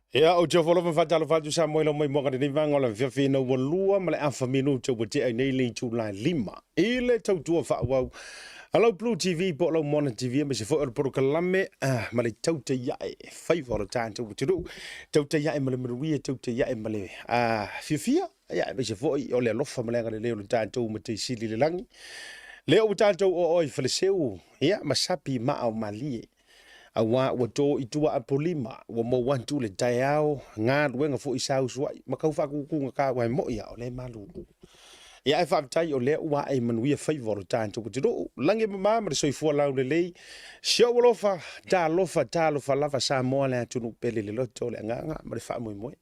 Ia, ou te ofo alofa ma faatalofa atu Samoa i lau maimoaga i lenei vaega o le afiafi ina ua 2 ma le afa minute ua tea ai nei le itula e 5 i le tautua faaauau a lau Blue TV po o lau Moana TV aemaise foi o le polokalame ma le tautaiae e faiva o le tatou atunuu, tautaiae ma le manuia, tautaiae ma le fiafia, ia aemaise foi o le alofa ma le agalelei o le tatou Matai Sili i le lagi. Lea ua tatou oo ai i Faleseu, ia, ma sapi maa o malie. Auā ua tō i tua Apolima, ua mou atu le taeao, galuega foi sa usuai, ma kau faakūkūgata aua e mo'i a o lea e malūlū. Ia ae faafetai o lea ua ae i manuia faiva o lo tatou atunuu, lagi e mama ma le soifua laulelei, si ou alofa, talofa, talofa lava Samoa le atunuu pele i le loto o le agaga ma le faamoemoe.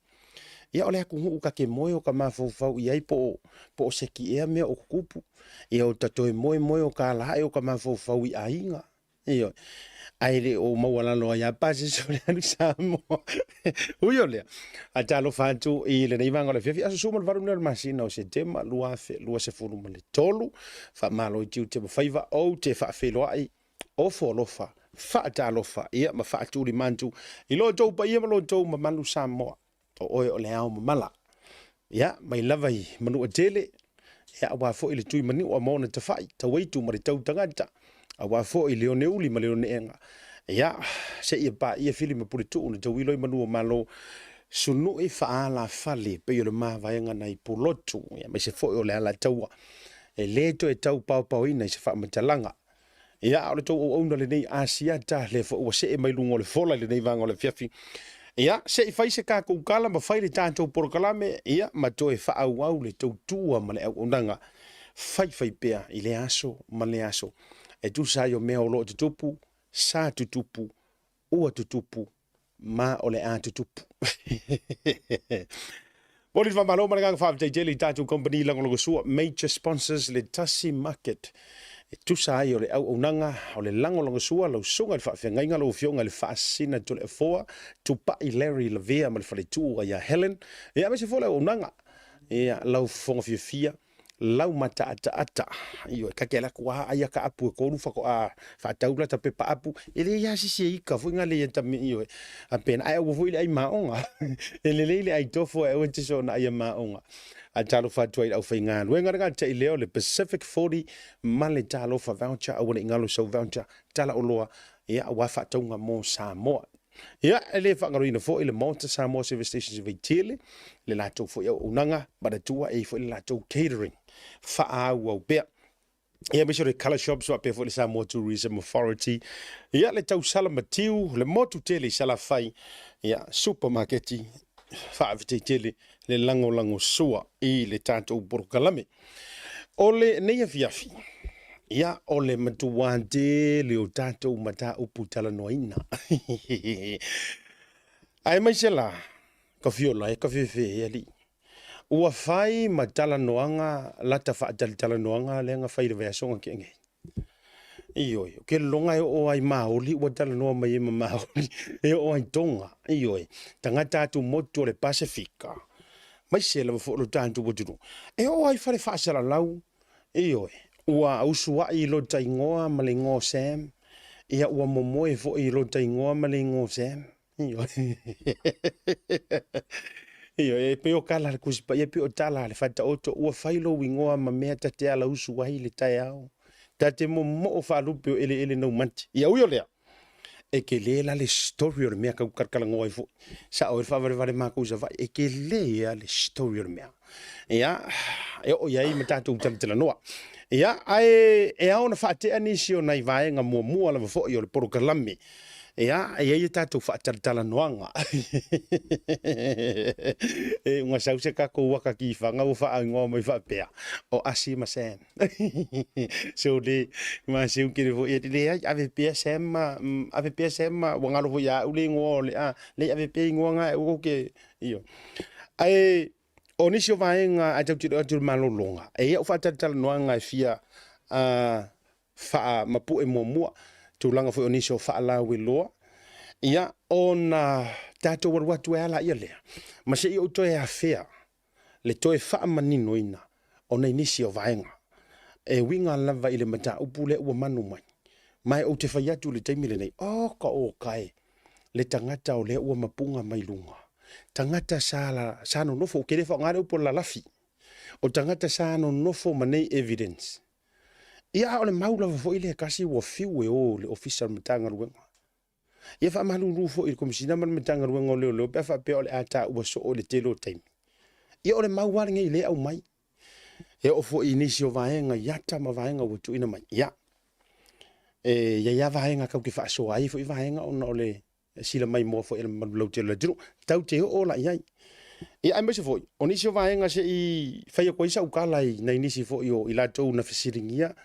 Ia o le atunuu ta te moe o ta mafaufau i ai po o se ki ea mea o tutupu, ia o ta toe moemoe o ta ala ae o ta mafaufau i aiga, Ioe. Ae le o maualalo ai lava pasese o le alu Samoa. Ui o lea, a talofa atu i lenei vaega o le afiafi, aso 18 lenei o le masina o Setema 2023, faamalo i tiute ma faiva, ou te faafeiloai, ofo alofa, faatalofa, ia ma faatulima atu i lo outou paia ma lo outou mamalu Samoa. O oe o le ao mamala. Ia, mai lava i Manuatele, ia, aua foi le tui maniua ma ona tafai, tauaitu ma le tau tagata, aua foi le oneuli ma le oneega. Ia, seia paia fili ma puletuu na tauilo ai manu o Malo, sunui faalafale pei o le mavaega nai Pulotu, ia, aemaise foi o le Alataua, e le toe tau paopaoina i se faamatalaga. Ia, a o le tou auauna lenei Asiata, lea foi ua see mai luga o le fola i lenei vaega o le afiafi. Ia, se i fai se tatou tala ma fai le tatou polokalame, ia, ma toe faaauau le tautua ma le auaunaga faifai pea i lea aso ma lea aso. E tusa ai o mea o lo o tutupu, sa tutupu, ua tutupu, ma o le a tutupu. Momoli le faamalo ma le agaga faafetai tele i tatou kamupani lagolagosua, major sponsors, le Tasi Market, e tusa ai o le auaunaga o le lagolagosua, lau susuga i le faafeagaiga, lau afioga i le Faasina Toleafoa, Tupai Larry Lavea ma le faletua ia Helen, ia aemaise foi le auaunaga, ia lau fofoga fiafia, lau mataataata. Ioe, ta te alu atu lava ai ata apu e tolu faatoa faatau lata pepa apu, e leai lava se isi e ika foi na le ia tame, ioe, faapena. Ae aua foi le ai maoga, e lelei le ai tofo ae aua e te soona aia maoga. Ae talofa atu ai i le aufaigaluega le gatai lea o le Pacific 40 ma le Talofa Voucher, aua ne i galo sau voucher tala oloa, ia, aua faatauga mo Samoa. Ia, e le faagaloina foi le Maota Samoa Service Stations i Vaitele, le latou foi auaunaga, manatua e i ai foi le latou catering faaauau pea. Ia, aemaise o le Colour Shops faapea foi le Samoa Tourism Authority. Ia, le tausala matiu, le motu tele i Salafai, ia, supamaketi faafetai tele le lagolagosua i le tatou polokalame. O lenei afiafi, ia, o le matuā tele o tatou mataupu talanoaina. Aemaise la, ka fiola e ka fefe e alii. Ua fai ma talanoaga lata faatalitalanoaga lea na fai i le vaiaso na tea nei. Ioe, o ke lologa e oo ai Maoli ua talanoa mai ai ma Maoli e oo ai Tonga. Ioe, tagata atu motu o le Pasefika, maise lava foi o lo tatou atunuu, e oo ai fale faasalalau. Ioe, ua usuai i lota igoa ma le igoa o Sam, ia ua momoe foi i lota igoa ma le igoa o Sam. Ioe, e pei o tala a le Tusi Paia, e pei o tala a le Faataoto, ua fai lou igoa ma mea ta te alausu ai le taeao, ta te momoo faalupe o eleele naumati. Ia ui o lea, e tele la le story o le mea tau talatalanoa ai foi. Sao ai le faavalevale matou i Savaii, e tele lava le story o le mea. Ia, e oo i ai ma tatou talatalanoa. Ia, ae e ao ona faatea nisi o nai vaega muamua lava foi o le polokalame. Ia, e i ai a tatou faatalatalanoaga. E ua sau se tatou waka ki Whanga ua faaigoa mai faapea, o Asi ma Sam. So le, ma seu kere foi, e leai, ave pea Sam ma, ave pea Sam ma, ua galo foi ia au le igoa o le, a, leai, ave pea igoa nga e ua ke, io. Ae, o nisi o vaega ae tatou te iloa atu i le malologa, e i ai au faatalatalanoaga e fia faamapue muamua, tulaga foi o nisi o faalauiloa, ia, ona tatou alu atu ai lava laia lea, ma se i ou toe afea le toe faamaninoina o nai nisi o vaega e uiga lava i le mataupu lea ua manu mai. Ma e ou te fai atu i le taimi lenei, oka oka e le tagata o lea ua mapuga mai luga. tagata sa, sa nonofo, ou te le faaaogaina le upu o le lalafi, o tagata sa nonofo ma nei evidence. Ia, a o le mau lava foi lea e tasi ua fiu e o i le Ofisa o le Matagaluega. Ia faamalulu foi i le Komesina ma le Matagaluega o Leoleo pe a faapea o le a taua soo i le tele o taimi. Ia o le mau lava lenei lea e aumai. E oo foi i nisi o vaega i ata ma vaega ua tuuina mai. Ia, e i ai lava vaega tatou te faasoa ai foi vaega ona o le sila maimoa foi a le mamalu lautele o le atunuu. Tatou te oo la i ai. Ia aemaise foi, o nisi o vaega se i fai atu ai sau tala i nai nisi foi o i latou na fesiligia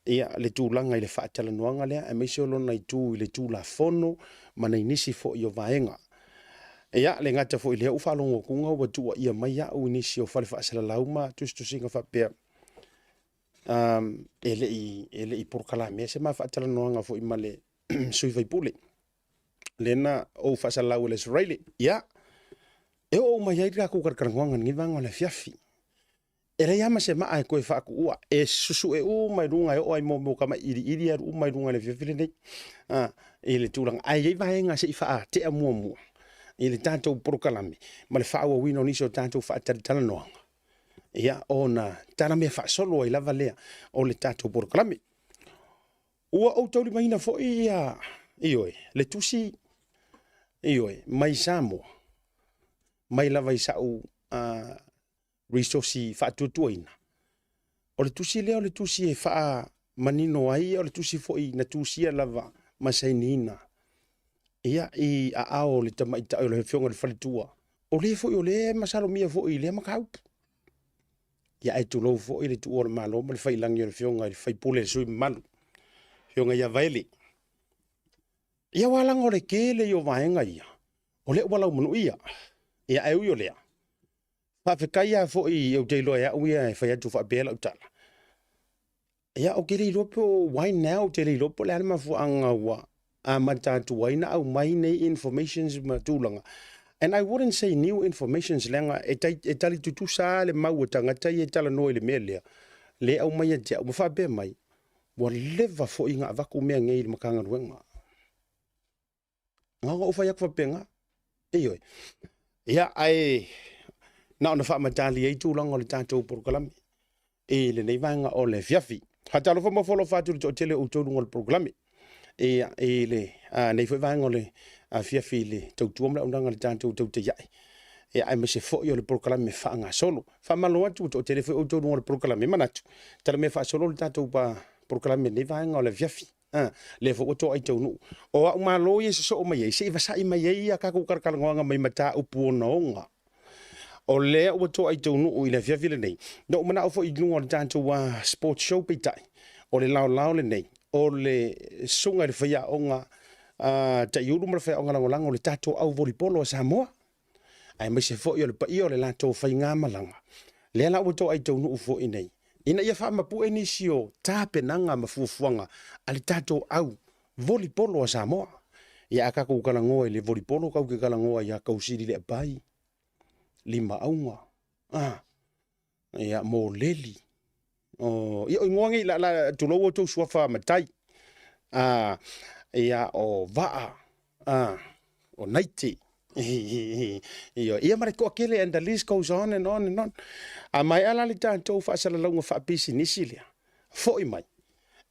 ia le tulaga i le faatalanoaga lea, aemaise o lona itu i le Tulafono ma nai nisi foi o vaega. Ia, le gata foi i lea, ua faalogo atu ua tuuaia mai au i nisi o fale faasalalau ma tusitusiga faapea, e le i polokalamea se ma faatalanoaga foi ma le sui faipule lea na ou faasalalau i le Aso Faraile. Ia, e oo mai ai le tatou talatalanoaga i lenei vaega o le afiafi. E leai lava ma se maa e toe faatuua, e susue uma i luga e oo ai mo tamai iliili e alu uma i luga i le afiafi lenei. I le tulaga, ae i ai vaega se i faatea muamua i le tatou polokalame ma le faaauauina o nisi o tatou faatalatalanoaga, ia, ona talamea faasolo ai lava lea o le tatou polokalame. Ua ou taulimaina foi ia, ioe, le tusi, ioe, mai Samoa, mai lava i sa'u resource faatuatuaina. O le tusi lea o le tusi e faamanino ai, o le tusi foi na tusia lava ma sainiina ia i aao o le tamaitai o le afioga i le faletua, o le foi o le masalomia foi i lea mataupu. Ia ae tulou foi le tuua o le Malo ma le faiilagi o le afioga i le faipule, le sui mamalu, afioga ia Vaele. Ia aua leaga o le tele ia o vaega ia, o lea ua laumanuia. Ia ae ui o lea, faafetai lava foi, ou te iloa e au ia e fai atu faapea lau tala. Ia, ou te le iloa po o why now, ou te le iloa po o le a le mafuaaga ua amata atu ai na aumai nei informations ma tulaga. And I wouldn't say new informations, leaga e, tai, e tali tutusa lava le mau a tagata ia e talanoa i le mea lea, le aumai ia te au ma faapea mai, ua leva foi na avatu mea nei i le Matagaluega. Na ona ou fai atu faapena. Ioe. Ia, ae na ona faamatali ai tulaga o le tatou polokalame i lenei vaega o le afiafi. Faatalofa ma fofola atu i le toatele o outou luga o le polokalame. Ia, i le nei foi vaega o le afiafi i le tautua ma le auaunaga a le tatou tautaiai. Ia, aemaise foi o le polokalame faagasolo. Faamalo atu ua toatele foi outou luga o le polokalame. Manatu, talamea faasolo le tatou polokalame i lenei vaega o le afiafi. A, lea foi ua toai taunuu. O au malo ia e sosoo mai ai, se i vasa'i mai ai a tatou talatalanoaga mai mataupu ogaoga. O lea ua toai taunuu i le afiafi lenei. Na ou manao foi i luga o le tatou sport show peitai, o le laolao lenei, o le susuga i le faiaoga Taiulu ma le faiaoga lagolago o le tatou au volipolo a Samoa, aemaise foi o le paia o le latou faigamalaga. Lea la ua toai taunuu foi nei, ina ia faamapue nisi o tapenaga ma fuafuaga a le tatou au volipolo a Samoa. Ia a tatou talanoa i le volipolo, tatou te talanoa ia Tausili Leapai, Limaauga, ia Moleli, o, ia o igoa nei, la, la, tulou outou suafa matai, ia o Vaa, o Naite, ia, ia ma le toatele, and the list goes on and on and on. A maea la le tatou faasalalauga faapisinisi lea, foi mai,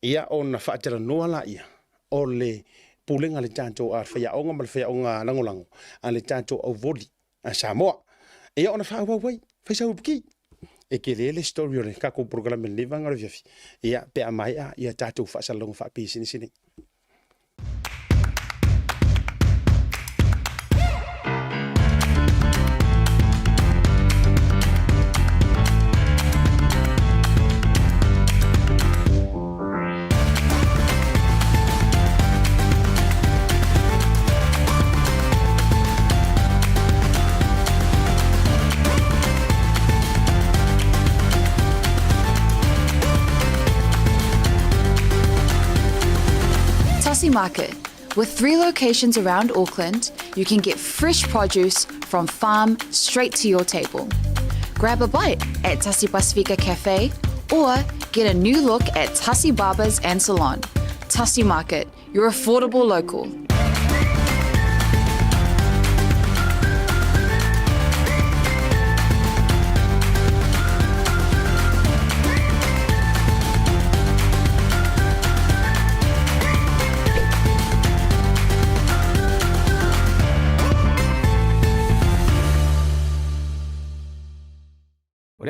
ia ona faatalanoa laia o le pulega a le tatou a le faiaoga ma le faiaoga lagolago a le tatou au voli a Samoa. Ia ona faaauau ai, fai sau upu E tele le story o le tatou polokalame i lenei vaega o le afiafi. Ia, pe a maea ia tatou faasalalauga faapisinisi nei. Tasi Market. With three locations around Auckland, you can get fresh produce from farm straight to your table. Grab a bite at Tasi Pasifika Cafe or get a new look at Tasi Barbers and Salon. Tasi Market, your affordable local.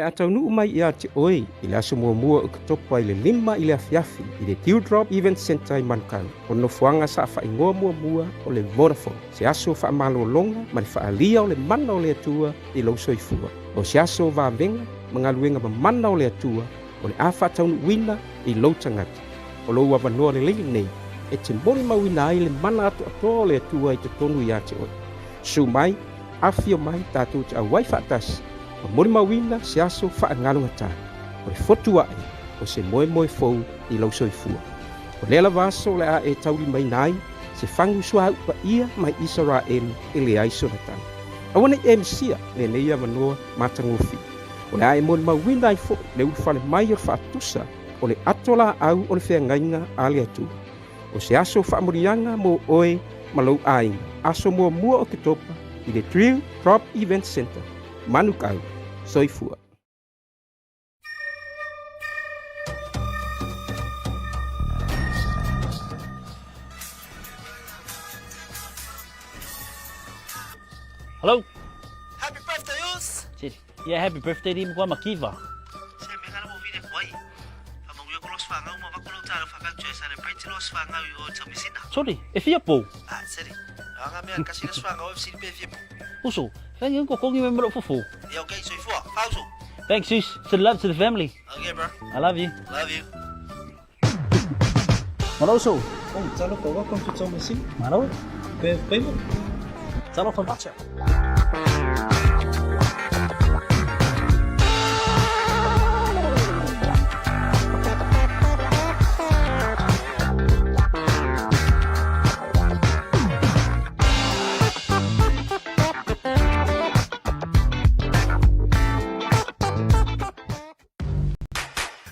a taunuu mai ia te oe i le aso muamua o Oketopa i le 5 i le afiafi i le Dewdrop Event Centre i Manukau, o nofoaga sa faaigoa muamua o le Vodafone, se aso faamalologa ma le faaalia o le mana o le Atua i lou soifua. O se aso o vavega ma galuega mamana o le Atua o le a faataunuuina i lou tagata. O lou avanoa lelei lenei e te molimauina ai le mana atoatoa o le Atua i totonu ia te oe. Susu mai, afifio mai, tatou te auai faatasi ma molimauina se aso faagalugatā o le fotu ae o se moemoe fou i lou soifua. O lea lava aso o le a e taulimaina ai se fagu suauu paia mai Isaraelu e leai sona tala. Aua ne i e misia lenei avanoa matagofie. O le a e molimauina ai foi le ulufale mai o le faatusa o le ato laau o le feagaiga a le Atua. O se aso faamuliaga mo oe ma lou aiga, aso muamua o Oketopa i le Drill Drop Event Centre, Manukau. Soifua. Hello. Happy birthday, Us! Yeah, happy birthday di mo makiva. Se me kana mo vile kwai. Fa mangu ko los whangau ma bako lo talo fa to celebrate los whangau i o tamisina. Sorry, e fia po. Ah, seri. Anga mea kasi los whangau e siri pe fia po. Uso, thank you ko kongi me mro fufu. Yeah, okay, so ifua. Fauso. Thanks, sis. Send love to the family. Okay, bro. I love you. Love you. Maroso. Oh, talofa, welcome to Tomasina. Maro. Pe pe. Talofa macha.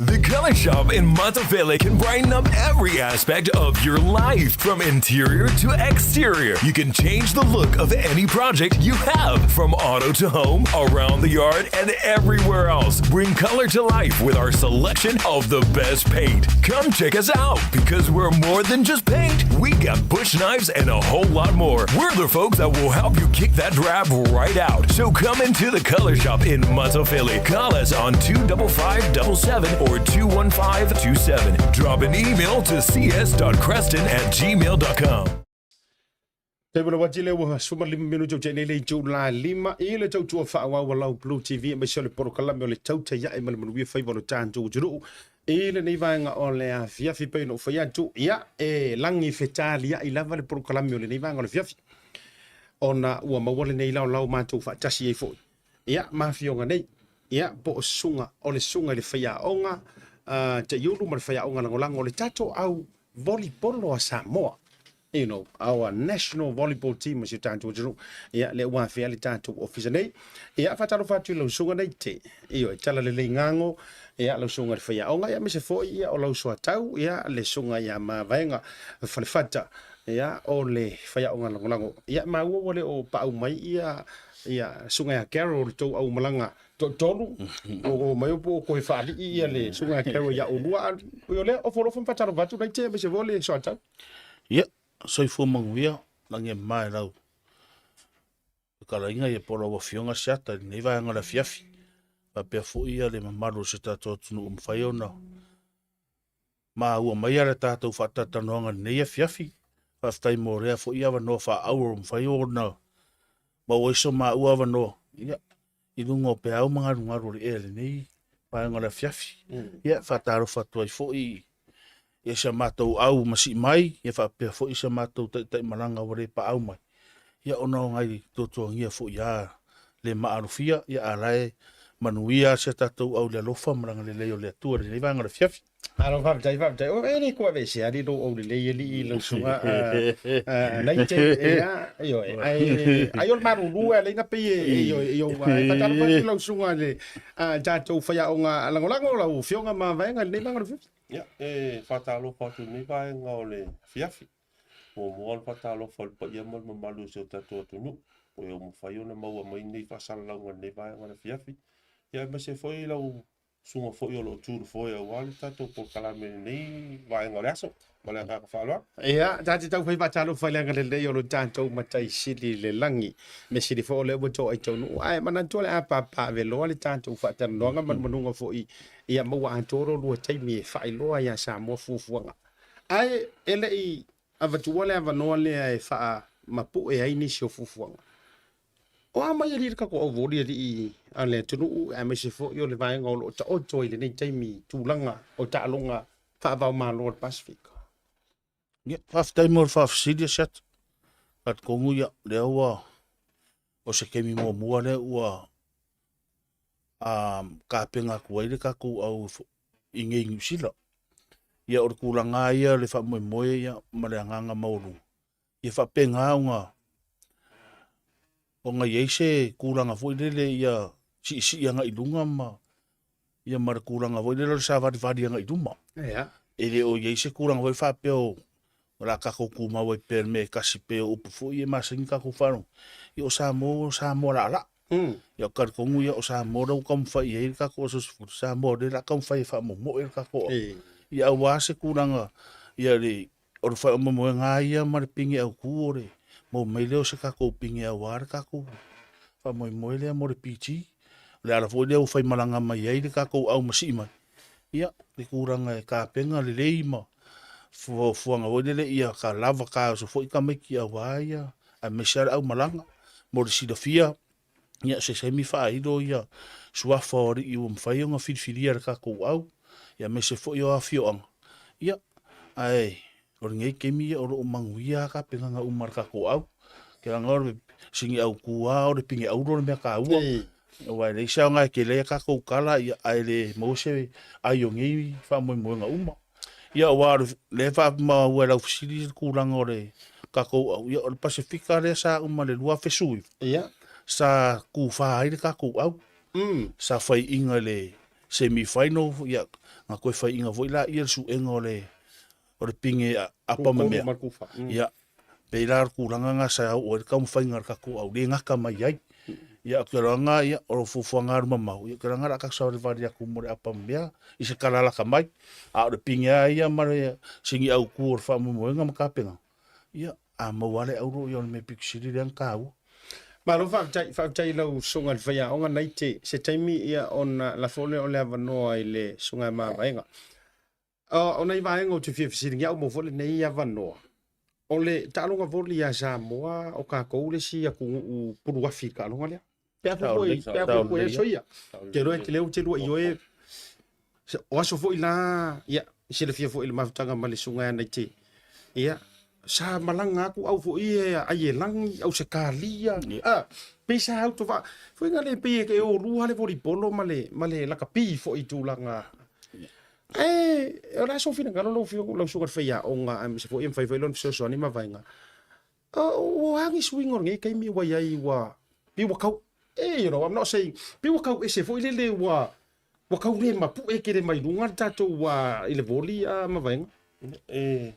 The Color Shop in Monteville can brighten up every aspect of your life, from interior to exterior. You can change the look of any project you have, from auto to home, around the yard, and everywhere else. Bring color to life with our selection of the best paint. Come check us out because we're more than just paint. We got bush knives and a whole lot more. We're the folks that will help you kick that drab right out. So come into the Color Shop in Philly. Call us on 25577 or 21527. Drop an email to cs.creston@gmail.com. Te wala wati le ua suma lima minute o te nei le itu la lima i le tautua faaauau a lau Blue TV aemaise o le polokalame o le tauta iae ma le manuia faiva o le tatou atunuu i lenei vaega o le afiafi pei ona ou fai atu ia e lagi fetaliai lava le polokalame o lenei vaega o le afiafi ona ua maua lenei laolao matou faatasi ai foi ia ma afioga nei ia po o susuga o le susuga i le faiaoga Taiulu ma le faiaoga lagolago o le tatou au volleyball a Samoa you know, our national volleyball team ma si o tatou atunuu. Ia, lea ua afea le tatou ofisa nei. Ia, faatalofa atu i lau susuga nei te. Ioe, tala lelei gago, ia, lau susuga i le faiaoga, ia, aemaise foi, ia, o lau soatau, ia, le susuga ia Mavaega Falefata, ia, o le faiaoga lagolago. Ia, maua ua le o paau mai, ia, ia, susuga ia Carol le tou aumalaga toatolu, o mai o po o koe faalii, ia, le susuga ia Carol ia oulua. A, o lea, ofo alofa ma faatalofa atu nei te, aemaise foi o le soatau. Ia, soifua manuia, lagi e mamae lau fetalaiga ia po o lau Afioga Siata i lenei vaega o le afiafi. Faapea foi ia le mamalu o si o tatou atunuu ua mafai ona maua mai a tatou faatalatalanoaga i lenei afiafi. Faafetai mo lea foi avanoa faaauro ua mafai ona maua ai so maua avanoa ia, i luga o peau ma galugalu o le ea i lenei vaega o le afiafi. Ia, faatalofa atu ai foi ia si a matou au ma sii mai, ia faapea foi si a matou taitai malaga ua le paau mai, ia ona o nai tuatuagia foi a le maalofia, ia a la e manuia si a tatou au i le alofa ma le agalelei o le Atua i lenei vaega o le afiafi. Malo faafetai, faafetai. O e le koa aveesea alii lou aulelei alii i lau susuga nei te ia ioe ai ai o le malulu e alai na pei e ioe io ai faatalofa atu i lau susuga i le tatou faiaoga lagolago lau afioga ma vaega i lenei vaega o le afiafi. Ia, e faatalofa atu i lenei vaega o le afiafi. Muamua ona faatalofa i le paia ma le mamalu o si o tatou atunuu, ua ua mafai ona maua mai nei faasalalauga i lenei vaega o le afiafi. Ia, aemaise foi lau Susuga foi o lo o tu i le foe aua le tatou polokalame i lenei vaega o le aso. Ma le agaga faaaloalo. Ia, ta te taufai faatalofa i le agalelei o lo tatou Matai Sili i le lagi. Mea sili foi o lea ua toai taunuu, ae manatua o le a papaveloa le tatou faatalanoaga ma le manuga foi ia maua atoa lo lua taimi e faailoa ia Samoa fuafuaga. Ae e le i avatua le avanoa lea e faamapue ai nisi o fuafuaga. O a mai alii le tatou auvoli alii a le atunuu aemaise foi o le vaega o lo o taoto ai i lenei taimi i tulaga o taaloga faava-o-Malo o le Pasefika? Ia, faafetai mo le faafesili Asiata. Talitonu ia, lea ua o se taimi muamua lea ua tapena atu ai le tatou au i nei Niu Sila. Ia o le tulaga lava ia o le faamoemoe ia ma le agaga maualuga, ia faapena ona ona i ai se tulaga foi lele ia siisii agai i luga ma ia ma le tulaga foi lele o le savalivali agai i luma. Ia. E le o i ai se tulaga foi faapea o o le a tatou tumau ai pea i le mea e tasi pei o upu foi ia e masani ona tatou faalogo, ia o Samoa o Samoa laalaa. Ia ou te talitonu ia o Samoa lea ua taumafai i ai le tatou aso 10, Samoa lea o le a taumafai e faamomoe le tatou Ia aua se tulaga ia le O le faamoemoega lava ia ma le pine autu o le maua mai lea o se tatou pine aua le tatou faamoemoe lea mo le PG. O le ala foi lea ua faimalaga mai ai le tatou aumasii mai, ia, le tulaga e tapena lelei ma fuafuaga foi lele ia ka lava taoso foi tamaiti aua ia, aemaise lava le aumalaga. Mo le silafia, ia, se taimi faailo ia suafa o alii ua mafai ona filifilia e le tatou au, ia aemaise foi o afioaga, ia, ae o lenei taimi ia o lo o manuia lava tapenaga uma a le tatou au. Leaga o le sini autu lava o le pine auro le mea taua, aua e leai se aoga e tele ai a tatou tala, ia, ae le maua se ai o nei faamoemoega uma. Ia aua o lea e faamaua e lau fesili le tulaga o le tatou au, ia o le Pasefika lea sa uma i le 2019, Ia. sa tufa ai le tatou au. Sa faiaina i le semi final, ia, na toe faiaina foi laia le suega o le o le pine apa ma mea. Ia, pei la o le tulaga lena sa oo ai le taumafaiga a le tatou au le gata mai ai. Ia, ou te iloa ia, o le fuafuaga alumamao, ia, ou te iloa o le a tatou savalivali atu mo le apa ma mea i se tala lata mai. A o le pine lava ia ma le sini autu o le faamoemoega ma tapenaga, ia, a maua lava le auro, ia o le mea pito sili lea ona taua. Malo faafetai, faafetai i lau susuga i le faiaoga Naite. Se taimi ia ona lafo lea o le avanoa i le susuga ia Mavaega. O nai vaega ou te fia fesiligia au mo foi lenei avanoa, o le taaloga voli ia Samoa, o tatou le isi atunuu puluafi i le taaloga lea. Pe a foi pe a foi foi aso ia. Te iloa e te leo te lua i oe. O aso foi la, ia, silafia foi i le mafutaga ma le susuga ia Naite. Ia, sa malaga atu au foi e Aielagi, Ausetalia, a, pei sa autovaa. Foi na le pei e o lua le volleyball ma le, ma le lakapi foi i tulaga. Ae, o le a sou finagalo lau Afioga, lau Susuga i le Faiaoga, aemaise foi e mafai foi lona fesoasoani ma vaega. Ua a ni suiga o lenei taimi ua i ai ua, pei ua tau, eh, you know, I'm not saying, pei ua tau ese foi lele ua, ua tau le mapue tele mai luga le tatou i le voli ma vaega. E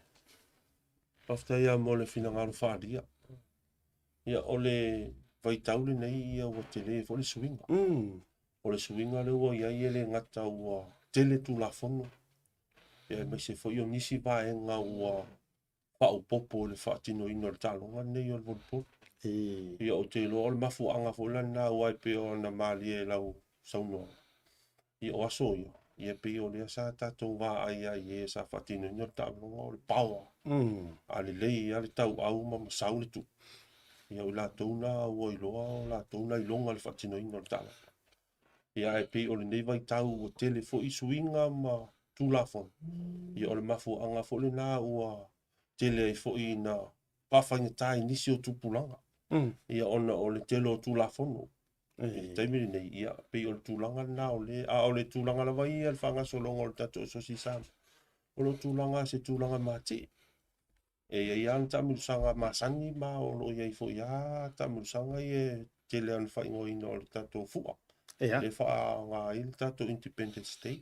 faafetai lava mo le finagalo faaalia. Ia, o le vaitau lenei ia ua tele foi le suiga. O le suiga lea ua i ai e le gata ua tele Tulafono, ia aemaise foi o nisi vaega ua faaopoopo i le faatinoina o le taaloga lenei o le volleyball. Ia ou te iloa o le mafuaaga foi la lena aua e pei ona malie i lau saunoaga, ia o aso ia, ia pei o lea sa tatou vaai ai i e sa faatinoina le taaloga o le power. A lelei lava le tauau ma masau le tuu, ia o i latou na ua iloa o latou na iloga le faatinoina o le taaloga. Ia ae pei o lenei vaitau ua tele foi suiga ma Tulafono, ia o le mafuaaga foi lena ua tele ai foi ina faafaigata i nisi o tupulaga, ia ona o le tele o Tulafono i le taimi lenei, ia pei o le tulaga lena o le, a o le tulaga lava ia le faagasologa o le tatou Asosi Samoa, o lo o tulaga se tulaga matie. E i ai lava le taamilosaga masani ma o lo o i ai foi lava taamilosaga ia e tele lava ina faaigoaina o le tatou fua. Ia. E faaaoga ai le tatou Independence Day.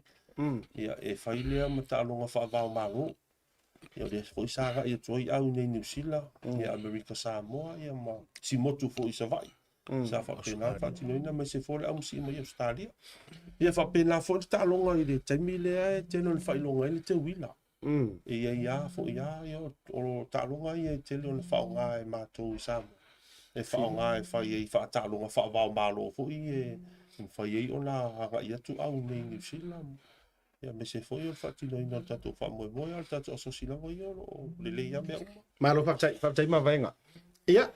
Ia, e fai lea ma taaloga faava-o-Malo. Ia, o lea foi sa agai atu ai au i inei i Niu Sila, ia Amerika Samoa, ia ma si motu foi i Savaii. Sa faapena le faatinoina aemaise foi le aumasii mai Ausetalia. Ia faapena foi le taaloga i le taimi lea e tele ona faailoga ai le teuila. E i ai lava foi lava ia o taaloga ia e tele ona faaaoga e matou i Samoa e faaaoga e fai ai faataaloga faava-o-Malo foi e mafai ai ona agai atu au i inei i Niu Sila ia aemaise foi o le faatinoina o le tatou faamoemoe a o le tatou asosi lava ia o lo o lelei lava mea uma. Malo faafetai, faafetai mavaega. Ia,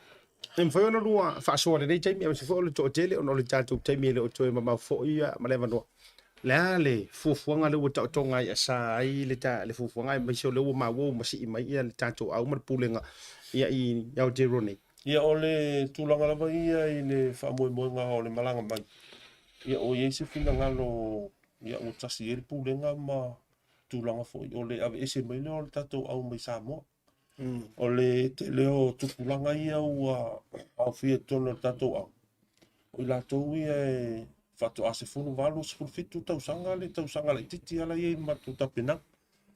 e mafai ona lua faasoa i lenei taimi, aemaise foi o le toatele ona o le tatou taimi e le o toe mamao foi ma le avanoa. Le a le fuafuaga lea ua taotoga ai asa ai le, ta, le fuafuaga aemaise o lea ua maua ua masii mai ia le tatou au ma le pulega ia i Aotearoa nei? Ia o le tulaga lava ia i le faamoemoega o le malaga mai, ia ua i ai se finagalo ia ua tasi i ai le pulega ma tulaga foi o le aveese mai lea o le tatou au mai Samoa. O le tele o tupulaga ia ua aofia i totonu o le tatou au, o i latou ia e faatoa 18, 17 tausaga le tausaga laitiiti lava la e i ai i le matou tapenaga,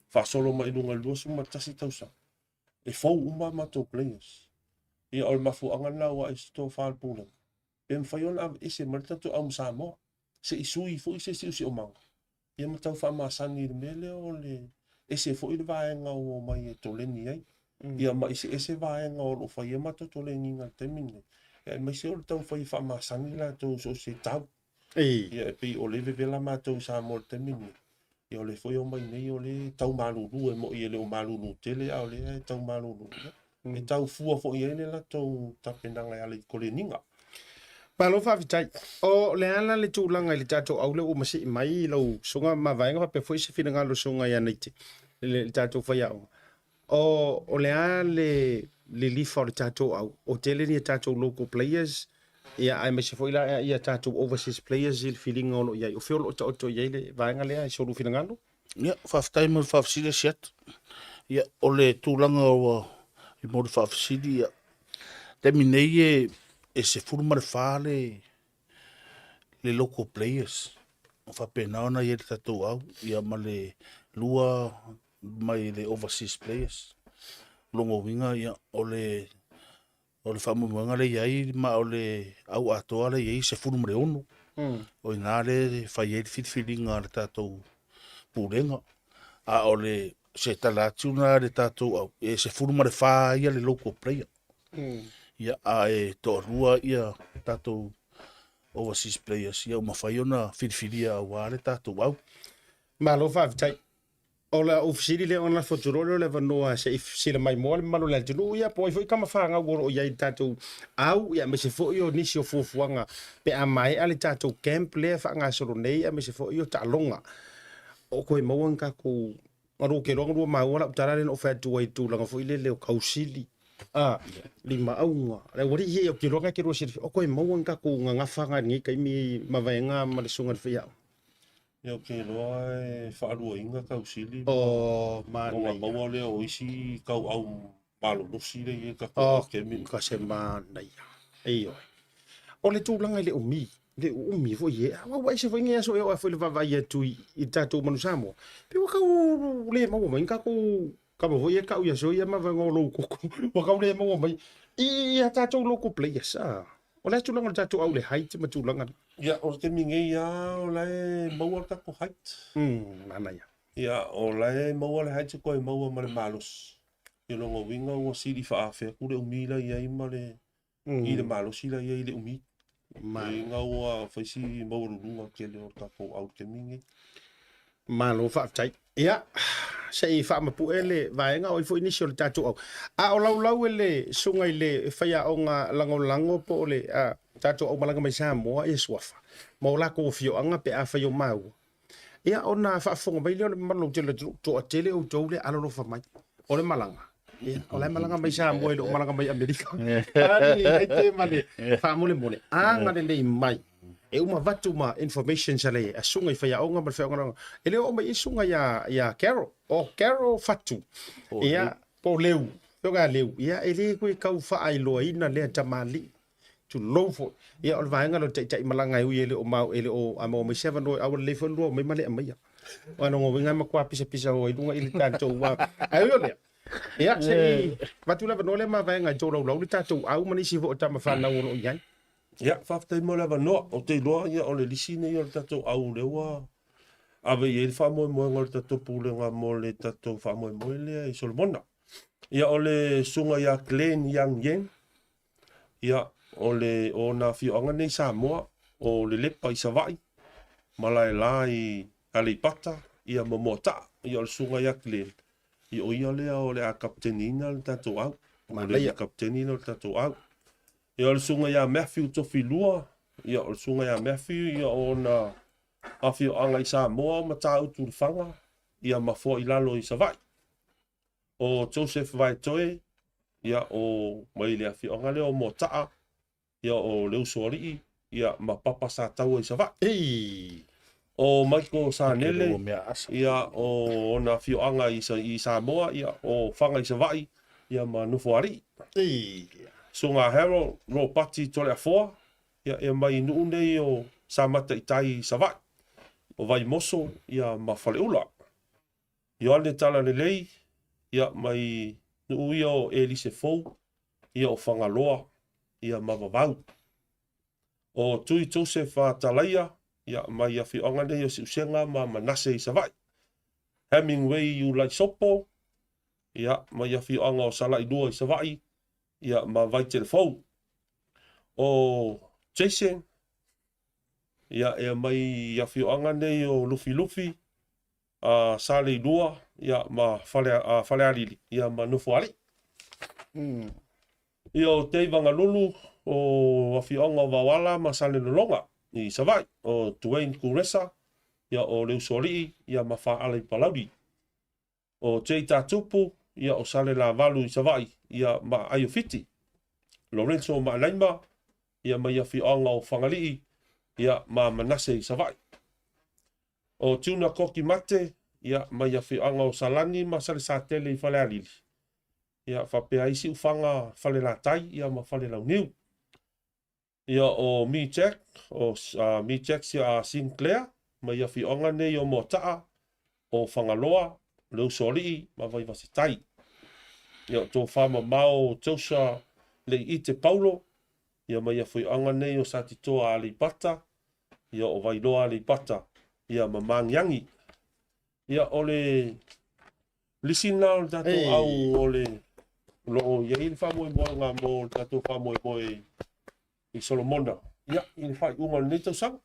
faasolo mai i luga i le 21 tausaga, e fou uma a matou players. Ia o le mafuaaga lena ua ae se tofa a le pulega, pe mafai ona aveese mai le tatou au ma Samoa, se i sui foi se siosiomaga, ia ma tau faamasani i le mea lea o le ese foi le vaega ua omai e toleni ai. Ia ma eseese vaega o lo o fai ai matou toleniga i le taimi lenei, aemaise o le taumafai e faamasani latou i so o se tau. Ia e pei o lea e vevela matou i Samoa i le taimi lenei, ia o lea foi e omai nei o lea e tau malulu, e moni e le o malulu tele a o lea e tau malulu. Ia e tau fua foi i ai le latou tapenaga e ala i koleniga. Malo faafetai. O le a la le tulaga i le tatou au lea ua masii mai i lau susuga Mavaega faapea foi se finagalo o le susuga ia Naite i le tatou faiaoga. O le a le lilifa o le tatou au? O tele ni a tatou local players ia aemaise foi la ia tatou overseas players i le filiga o lo o i ai. O fea o lo o taoto i ai le vaega lea i so lua finagalo? Ia, faafetai mo le faafesili Asiata. Ia, o le tulaga ua i mo le faafesili, ia, taimi nei e, e 14 le, le local players o faapena ona i ai le tatou au, ia ma le lua mai le overseas players. O lona uiga, ia, o le O le faamoemoega lea e i ai ma o le au atoa lea e i ai e 16. O i ina lea e fai ai le filifiliga a le tatou Pulega. A o le se tala atu lena a le tatou au, e 14 ia le local player. Ia, a e toalua ia tatou overseas players, ia ua mafai ona filifilia aua le tatou au. Malo faafetai. O le ou fesili lea ona lafo atu loa lea o le avanoa se i fesila mai moa le mamalu o le atunuu, ia po o ai foi tama fanau o lo o i ai i le tatou au, ia aemaise foi o nisi o fuafuaga pe a maea le tatou camp lea e faagasolo nei, aemaise foi o taaloga. O toe maua ni tatou galu ou te iloa na lua maua lau tala lea na ou fai atu ai i le tulaga foi lele o tausili, a, limaauga, le aualii ia ou te iloa na e te lua silafia, o toe maua ni tatou gagafa na i lenei taimi ma vaega ma le susuga i le faiaoga. Ia ou te iloa e faaluaina tausili ma Oh, manaia. ona maua lea o isi tauau malolosi lea e i ai le tatou Oh, academy. ka se manaia. Ioe. O le tulaga i le umi, le uumi foi e, a ua ese foi lenei aso e oo ai foi le vaavaai atu i i le tatou Manu Samoa. Pe ua tau le maua mai ni tatou kama foi e kau i aso ia ma vaega o lou koko. Ua tau le maua mai i a tatou local players. Ah. O le a tulaga o le tatou au i le height ma tulaga na? Ia, o le taimi nei lava o la e maua le tatou height. Manaia. Ia, o la e maua le height toe maua ma le malosi. I lona uiga ua sili faafe atu le umi la i ai ma le, i le malosi la i ai i le umi. Uiga ua fai si maualuluga tele o le tatou au i le taimi lenei. Malo faafetai. Ia, se i faamapue le vaega o ai foi nisi o le tatou au. A o laulau e le susuga i le faiaoga lagolago po o le a, tatou aumalaga mai Samoa ia suafa ma o latou afioaga pe afai o maua. Ia, ona faafofoga mai lea o le mamalu lautele o le atunuu, toatele outou lea alolofa mai. O le malaga, ia, o la e malaga mai Samoa e le o malaga mai Amerika. Ani, ai te ma le faamolemole, agalelei mai. E uma avatu ma informations a le susuga i faiaoga ma le faiaoga e le oo mai i susuga ia ia Carol. O Carol Fatu. Ia, po o Leu. Fioga ia Leu. Ia, e le koe tau faailoaina lea tamalii. Tulou foi. Ia, o le vaega lea o le taitai malaga e ui e le o mau, e le o a maua mai se avanoa, a ua lelei foi le lua o mai ma le aumaia. Aua lona uiga e matua pisapisa hoa i luga i le tatou a. Ae ui o lea, ia, se i avatu le avanoa lea ma vaega e tolaulau le tatou au ma nisi foi o tama fanau o lo o i ai. Ia, faafetai mo le avanoa. Ou te iloa, ia, o le lisi nei o le tatou au lea ua ave i ai le faamoemoega o le tatou Pulega mo le tatou faamoemoe lea i Solomona. Ia, o le susuga ia Glenn Young Yen, ia, o le, o ona afioaga nei i Samoa, o Lelepa i Savaii, Malaela i Aleipata, ia ma Moataa. Ia, o le susuga ia Glenn, ia, o ia lea o le a kapiteniina le tatou au. O le kapiteni lea o le tatou au. Ia, o le susuga ia Matthew Tofilua, ia, o le susuga ia Matthew, ia, o ona afioaga i Samoa o Matautu i Lefaga, ia ma Foailalo i Savaii. O Joseph Vaetoe, ia, o mai le afioaga lea o Moataa, ia, o le Usoalii, ia, ma Papa Sataua i Savaii. O Michael Sanele, ia, o ona afioaga i Samoa, ia, o Faga i Savaii, ia, ma Nofoalii. Susuga Harold Ropati Toleafoa, ia, e mai nuu nei o Samata i tai i Savaii, o Vaimoso, ia, ma Faleula. Ioane Talalelei, ia, mai nuu ia o Elise Fou, ia, o Fagaloa, ia, ma Vavau. O Tui Joseph Talaia, ia, mai afioaga nei o Siusega ma Manase i Savaii. Hemingway Ulaisopo, ia, mai afioaga o Salailua i Savaii, ia, ma Vaitelefou. O Jason, ia, e mai afioaga nei o Lufilufi, Saleilua, ia, ma Falealili, ia, ma Nofoalii. Ia, o Teivagalulu, o afioaga o Vaoala ma Salelologa i Savaii, o Dwayne Kuresa, ia, o Leusoalii, ia, ma Faala i Palauli. O Jay Tatupu, ia, o Salelavalu i Savaii, ia, ma Aiofiti. Lorenzo Maalaima, ia, mai afioaga o Fagalii, ia, ma Manase i Savaii. O Tuna Koki Mate, ia, mai afioaga o Salani ma Salesatele i Falealili, ia, faapea ai Siufaga, Falelatai, ia, ma Falelauniu. Ia, o Mi Jack, o Mi Jack Sinclair, mai afioaga nei o Moataa, o Fagaloa, Leusoalii ma Vaivasetai. Ia, o Tofa Mamao Joshua Leiite Paulo, ia, mai afioaga nei o Satitoa Aleipata, ia, o Vailoa Aleipata, ia, ma Magiagi. Ia, o le lisi lena o le tatou au o le o lo o i ai le faamoemoega mo le tatou faamoemoe i Solomona, ia, i le faaiuga o lenei tausaga.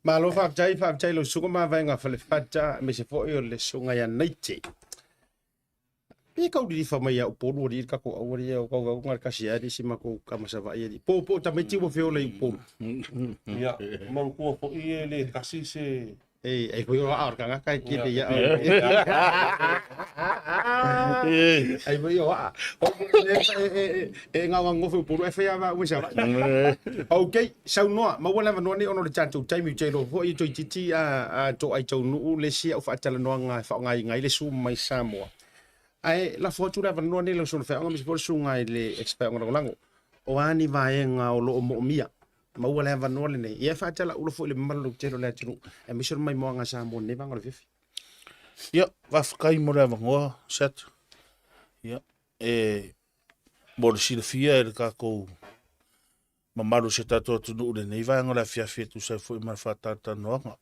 Malo faafetai, faafetai i lau susuga Mavaega Falefata, aemaise foi o le susuga ia Naite. Pe kau lilifa mai ia Upolu alii le tatou au alii o kau au kasi ai si matou tama Savaii alii. Po po tamaiti ua feola i Upolu. Ia, manatua foi e le tasi se Ei, ai foi o a o le tagata e kele ia Ai foi o a. E ngau ngofe Upolu e whea wa ue Savaii. Ok, saunoa, maua le avanoa nei ona o le tatou taimi ou te iloa foi e toeitiiti a toai taunuu le isi au faatalanoaga e faaaogaina ai le Zoom mai Samoa. Ae lafo atu le avanoa nei i lau Susuga i le Feaoga aemaise foi le Susuga i le Ex-Feaoga Lagolago. O a ni vaega o lo o moomia, maua le avanoa lenei, ia e faatalaula foi i le mamalu lautele o le atunuu, aemaise o le maimoaga a Samoa i lenei vaega o le afiafi. Ia, faafetai mo le avanoa, Seth. Ia, e mo le silafia e le tatou mamalu o si o tatou atunuu i lenei vaega o le afiafi e tusa ai foi ma le faatalatalanoaga.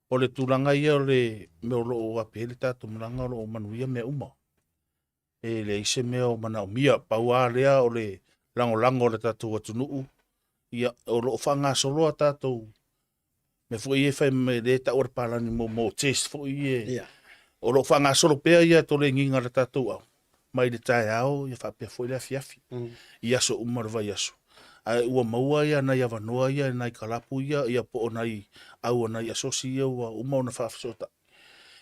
O le tulaga ia o le mea o lo o api ai le tatou malaga o lo o manuia mea uma. E leai se mea o manaomia, pau lava lea o le lagolago a le tatou atunuu, ia, o lo o faagasolo a tatou mea foi ia e fai mai lea e tau e le palagi mo test foi ia. Yeah. O lo o faagasolo pea ia tolegiga a le tatou au mai le taeao ia faapea foi le afiafi i aso uma o le vaiaso. Ae ua maua ia nai avanoa ia nai kalapu ia ia po o nai au a nai asosi ia ua uma ona faafesootai.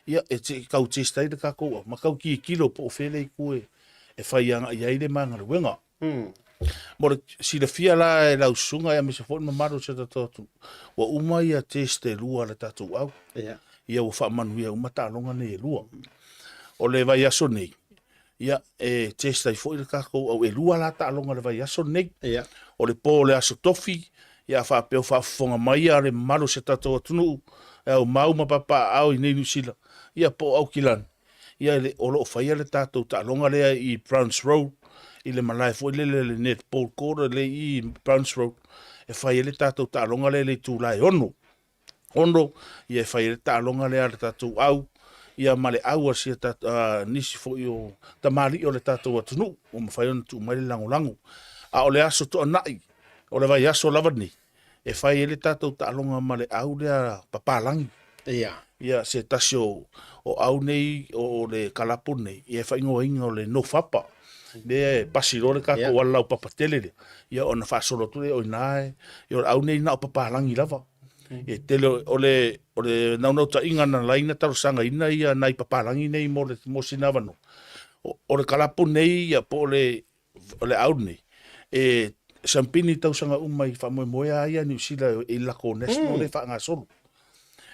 Ia e te kau test ai le tatou au ma kau tilotilo po o fea le itu e fai agai ai le ma galuega. Mo le silafia la e lau susuga aemaise foi le mamalu o si o tatou atunuu, ua uma ia test e lua a le tatou au. Ia ua faamanuia uma taaloga nei e lua. O le vaiaso nei, ia e test ai foi le tatou au, e lua la taaloga i le vaiaso lenei. O le po o le aso Tofi, ia a faapea o faafofoga mai ia le mamalu o si o tatou atunuu, e aumau ma papaaao i nei Niu Sila, ia po o Aukilani, ia le, o lo o faia le tatou taaloga lea i Browns Road, i le malae foi lele le netball court lea i Browns Road. e fai ai le tatou taaloga lea i le itula e 6. 6, ia e fai ai le taaloga lea a le tatou au, ia ma le au a sia nisi foi o tamalii o le tatou atunuu ua mafai ona tuu mai le lagolago. A o le aso Toonai, o le vaiaso lava lenei, e fai ai le tatou taaloga ma le au lea papalagi. Ia. Ia, se tasi o au nei o le kalapu lenei, ia e faaigoaina o le Nofapa. Lea e pasi loa le tatou ala laupapa tele lea, ia ona faasolo atu lea o i ina, ia o le au nei na o papalagi lava. E tele o le o le naunautaiga na ala ai ona talosagaina ia nai papalagi nei mo le mo sina avanoa. O le kalapu nei ia po o le o le au nei, e sampini tausaga uma i faamoemoe lava ia Niu Sila i le latou national lea e faagasolo.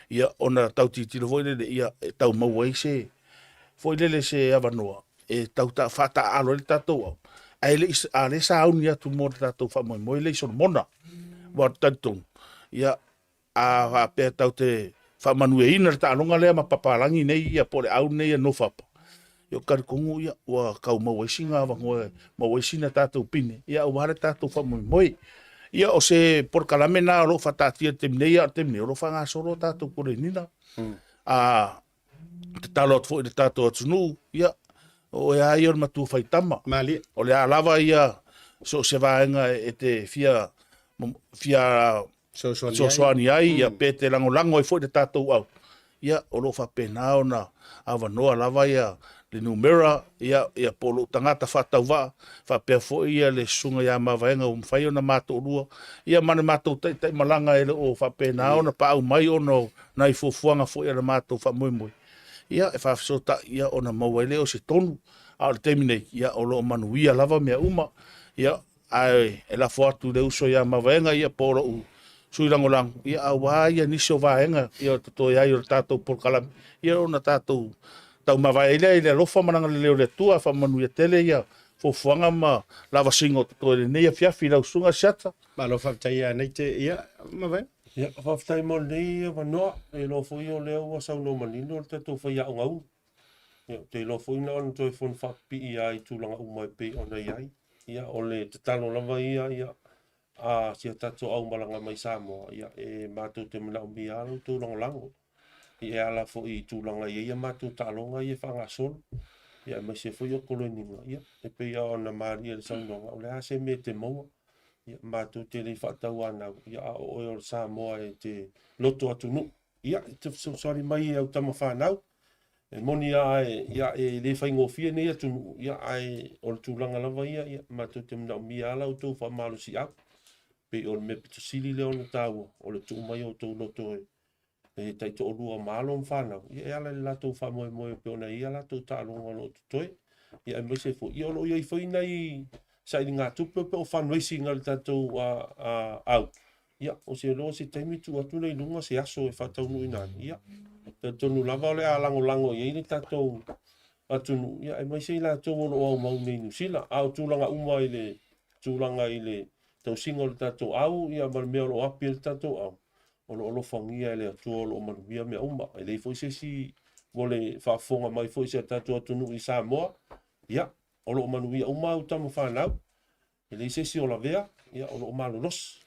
Ia ona tau tilotilo foi lele ia e tau maua ai se foi lele se avanoa e tau faataaalo ai le tatou au, ae le i, a o lea e sauni atu mo le tatou faamoemoe lea i Solomona. Aua ou te talitonu, ia, a faapea tatou te faamanuiaina le taaloga lea ma papalagi nei ia po o le au lenei a Nofapa, ia ou te talitonu ia ua tau maua ai sina avanoa e maua ai sina tatou pine ia aua le tatou faamoemoe. Ia o se polokalame lena o lo o faataatia i le taimi nei, a o le taimi nei o lo o faagasolo a tatou koleniga. A tatalo atu foi i le tatou atunuu, ia, o oe lava ia o le matua faitama. Malie. O le a lava ia so o se vaega e te fia, fia fesoasoani ai, ia, pe te lagolago ai foi le tatou au, ia, o lo o faapena ona avanoa lava ia le numera, ia, ia po o lou tagata faatauvaa, faapea foi ia le susuga ia Mavaega ua mafai ona ma toalua, ia ma le matou taitaimalaga e le o faapena ona paau mai ona o nai fuafuaga foi a le matou faamoemoe, ia, e faafesootai ia ona maua ai lea o se tonu. A o le taimi nei, ia, o lo o manuia lava mea uma, ia, ae e lafo atu i le uso ia Mavaega, ia, po o lou sui lagolago, ia, aua ia nisi o vaega, ia, o totoe ai o le tatou polokalame, ia, ona tatou taumavae ai lea i le alofa ma le agalelei o le Atua. Faamanuia tele ia fuafuaga ma lavasiga o totoe i lenei afiafi i lau susuga Siata. Malo faafetai ia Neite, ia, Mavaega. Ia, faafetai mo lenei avanoa. E iloa foi o lea ua saunoa manino le tatou faiaoga ulu. Ia, ou te iloa foi na ona toe fono faapipii lava i tulaga uma e pei ona i ai. Ia, o le tatalo lava ia, ia, a si a tatou aumalaga mai Samoa, ia, e matou te manaomia lava lo outou lagolago. Ia, e ala foi i tulaga e i ai a matou taaloga ia e faagasolo, ia, aemaise foi o koleniga, ia, e pei lava ona malie i le saunoaga, o le a se mea e te maua, ia, matou te le i faatauanau, ia, a o oe o le Samoa e te loto atunuu. Ia, e te fesoasoani mai i au tama fanau. E moni lava e, ia, e le faigofie nei atunuu, ia, ae o le tulaga lava ia, ia, matou te manaomia lava la outou faamalosiau. Pei o le mea pito sili lea ona taua, o le tuu mai o outou loto e, e taitoalua ma alo ma fanau, ia, e ala i le latou faamoemoe e pei ona i ai a latou taaloga o lo o totoe. Ia, aemaise foi, ia, o lo o i ai foi nai sailigatupe po o fundraising a le tatou au, Ia, o se iloa se taimi tuu atu lea i luga se aso e faataunuuina ai. Ia, talitonu lava o le a lagolago i ai le tatou atunuu, ia, aemaise i latou o lo o aumau nei i Niu Sila. A o tulaga uma i le tulaga i le tausiga o le tatou au, ia, ma le mea o lo o api ai le tatou au, o lo o alofagia e le Atua o lo o manuia mea uma. E leai foi se isi mo le faafofoga mai foi i si a tatou atunuu i Samoa, ia, o lo o manuia uma au tama fanau. E leai se isi o lavea, ia, o lo o malolosi.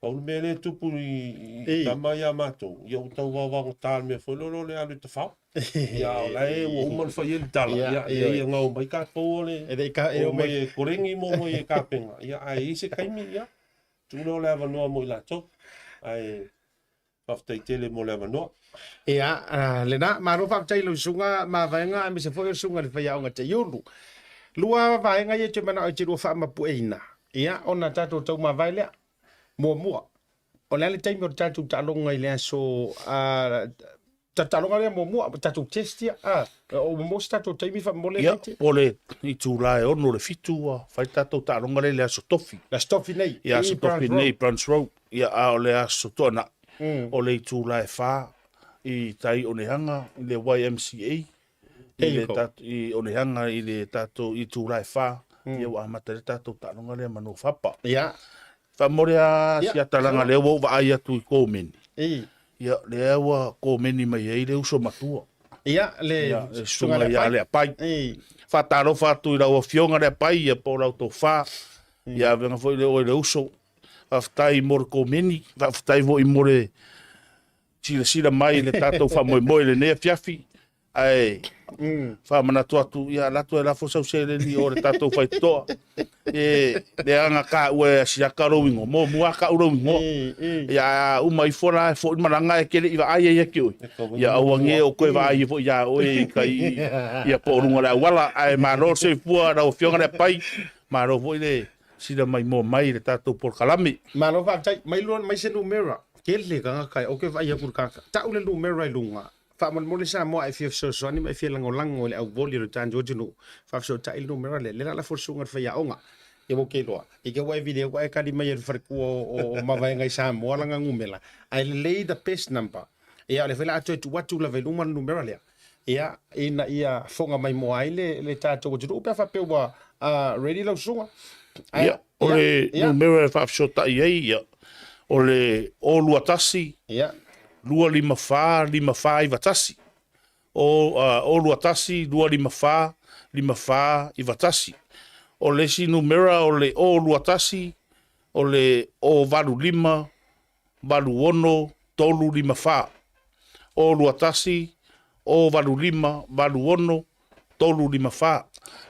Pau le mea lea e tupu i tama ia matou, ia ua tau vaovaogata le mea foi lea o le alu e tafao. Ia, a o la e ua uma ona fai ai le tala, ia, leai e gao mai tatou o le, omai e koleni ma omai e tapena, ia, ae i ai se taimi, ia, tuu lea o le avanoa mo i latou. Ae faafetai tele mo le avanoa. Ia, lena, malo faafetai i lau susuga Mavaega aemaise foi o le susuga i le faiaoga Taiulu. Lua vaega ia e toe manao e te lua faamapueina, ia, ona tatou taumavae lea. Muamua, o le a le taimi o le tatou taaloga i le aso, taaloga lea muamua, tatou test ia, o maua se tatou taimi faamolemole? Ia, po o le itula e 6 i le 7 ua fai le tatou taaloga lea i le aso Tofi. Le aso Tofi nei? Ia, aso Tofi nei i Bruns Road. Ia, a o le aso Toanai, o le itula e 4 i tai Onehanga i le YMCA, i le i Onehanga i le tatou itula e 4, ia ua amata ai le tatou taaloga lea ma Nofapa. Ia. Faamore lava si atalaga lea ua ou vaai atu i komeni. Ia, lea ua komeni mai ai le uso matua. Ia, le Ia, le susuga ia Leapai. Faatalofa atu i lau Afioga Leapai, ia po o lau tofa. Ia, avega foi le oe le uso. Faafetai mo le komeni, faafetai foi mo le silasila mai i le tatou faamoemoe i lenei afiafi. Ae faamanatu atu, ia alu atu e lafo sau seleni o le tatou faitotoa. E leaga taua e asiaka lou igoa, muamua lava tau lou igoa. Ia a uma ifo la e foi le malaga e te le i vaai ai ia te oe, ia aua ne o toe vaai ai foi ia oe i tai ia po o luga o le auala. Ae malo le soifua lau Afioga Leapai, malo foi le sila maimoa mai i le tatou polokalame. Malo faafetai. Mai lua mai se numera. Tele tagata e oke vaai atu i le tagata. Tau le numera i luga. Faamolemole Samoa a e fia fesoasoani ma e fia lagolago i le auvoli o le tatou atunuu, faafesootai le numera lea. Lea la lafo le susuga i le faiaoga. Ia ua ke iloa, i ke ua e vili ua e kali mai e le faletua o Mavaega i Samoa lana numera, ae lelei the best number. Ia o lea foi la a toe tuu atu lava i luma le numera lea. Ia, ina ia foga maimoa ai le, le tatou atunuu pe a faapea ua ready lau susuga. Ae, ia, o le numera e faafesootai ai, ia, o le 021, ia, 254 5491. O, 021 254 5491. O le isi numera o le 021 o le 085 86 354. 021 085 86 354.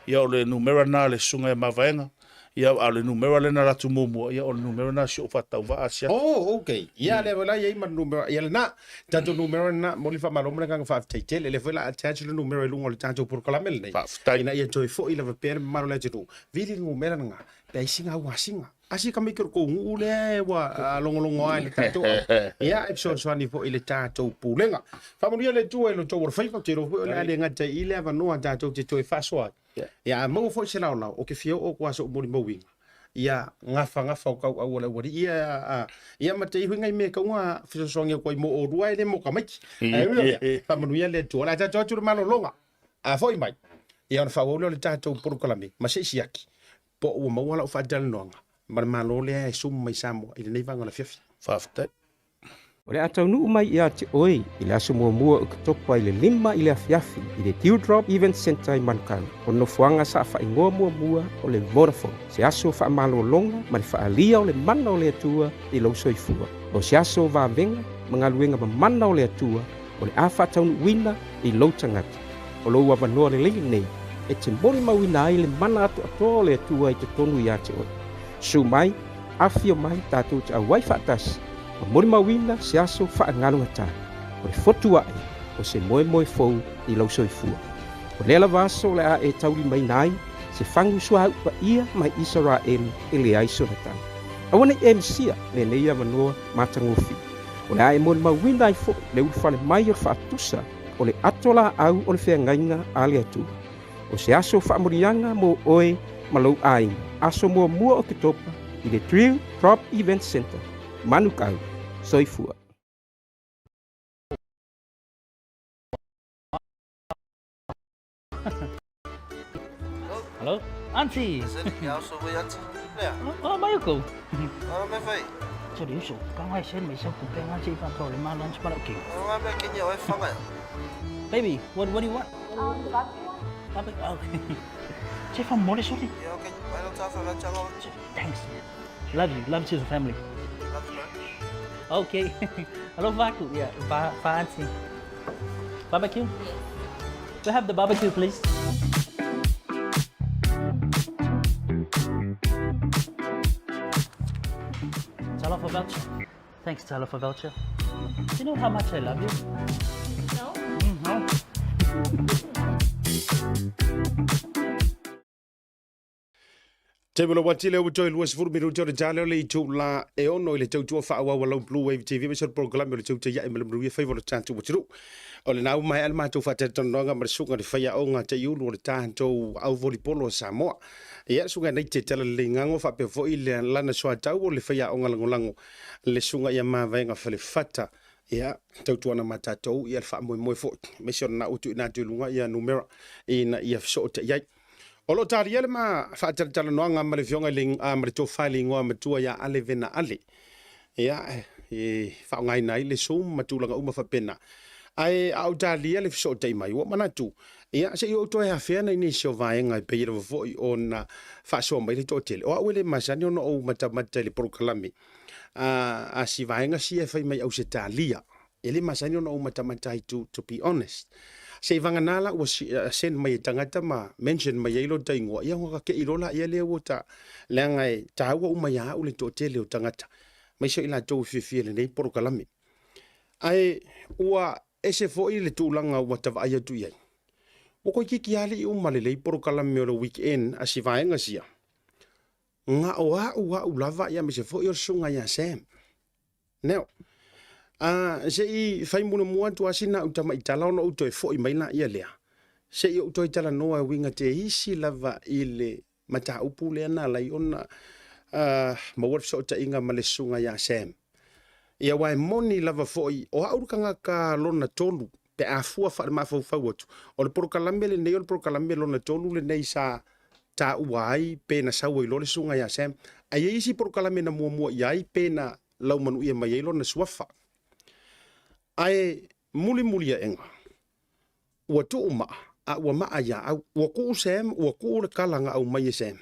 Ia o le numera lena a le Susuga ia Mavaega. Ia a o le numera lea na alu atu muamua, ia o le numera lena a si ou faatauvaa a Siata. Oh, okay. Ia lea foi la i ai ma le numera. Ia lena, tatou numera lena, momoli faamalo ma le agaga faafetai tele. Lea foi la attach le numera i luga o le tatou polokalame lenei. Faafetai. Ina ia toe foi lava pea le mamalu o le atunuu. Vili le numera lena, pe ai sina au asiga. Asi ka miki o le kou nuu lea ua logologo ai le tatou au. Ia, e fesoasoani foi i le tatou pulega. Faamanuia le Atua i lo outou alofaiva, ou te iloa foi o le a le gata i le avanoa tatou te toe faasoa ai. Ia, a maua foi se laolao, ou te fia oo atu lava so'u molimauina, ia gafagafa o tauau o le aualii ia, a, ia ma te iho i nai mea e tatau ona fesoasoani atu ai mo oulua e le mo tamaiti. Ae ui o lea, faamanuia le Atua. O le a tatou atu i le malologa, a foi mai, ia ona faaauau lea o le tatou polokalame ma se i siaki Po o ua maua lau faatalanoaga ma le Malo lea e sumu mai Samoa i lenei vaega o le afiafi. Faafetai. O le a taunuu mai ia te oe i le aso muamua o Oketopa i le 5 i le afiafi i le Dewdrop Event Centre i Manukau, o nofoaga sa faaigoa muamua o le Vodafone, se aso faamalologa ma le faaalia o le mana o le Atua i lou soifua. O se aso vavega ma galuega mamana o le Atua o le a faataunuuina i lou tagata. O lou avanoa lelei lenei e te molimauina ai le mana atoatoa o le Atua i totonu ia te oe. Susu mai, afifio mai tatou te auai faatasi ma molimauina se aso faagalugatā o le fotu aʻe o se moemoe fou i lou soifua. O lea lava aso o le a e taulimaina ai se fagu suauu paia mai Isaraelu e leai sona tau. Aua ne i e misia lenei avanoa matagofie. O le a e molimauina ai foi le ulufale mai o le faatusa o le ato laau o le feagaiga a le Atua. O se aso faamoliaga mo oe ma lou aiga, aso muamua o Oketopa i le Drill Drop Event Centre, Manukau. Soifua. Hello? Auntie! Oh, mai kou. Sorry, uso. Ka ngai sen mai sau kupe ngai sei fa le ma lunch pa okay. Baby, what do you want? Barbecue one? Barbecue. Okay. Che fa mole sorry. Thanks. Love you. Love to the family. Okay. Hello, Vaku. Yeah, va, va auntie. Barbecue? We have the barbecue, please. Talofa voucher. Thanks, Talofa voucher. Do you know how much I love you? No? No. Taimi o le uati lea ua toe 20 minute o le tale o le itula e ono i le tautua faaauau a lau Blue Wave TV aemaise o le polokalame o le Tautai Ae ma le Manuia Faiva o le tatou atunuu. O lena ua maea le matou faatalatalanoaga ma le susuga i le faiaoga taiulu o le tatou au volipolo a Samoa. Ia, le susuga ia Naite Talalelei faapea foi le lana soatau o le faiaoga lagolago le susuga ia Mavaega Falefata. Ia, tautuana ma tatou ia le faamoemoe foi, aemaise o lena ua tuuina atu i luga ia numera ina ia fesootai ai. O lo o talia le ma faatalatalanoaga ma le Afioga i le, ma le Tofa i le Igoa Matua ia Ale Vena Ale. Ia, e faaaogaina ai le Zoom ma tulaga uma faapena. Ae a ou talia le fesootai mai, ua manatu, ia, se i ou toe afea nai nisi o vaega e pei lava foi ona faasoa mai le toatele. O au e le masani ona ou matamata i le polokalame a si vaega sia e fai mai Ausetalia. E le masani ona ou matamata ai to be honest. Se i vagana la ua send mai e tagata ma mention mai ai lota igoa, ia ona kakei loa laia lea ua ta, leaga e taua uma ia au le toatele o tagata, aemaise o i latou e fiafia i lenei polokalame. Ae ua ese foi le tulaga ua ta vaai atu i ai. Ua toeitiiti alii uma lelei polokalame o le weekend a si vaega sia, na o au au lava ia aemaise foi o le susuga ia Sam. Now, se i fai mulamua atu lava sina au tamaitala ona ou toe foi mai laia lea, se i ou toe talanoa e uiga te isi lava i le mataupu lea na ala ai ona maua le fesootaiga ma le susuga ia Sam. Ia aua e moni lava foi, o au le tagata lona tolu pe a fua faalemafaufau atu, o le polokalame lenei o le polokalame lona tolu lenei sa taua ai pe na sau ai loa le susuga ia Sam. Ae i ai isi polokalame na muamua i ai pe na laumanuia mai ai lona suafa. Ae mulimuli aega, ua tuu maa, a ua maa ia au. Ua tuu Sam, ua tuu le kala na aumai e Sam.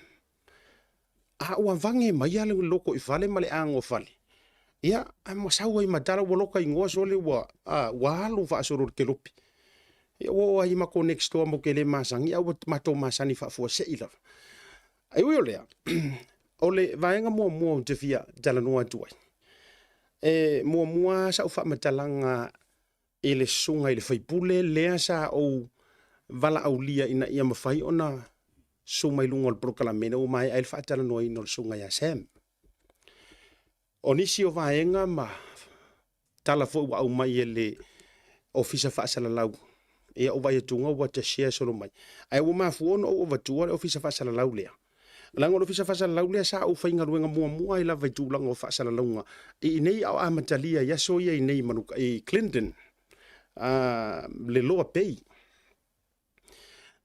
A ua vage mai le loko i fale ma le ago fale. Ia, ae ma sau ai ma tala ua loka igoa sole ua, a, ua alu faasolo i le kelopi. Ia ua oo ai ma ko next door mo ke le masani, a ua matou masani faafuasei lava. Ae ui o lea, o le vaega muamua ou te fia talanoa atu ai, e muamua sau faamatalaga i le susuga i le faipule lea sa ou valaaulia ina ia mafai ona susu mai luga o le polokalame ina ua maea ai le faatalanoaina o le susuga ia Sam. O nisi o vaega ma tala foi ua aumai e le Ofisa Faasalalau, ia o vaai atu ua ta share solo mai. Ae ua mafua ona ou avatua le Ofisa Faasalalau lea. Leaga o le Ofisa Faasalalau lea sa ou faigaluega muamua ai lava i tulaga o faasalalauga i inei a o amatalia i aso ia i inei i Clinton, le Loa Bay.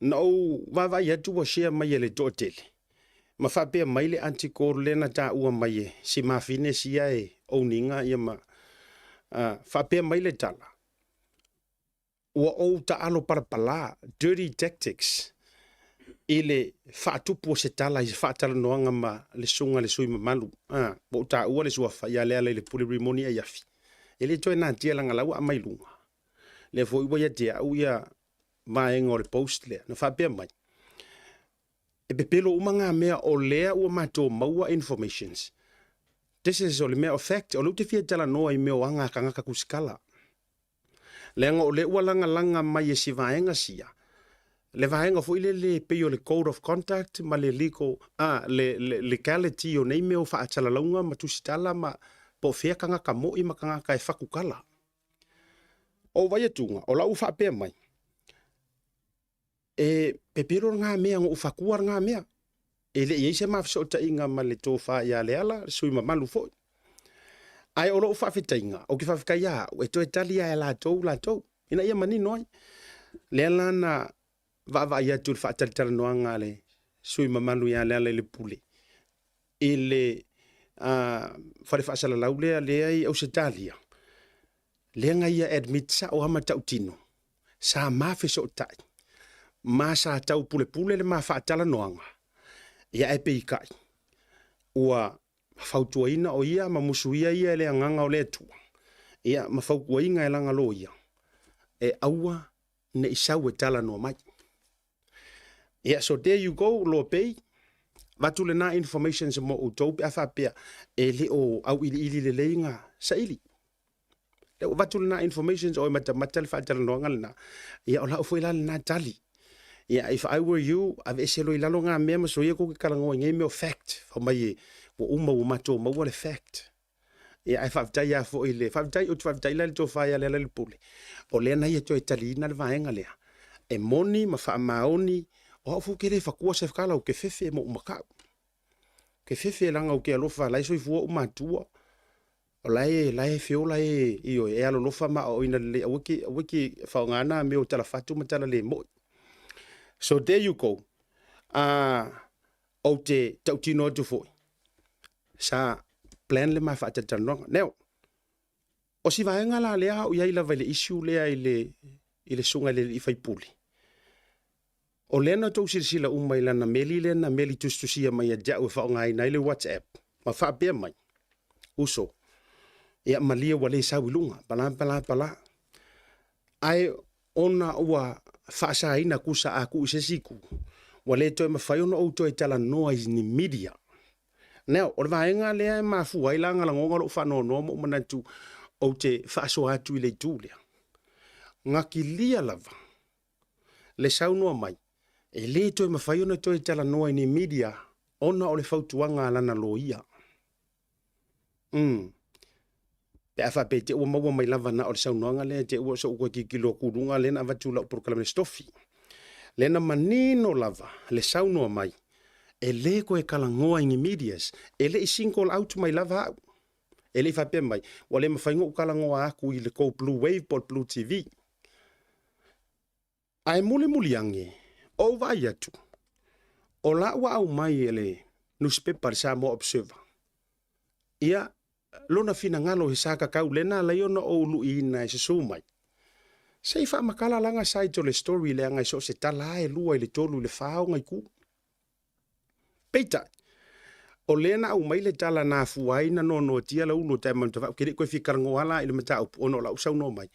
Na ou vaavaai atu ua share mai e le toatele, ma faapea mai le article lea na taua mai e si mafine sia e owning ia ma faapea mai le tala, ua ou taalo palapala, dirty tactics, i le faatupu o se tala i se faatalanoaga ma le susuga i le sui mamalu. Ua ou taua le suafa ia Lealailepule Rimoni Aiafi. E le toe natia leaga la ua aumai luga. Lea foi ua ia te au ia vaega o le post lea, na faapea mai, e pepelo uma ngā mea o lea ua matou maua informations. This is o le mea o fact, o lea ou te fia talanoa i mea o aga a tagata tusitala. Leaga o lea ua lagalaga mai e si vaega sia, le vaega foi lele e pei o le code of conduct ma le legal, le legality o nei mea o faasalalauga ma tusitala ma po o fea tagata moi ma tagata e fatukala. O ou vaai atu, o lau faapea mai, e pepelo ngā mea, ngo ufatua ngā mea. E le i ai se mafesootaiga ma le tofa ia Leala, le sui mamalu foi. Ae o lou faafetaiga, ou te faafetai ia au, e toe tali lava e latou latou, ina ia manino ai. Lea la na vaavaai atu i le faatalatalanoaga a le sui mamalu ia Lealailepule i le fale faasalalau lea lea i Ausetalia, lea na ia admit sao lava ma tautino, sa mafesootai, ma sa tau pulepule le ma faatalanoaga, ia ae peitai, ua fautuaina o ia ma musuia ia e le agaga o le Atua, ia ma fautuaina e lana loia, e aua ne i sau e talanoa mai. Ia, so there you go, Loa Bay, avatu lena information mo outou pe a faapea e le o auiliili lelei ga saili. Lea ua avatu lena information o e matamata le faatalanoaga lena. Ia o lau foi la lena tali. Ia, if I were you, aveese loa i lalo ngā mea ma soia kou ke talanoa i nei mea o fact. Fai mai e, ua uma ua matou maua le fact. Ia, ae faafetai lava foi i le, faafetai, ou te faafetai la i le tofa ia Lealailepule, o lea na ia toe taliina le vaega lea. E moni ma faamaoni, o au foi ou te le fatua se tala ou te fefe ma ou matau. Ou te fefe leaga ou te alofa, la e soifua ou matua, o la e, la e feola e, ioe, e alolofa ma aoaoina lelei, aua e te, aua e te faaaogaina mea o tala fatu ma tala le moi. So there you go. Ou te tautino atu foi, sa plan le ma faatalatalanoaga. Now, O si vaega la lea a o i ai lava i le issue lea i le, i le susuga i le alii faipule, o lea na outou silasila uma i lana meli lea na meli tusitusia mai ia te au e faaaogaina ai le WhatsApp ma faapea mai, uso, ia malie ua le sau i luga, pala pala pala. Ae ona ua faasaina kusa a kuu i se isi itu, ua le toe mafai ona ou toe talanoa i ni media. Now, o le vaega lea e mafua ai la lagona lou faanoanoa ma ou manatu ou te faasoa atu i le itu lea. Gakilia lava le saunoa mai, e le toe mafai ona toe talanoa i ni media ona o le fautuaga a lana loia. Pe a faapea te ua maua mai lava na o le saunoaga lea te ua sou koe tilotilo atu i luga lea na avatu lau polokalame le Stofi. Lea na manino lava le saunoa mai e le koe talanoa i ni medias, e le i single out mai lava au. E le i faapea mai, ua le mafai ona ou talanoa atu i le tou Blue Wave po o le Blue TV. Ae mulimuli ane, ou vaai atu, o la ua aumai e le nusipepa le Samoa Observer, ia, lona finagalo he sakakau lena alai ona ou luiina e susu mai. Se i faamatala lana side o le story leaga e so o se tala lava e lua i le tolu i le fa ona itu. Peitai, o lea na aumai le tala na afua ai na noanoatia lau ulu o tae manutavau, ke le i toe fia talanoa la i le mataupu ona o lau saunoa mai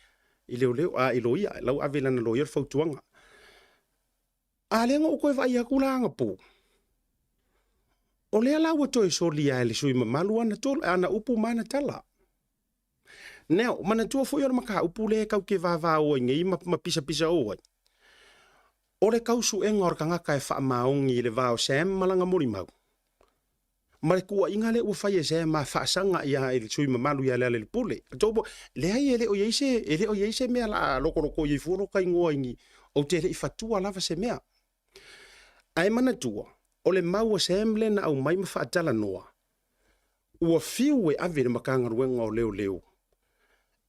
i leoleo, a i loia, lau ave i lana loia le fautuaga. A lea na ou toe vaai atu la anapo, o lea la ua toe solia e le sui mamalu ana, tol, ana upu ma ana tala. Now, manatua foi o le mataupu lea e tau te vavao ai nei ma, ma pisapisa o ai. O le tausuega o le tagata e faamaoni i le va o Sam ma lana molimau, ma le tuuaiga lea ua fai e Sam a faasaga ia i le sui mamalu ia Lealailepule. Tou, leai e le o i ai se, e le o i ai se mea la lokoloko i ai fua lo ta igoa i ni, ou te le i fatua lava se mea. Ae manatua, o le mau a Sam lea na aumai ma faatalanoa, ua fiu e ave i le Matagaluega o Leoleo.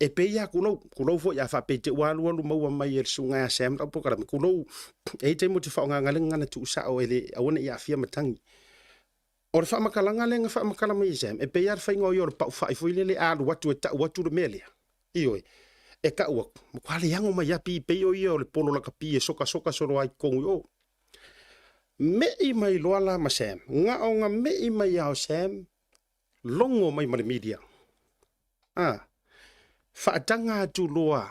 E pei lava tulou, tulou foi a faapea te ua alualu maua mai e le susuga ia Sam lau polokalame, tulou, e i ai taimi ou te faaaogaina le gagana tuusao e le, aua ne i aafia matagi. O le faamatalaga lea na faamatala mai e Sam, e pei lava le faiga o ia o le paufai foi lele a alu atu e tau atu le mea lea. Ioe, e tau atu, matua leago mai lava pi, pei o ia o le polo lakapi e sokasoka solo ai i totonu i o. Me'i mai loa la ma Sam, na ona me'i mai lava o Sam, logo mai ma le media. A, faataga atu loa,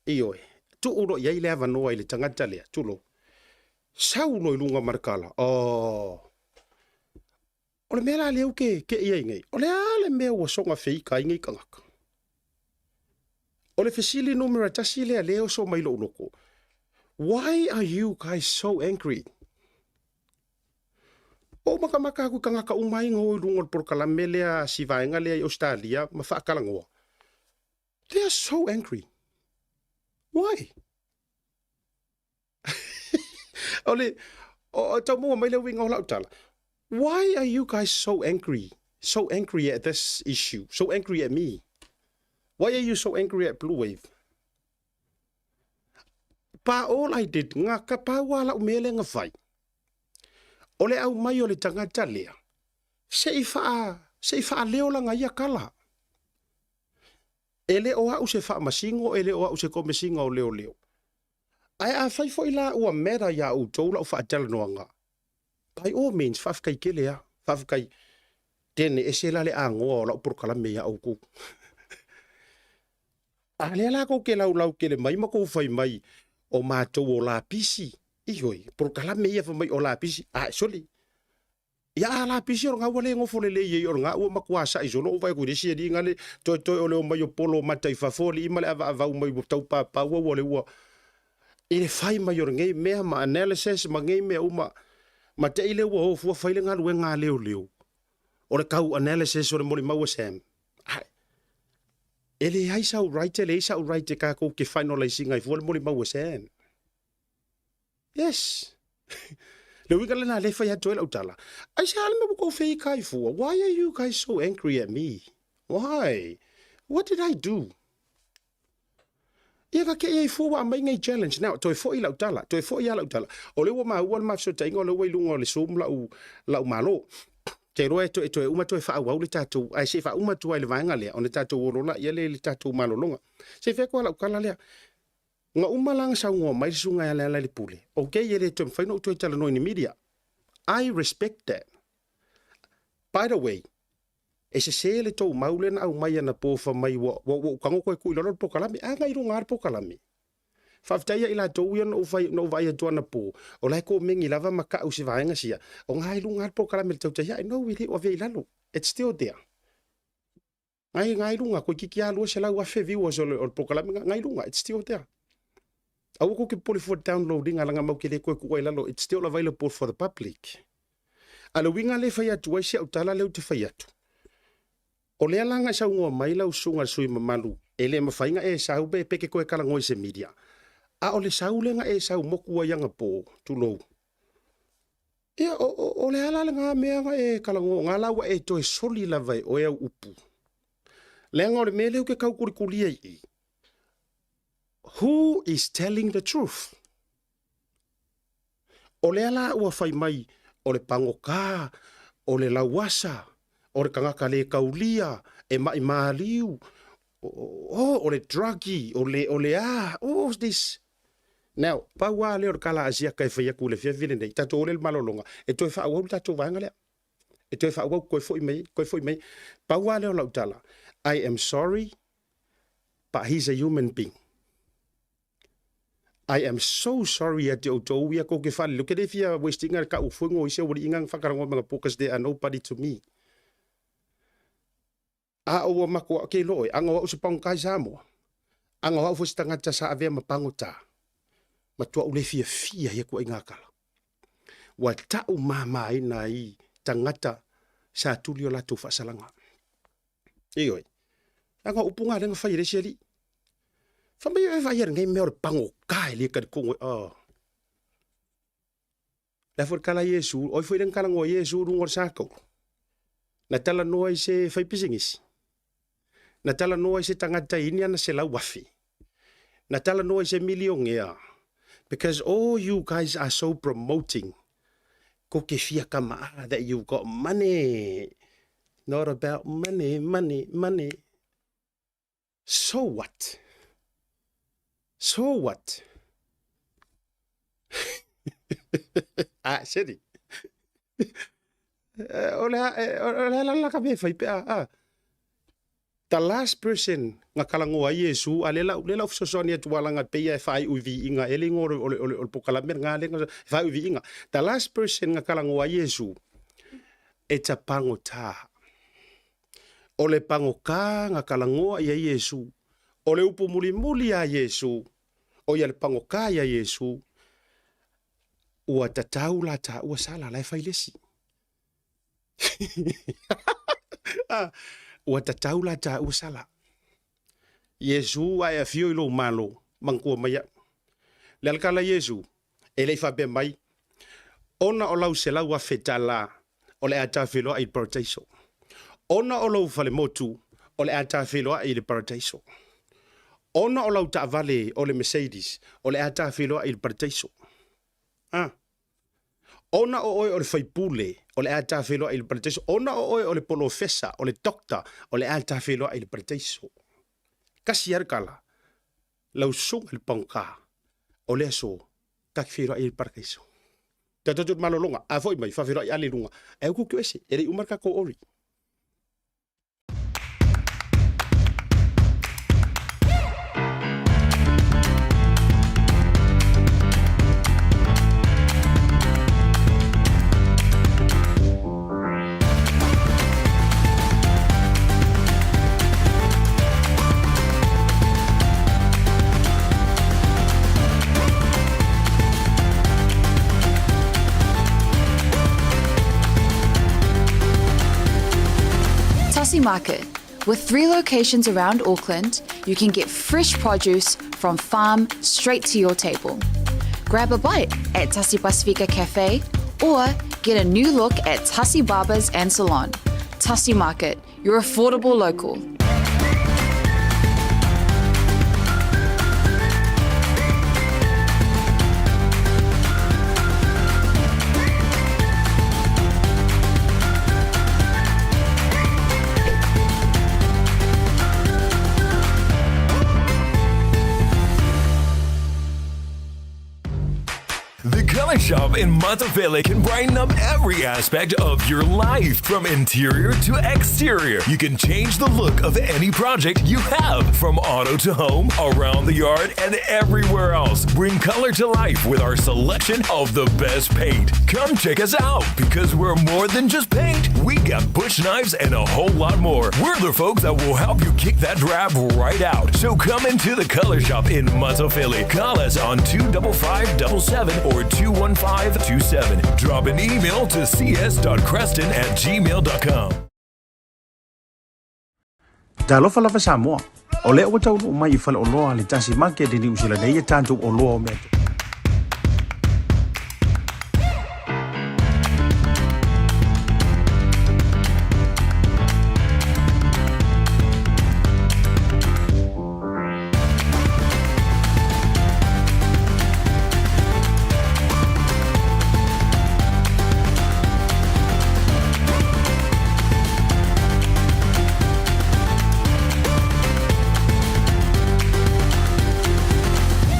ioe, tuu loa i ai le avanoa i le tagata lea, tulou, sau loa i luga ma le tala, oh, o le mea la lea ou te ke'i ai nei, o le a le mea ua soga feika ai nei tagata? O le fesili numera tasi lea lea e oso mai lou loko, why are you guys so angry? Ua ou makamaka aku i tagata uma ai na o i luga o le polokalame lea a si vaega lea i Ausetalia ma faatalanoa. They are so angry. Why? O le, o, tau maua mai le uiga o lau tala. Why are you guys so angry? So angry at this issue? So angry at me? Why are you so angry at Blue Wave? Pa all I did, ngā ka pau a lau mea lea na fai. O le aumai o le tagata lea, se i whaa, se i whaaleo langa ia kala. E le o au se faamasino, e le o au se komesina o leoleo. Ae afai foi la ua matter iā outou lau faatalanoaga, by all means, faafetai tele lava, faafetai. Tene ese la le agoa o lau polokalame iā outou. A lea la tou te laulau tele mai ma tou fai mai o matou o lapisi, ioe, polokalame ia fai mai o lapisi, ae sole, Ia a lapisi o lena ua le nofo lelei ai o lena ua matua sa'i solo ou vaai atu i le isi alii na le toetoe o le omai o polo mata i fafo alii ma le avaavau mai ua tau papau ua le ua i le fai mai o lenei mea ma analysis ma nei mea uma ma te i lea ua o fua fai le galuega a leoleo o le tau analysis o le molimau a Sam. Ae, e leai sau right e leai sa'u right e tatou te finalise ina ai fua le molimau a Sam. Yes. Le uiga lena lea e fai atu ai lau tala. Aisea le mea ua tou feika ai fua? Why are you guys so angry at me? Why? What did I do? Ia ka kei ai fua ua aumai nei challenge. Now, toe foi lau tala, toe foi lava lau tala. O lea ua maua le ma fesootaiga o lea ua i luga o le Zoom lau, lau malo. Te iloa e toe, toe uma toe faaauau le tatou, ae se i faauma atu ai le vaega lea, ona tatou olo laia lea i le tatou malologa. Se i fai atu lava lau tala lea. Na uma la ona saunoa mai le susuga ia Lealailepule, okay, e le toe mafai ona ou toe talanoa i ni media. I respect that. By the way, e sese le tou mau lea na aumai anapo fai mai ua, ua, ua ou tago toe tuu i lalo le polokalame. A na i luga lava le polokalame. Faafetai ia i latou ia na ou fai, na ou vaai atu anapo, o la e komeni lava ma tau i se vaega sia, o na i luga lava le polokalame i le tautai ae. No, e le o avea i lalo. It's still there. Ngai, ngai luga, toeitiiti lava 200,000 viewers o le, o le polokalame, ngai luga, it's still there. Aua kou te popole fua download ina leaga matou te le toe tuua i lalo, it's still available for the public. A o le uiga lea e fai atu ai si au tala lea ou te fai atu, o lea la na e saunoa mai lau susuga i le sui usufono mamalu, e le mafai ona e sau pe, pe te toe talanoa i se media, a o le sau lea na e sau motu ai anapo, tulou, Ia, o, o, o le a la lena mea na e talanoa, na la ua e toe soli lava e oe au upu. Leaga o le mea lea ou te tau tulitulia i i, who is telling the truth? O lea la ua fai mai o le pagota, o le lauasa, o le tagata le taulia, e ma'i maliu, oh, o le druggie, o le, o le a, all this. Now, pau lava lea o le tala a Asiata e fai atu i le afiafi lenei, tatou o lea i le malologa, e toe faaauau le tatou vaega lea. E toe faaauau, toe foi mai, toe foi mai. Pau lava lea o lau tala, I am sorry, but he's a human being. I am so sorry ia te outou ia kou ke whalelo. Ke le fia wastinga le kau fuengo i se wali inga whakarangoa mga po, cause they are nobody to me. A o ua matua ke loe, anga o au se pagota i Samoa. Anga o au foi se tagata sa avea ma pagota. Matua ou le fiafia ia kuai ngā kala. Ua ta'u māmāina i tagata sa tuli o latou faasalanga. Ioe. Leaga o upu ngā lea na fai e le isi alii. Fai mai e vaai lenei mea o le pagota e le talitonu e, oh. Le a foi le tala a Iesu, o ai foi lea na talanoa i Iesu i luga o le sakaulu? Na talanoa i se faipisinisi? Na talanoa i se tagata i ni ana 100,000? Na talanoa i se milionea? Because all you guys are so promoting ko ke fia kama'a that you've got money. Not about money, money, money. So what? So what? Ah, seri. O le o le la ka me fai pe a. The last person nga kalangoa ai Iesu, a le lau le lau fesoasoani atu ala nga peia e faaiu i viiga, e le igoa o le, o le, o le, o le pokalame lena lea e faaiu i viiga. The last person nga kalangoa ai Iesu, e ta pagota. O le pagota nga kalangoa ia Iesu. O le upu mulimuli a Iesu, o ia le pagota ia Iesu, ua tatau la taua sala la e fai le isi. Ah, ua tatau la taua sala. Iesu a e afio i lou malo, manatua mai au. Le alakala Iesu, e le i faapea mai, ona o lau 100,000 tala, o le a tafeiloai i le parataiso. Ona o lou falemotu, o le a tafeiloai i le parataiso. Ona o lau taavale o le Mercedes, o le a tafeiloai i le parataiso. Ah. Ona o oe o le faipule, o le a tafeiloai i le parataiso. Ona o oe o le polofesa, o le doctor, o le a tafeiloai i le parataiso. Kasi lava le tala, lau susuga i le pagota, o le aso, ta te feiloai ai i le parataiso. Tatou te malologa, a foi mai, faafeiloai ale i luga, ae aua tou te o ese, e le i uma le tatou ori. Tasi Market. With three locations around Auckland, you can get fresh produce from farm straight to your table. Grab a bite at Tasi Pasifika Cafe or get a new look at Tasi Barbers and Salon. Tasi Market, your affordable local. Color Shop in Matafele can brighten up every aspect of your life, from interior to exterior. You can change the look of any project you have, from auto to home, around the yard, and everywhere else. Bring color to life with our selection of the best paint. Come check us out because we're more than just paint. We got bush knives and a whole lot more. We're the folks that will help you kick that drab right out. So come into the Color Shop in Matafele. Call us on 25577 or 21527. Drop an email to cs.creston@gmail.com. Talofa lava Samoa, o lea ua taunuu mai i faleoloa a le Tasi Market i Niu Sila nei e tatou oloa o mea.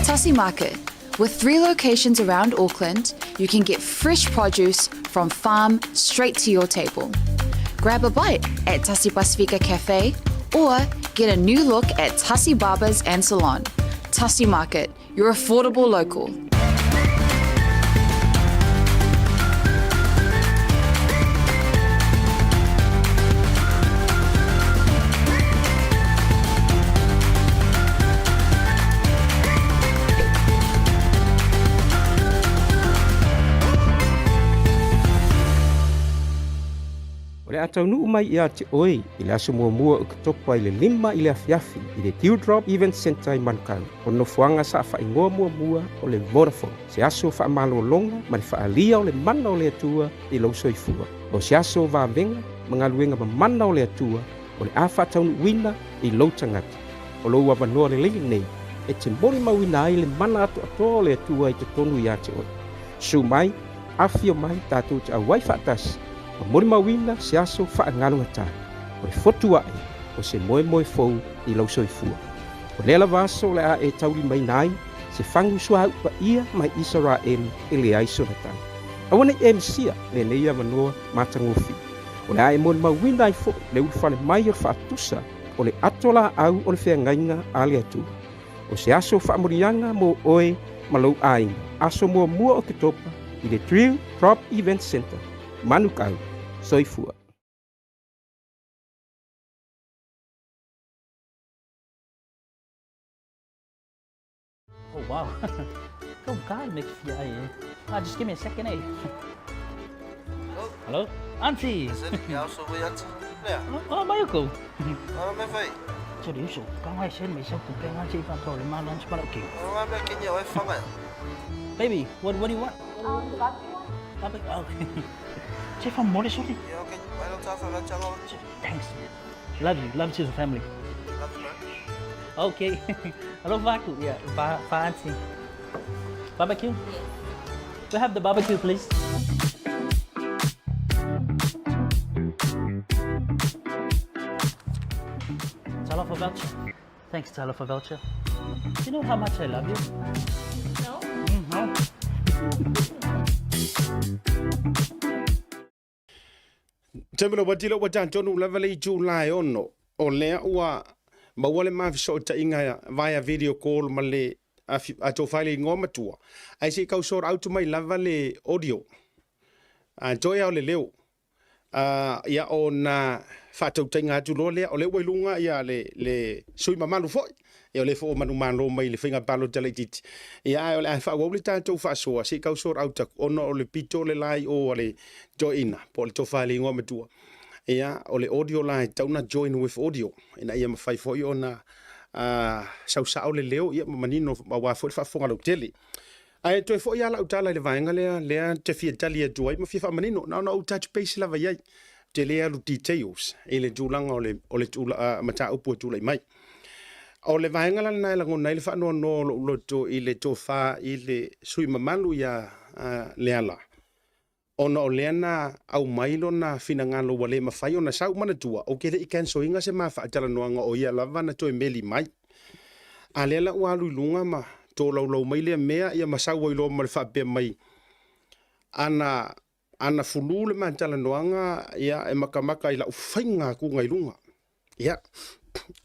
Tasi Market. With three locations around Auckland, you can get fresh produce from farm straight to your table. Grab a bite at Tasi Pasifika Cafe or get a new look at Tasi Barbers and Salon. Tasi Market, your affordable local. O le a taunuu mai ia te oe i le aso muamua o Oketopa i le 5 i le afiafi i le Dewdrop Event Centre i Manukau, o nofoaga saofaigoa muamua o le Vodafone, se aso faamalologa ma le faaalia o le mana o le Atua i lou soifua. O se aso vavega ma galuega mamana o le Atua o le a faataunuuina i lou tagata. O lou avanoa lelei lenei e te molimauina ai le mana atoatoa o le Atua i totonu ia te oe. Susu mai, afifio mai tatou te auai faatasi ma molimauina se aso faagalugata o le fotu ae o se moemoe fou i lou soifua. O lea lava aso o le a e taulimaina ai se fagu suauu paia mai Isaraelu e leai sona tau. Aua ne i e misia lenei avanoa matagofie. O le a e molimauina ai foi le ulufale mai o le faatusa o le ato laau o le feagaiga a le Atua. O se aso faamuliaga mo oe ma lou aiga, aso muamua o Oketopa i le Drill Drop Event Centre, Manukau. Soifua. Oh wow. Go God make fia ai eh. Ah, just give me a second eh. Hello? Auntie. Oh, mai ko. Baby, what what do you want? Barbecue one? Barbecue. Oh. Che fa mole sorry. Thanks, man. Love you. Love to the family. Okay. Hello, Vaku. Yeah, va auntie. Barbecue? We have the barbecue, please. Talofa voucher. Thanks, Talofa voucher. You know how much I love you? No? No. Taimi ua tilo ua tatou lava le itu lae ono o lea ua maua le mafesootaiga via video call ma le a tofa i le igoa matua ae se i kau sort out mai lava le audio a toe ao le leo ia ona faatautaiga atu loa lea o lea ua i luga ia le sui mamalu foi ia o lea foi ua manumalo mai le faiga palota laitiiti ia ae o le a faaauau le tatou faasoa se i kau sort out atu ona o le pito le la i o a le toeaina po o le tofa i le igoa matua ia o le audio la e tatau ona join with audio ina ia mafai foi ona sausao le leo ia ma manino aua foi le faafofoga lautele. Ae toe foi lava lau tala i le vaega lea, lea te fia tali atu ai ma fia faamanino, na ona ou touch base lava i ai. Ou te le alu details i le tulaga o le, o le tula, mataupu e tulai mai. O le vaega la lena e lagona ai le faanoanoa o lou loto i le tofa i le sui mamalu ia Leala, ona o lea na aumai lona finagalo ua le mafai ona sau. Manatua, ou te le i cancel ina se ma faatalanoaga o ia lava na toe meli mai. A lea la ua alu i luga ma tolaulau mai lea mea ia ma sau ai loa ma le faapea mai, Ana ana fulu le matalanoaga ia e makamaka i lau faiga atuga i luga. Ia,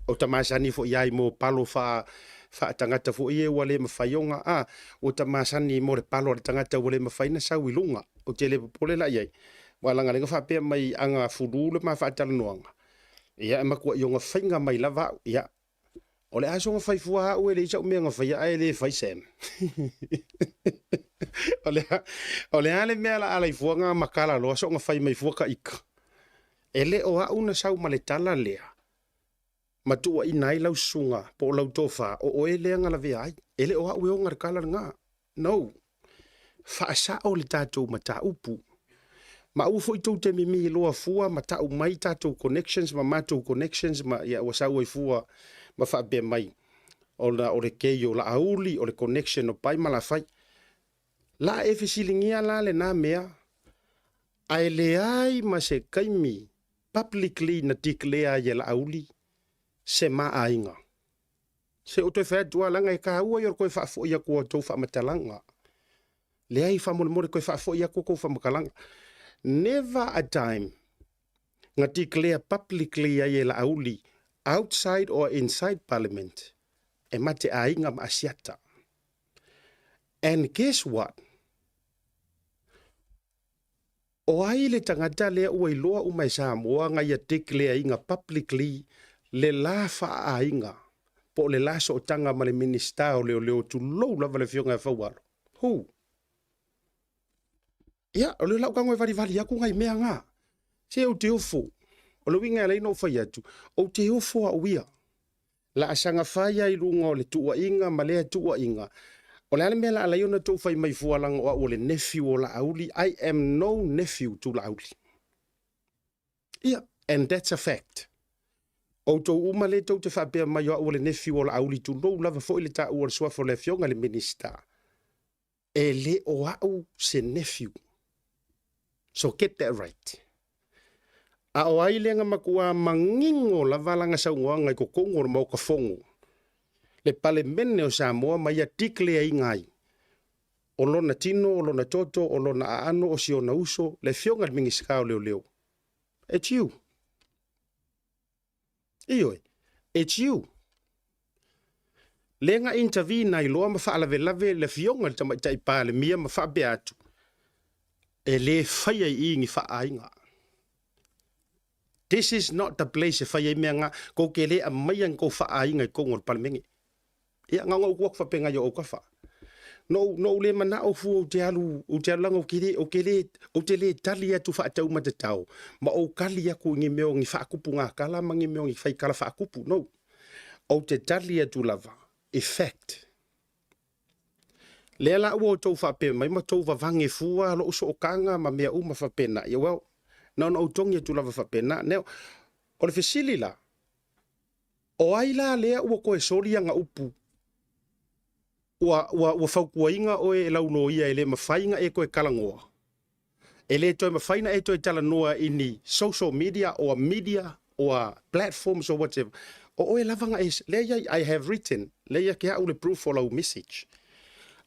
o ta masani foi ai mo palo fa faatagata foi e ua le mafai ona a ua ta masani mo le palo a le tagata ua le mafai na sau i luga. Ou te le popole la i ai. Ua laga lenga faapea mai aga fulu le ma faatalanoaga. Ia e matua i ona faiga mai lava au. Ia, o le aso na fai fua au e leai sau mea na faia ae le fai Sam. O le o le a le mea la ala i fua nga makala loa so nga fai mai fua ka ika. E le o au na sau ma le tala lea. Ma tuuaina ai lau susuga po o lau tofa o oe lea na lavea ai. E le o au e ona le tala lena. No. Faasao le tatou mataupu. Ma aua foi tou te mimi loa fua ma tau mai tatou connections ma matou connections ma ia ua sau ai fua ma faapea mai ona o le kei o Laauli, o le connection o Pai ma Lafai. La e fesiligia la lena mea, ae leai ma se taimi publicly na declare ai e Laauli se ma aiga. Se ou toe fai atu lava, leaga e taua ia o le toe faafoi atu o a outou faamatalaga. Leai, faamolemole toe faafoi atu outou faamatalaga. Never a time na declare publicly ai e Laauli outside or inside Parliament e ma te aiga ma Asiata. And guess what? O ai le tagata lea ua iloa uma e Samoa na ia declare ina publicly le la faaaiga po o le la sootaga ma le Minisita o Leoleo, tulou lava le Afioga ia Faualo? Who? Ia, o le lau tago e valivali atu nai mea na. Se ou te ofo. O le uiga e ala ai ona ou fai atu, ou te ofo au ia. Laasaga fai ai i luga o le tuuaiga ma lea tuuaiga. O le a le mea la alai ona tou fai mai fua leaga o au o le nephew o Laauli, I am no nephew to Laauli. Ia, and that's a fact. Outou uma lea tou te faapea mai o au o le nephew o Laauli, tulou lava foi le taua o le suafa o le Afioga i le Minisita. E le o au se nephew. So get that right. A o ai lea na matua manino lava lana saunoaga i totonu o le Maota Fono, le Palemene o Samoa ma ia declare-ina ai, o lona tino, o lona toto, o lona aano, o si ona uso, le Afioga i le Minisita o Leoleo. It's you. Ioe, it's you. Lea na intervene ai loa ma faalavelave le Afioga i le Tamaitai Palemia ma faapea atu, e le faia i i ni faaaiga. This is not the place e fai ai mea nga, kou te le aumaia ni kou faaaiga i totonu o le Palemene. Ia, na ona ou tu atu faapena i ou autafa. No, no ou le manao fua ou te alu, ou te alu langa ou te le, ou te le, ou te le tali atu faataumatatao, ma ou kali atu i ni mea o ni faakupu gakala ma ni mea o ni faikala faakupu. No. Ou te tali atu lava i fact. Lea la ua outou faapea mai ma tou vavage fua lou sootaga ma mea uma faapena. Ia, well, na ona ou togi atu lava faapena. Now, o le fesili la, O ai la lea ua toe soli ana upu? Ua, ua, ua fautuaina oe e lau loia e le mafai na e toe talanoa. E le toe mafai na e toe talanoa i ni social media or media or platforms or whatever. O oe lava na e, lea iai, I have written, lea ia te au le proof o lau message.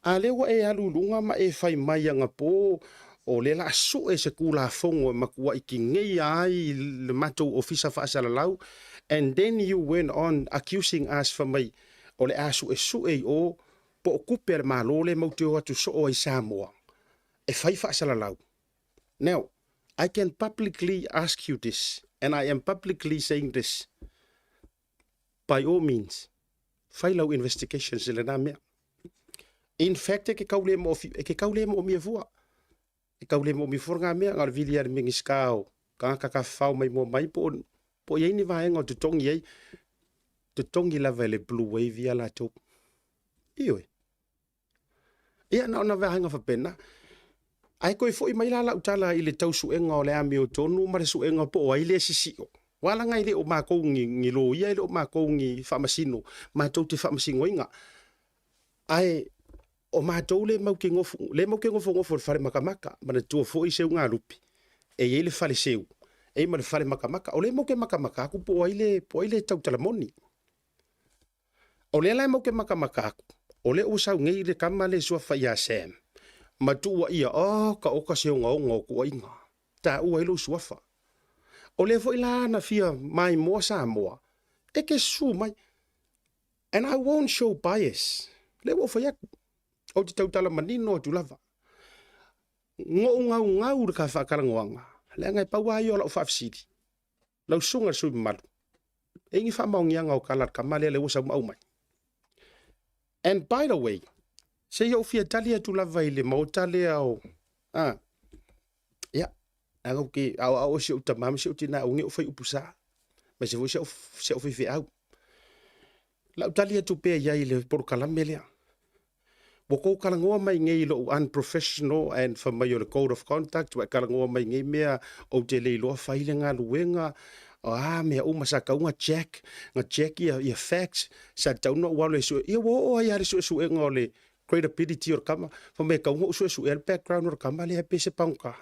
A lea ua e alu i luga ma e fai mai anapō, o lea la a sue se Tulafono e matuai tineia ai le matou Ofisa Faasalalau, and then you went on accusing us fai mai o le a suesue i o po o tupe a le Malo lea matou te o atu soo ai i Samoa e fai faasalalau. Now, I can publicly ask you this, and I am publicly saying this, by all means, fai lau investigations i lena mea. In fact, e ke kau le mo e ke kau le moomia fua. E kau le moomia fua ngā mea, ngā le vili a le Minisita o tagata tafafao mai mua mai po o po o i ai ni vaega o totogi ai, totogi lava e le Blue Wave ia latou. Ioe. Ia, na ona vaega faapena. Ae toe foi mai la lau tala i le tau suega o le amiotonu ma le suega po o ai le sisio. Aua leaga e le o matou ni, ni loia, e le o matou ni faamasino, matou te faamasinoina. Ae o matou le mau te nofo, le mau te nofonofo i le fale makamaka, manatua foi seugalupe, e i ai le fale seu, e i ai ma le fale makamaka. O lea matou te makamaka atu po o ai le, po o ai le tautala moni. O lea la e matou te makamaka atu, o lea ua sau nei le tama lea e suafa ia Sam. Ma tuuaia, oh, ka oka se ogaoga o tuuaiga, taua ai lou suafa. O lea foi la na fia maimoa Samoa, e ke susu mai. And I won't show bias. Lea ua ou fai atu, ou te tautala manino atu lava. Go'u gaugau le ka faatalanoaga, leaga e pau lava ia o la'u faafesili, lau susuga i le sui mamalu, e i ai ni faamaoniaga o tala a le tama lea lea ua sau ma aumai? And by the way, se i ou fia tali atu lava i le maota lea o, a, ia, leaga ou te aoao i si ou tama ma si ou tina aua ne i ou fai upu sa, aemaise foi si au faifeau. Lau tali atu pea i ai i le polokalame lea. Ua tou talanoa mai nei i lou unprofessional and fai mai o le code of conduct, ua e talanoa mai nei mea ou te le iloa fai le galuega, o a mea uma sa tatau ona check, na check ia, ia facts, sa tatau ona ou alo e sue, ia ua oo ai lava le suesuega o le credibility o le tama, fai mai e tatau ona ou suesuea le background o le tama lea pe se pagota.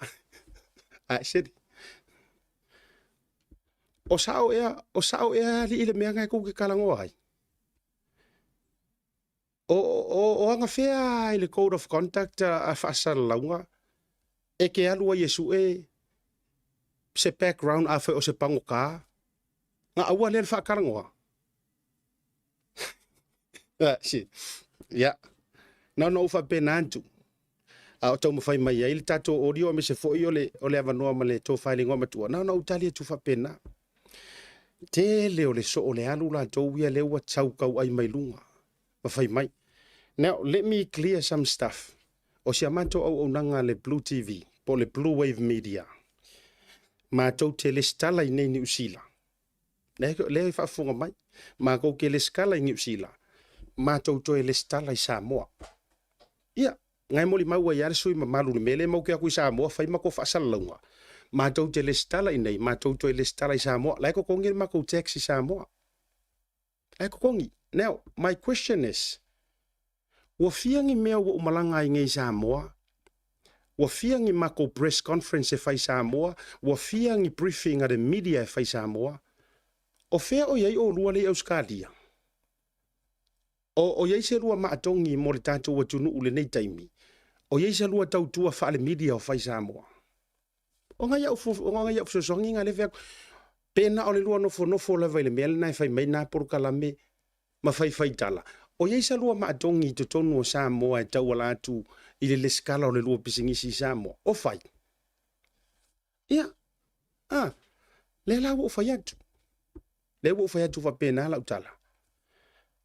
Ae seli. O sao ea, o sao ea alii le mea na e tou te talanoa ai? O, o, o agafea i le code of conduct a faasalalauga e ke alu ai e sue se background afai o se pagota, na aua lea le faatalanoa. Ah, si. Ia. Na ona ou faapena atu. A o taumafai mai ai le tatou audio aemaise foi o le, o le avanoa ma le tofa i le igoa matua. Na ona ou tali atu faapena. Tele o le soo o le alu latou ia lea ua tau tauai mai luga ma fai mai. Now, let me clear some stuff. O si a matou auaunaga a le Blue TV, po o le Blue Wave Media, matou te lesitala i nei Niu Sila. Lea, lea e faafofoga mai. Matou te lesitala i Niu Sila, matou toe lesitala i Samoa. Ia, na e molimau ai lava le sui mamalu i le mea lea matou te o atu i Samoa fai matou faasalalauga. Matou te lesitala i nei, matou toe lesitala i Samoa. La e totogi le matou tax i Samoa. La e totogi. Now, my question is, ua fia ni mea ua ou malaga ai nei i Samoa? Ua fia ni matou press conference e fai i Samoa? Ua fia ni briefing a le media e fai i Samoa? O fea o i ai olua lea i Ausetalia? O, o i ai se lua maatogi mo le tatou atunuu i lenei taimi? O i ai se lua tautua faale-media o fai Samoa? O ngai au, o ngai au fesoasoani nga lea fai atu. Pe na o le lua nofonofo lava i le mea lena e fai mai na polokalame ma faifai tala. O i ai sa lua maatogi i totonu o Samoa e tauala atu i le lesikala o le lua pisinisi i Samoa? O fai. Ia, a, lea la ua ou fai atu. Lea ua ou fai atu faapena lau tala.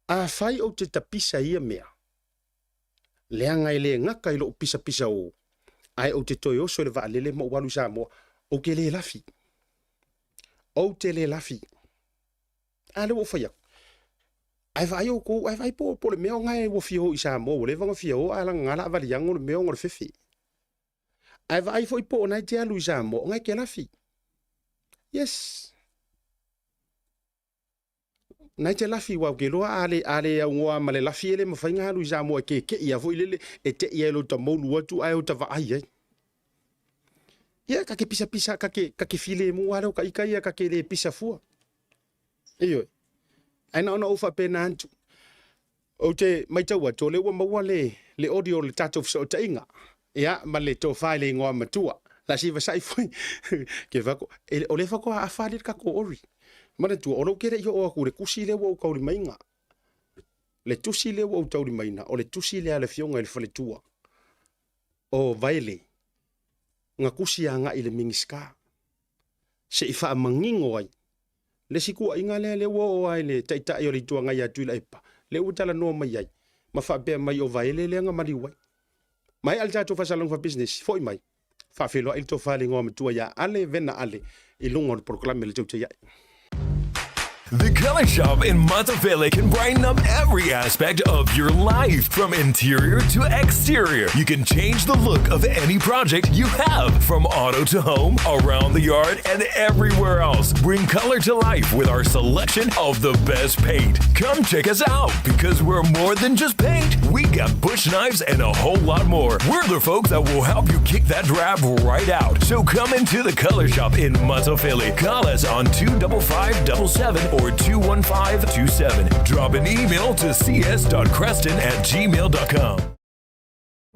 Afai ou te tapisa i ia mea, leaga e le gata i lou pisapisa o, ae ou te toe oso i le vaalele ma ou alu i Samoa, ou te le lafi. Ou te le lafi. A lea ua ou fai atu. Ae vaai outou, ae vaai po, po o le mea o na e ua fia o i Samoa, ua leva ona fia o, ae lagana la avaliago le mea ona o le fefe. Ae vaai foi po o na e te alu i Samoa, o na e te lafi. Yes. Na e te lafi, ua ke loa a le, a le augoa ma le lafi e le mawhai nga alu i Samoa e ke ke ia foi lele, e te ia e lo ta moulu atu ae o ta vaai ai. Ia, ka ke pisa pisa, ka ke, ka ke file mu a leo ka ika ia, ka ke le pisa fua. Ioe. Ae na ona ou faapena atu. Ou te matau atu, o lea ua maua le, le audio o le tatou fesootaiga. Ia, ma le tofa i le igoa matua. La si vasai foi. Ke fako, e, o lea faatoa afa le tatou ori. Manatua, o lou kere i oo atu le tusi lea ua ou taulimaina. Le tusi lea ua ou taulimaina, o le tusi lea a le afioga i le faletua o Vaele, na tusi agai i le Minisita. Se i faamanino ai le isi tuuaiga lea lea ua oo lava i le Taitai o le Itu Agai ia Tuilaepa, lea ua talanoa mai ai ma faapea mai o Vaele lea na maliu ai. Maea le tatou faasalalauga faapisinisi, foi mai, faafeiloai le tofa i le igoa matua ia Ale Vena Ale i luga o le polokalame Le Tautai Ae. The Color Shop in Matafele can brighten up every aspect of your life, from interior to exterior. You can change the look of any project you have, from auto to home, around the yard, and everywhere else. Bring color to life with our selection of the best paint. Come check us out because we're more than just paint. We got bush knives and a whole lot more. We're the folks that will help you kick that drab right out. So come into the Color Shop in Matafele. Call us on 25577 or 21527. Drop an email to cs.creston at gmail.com.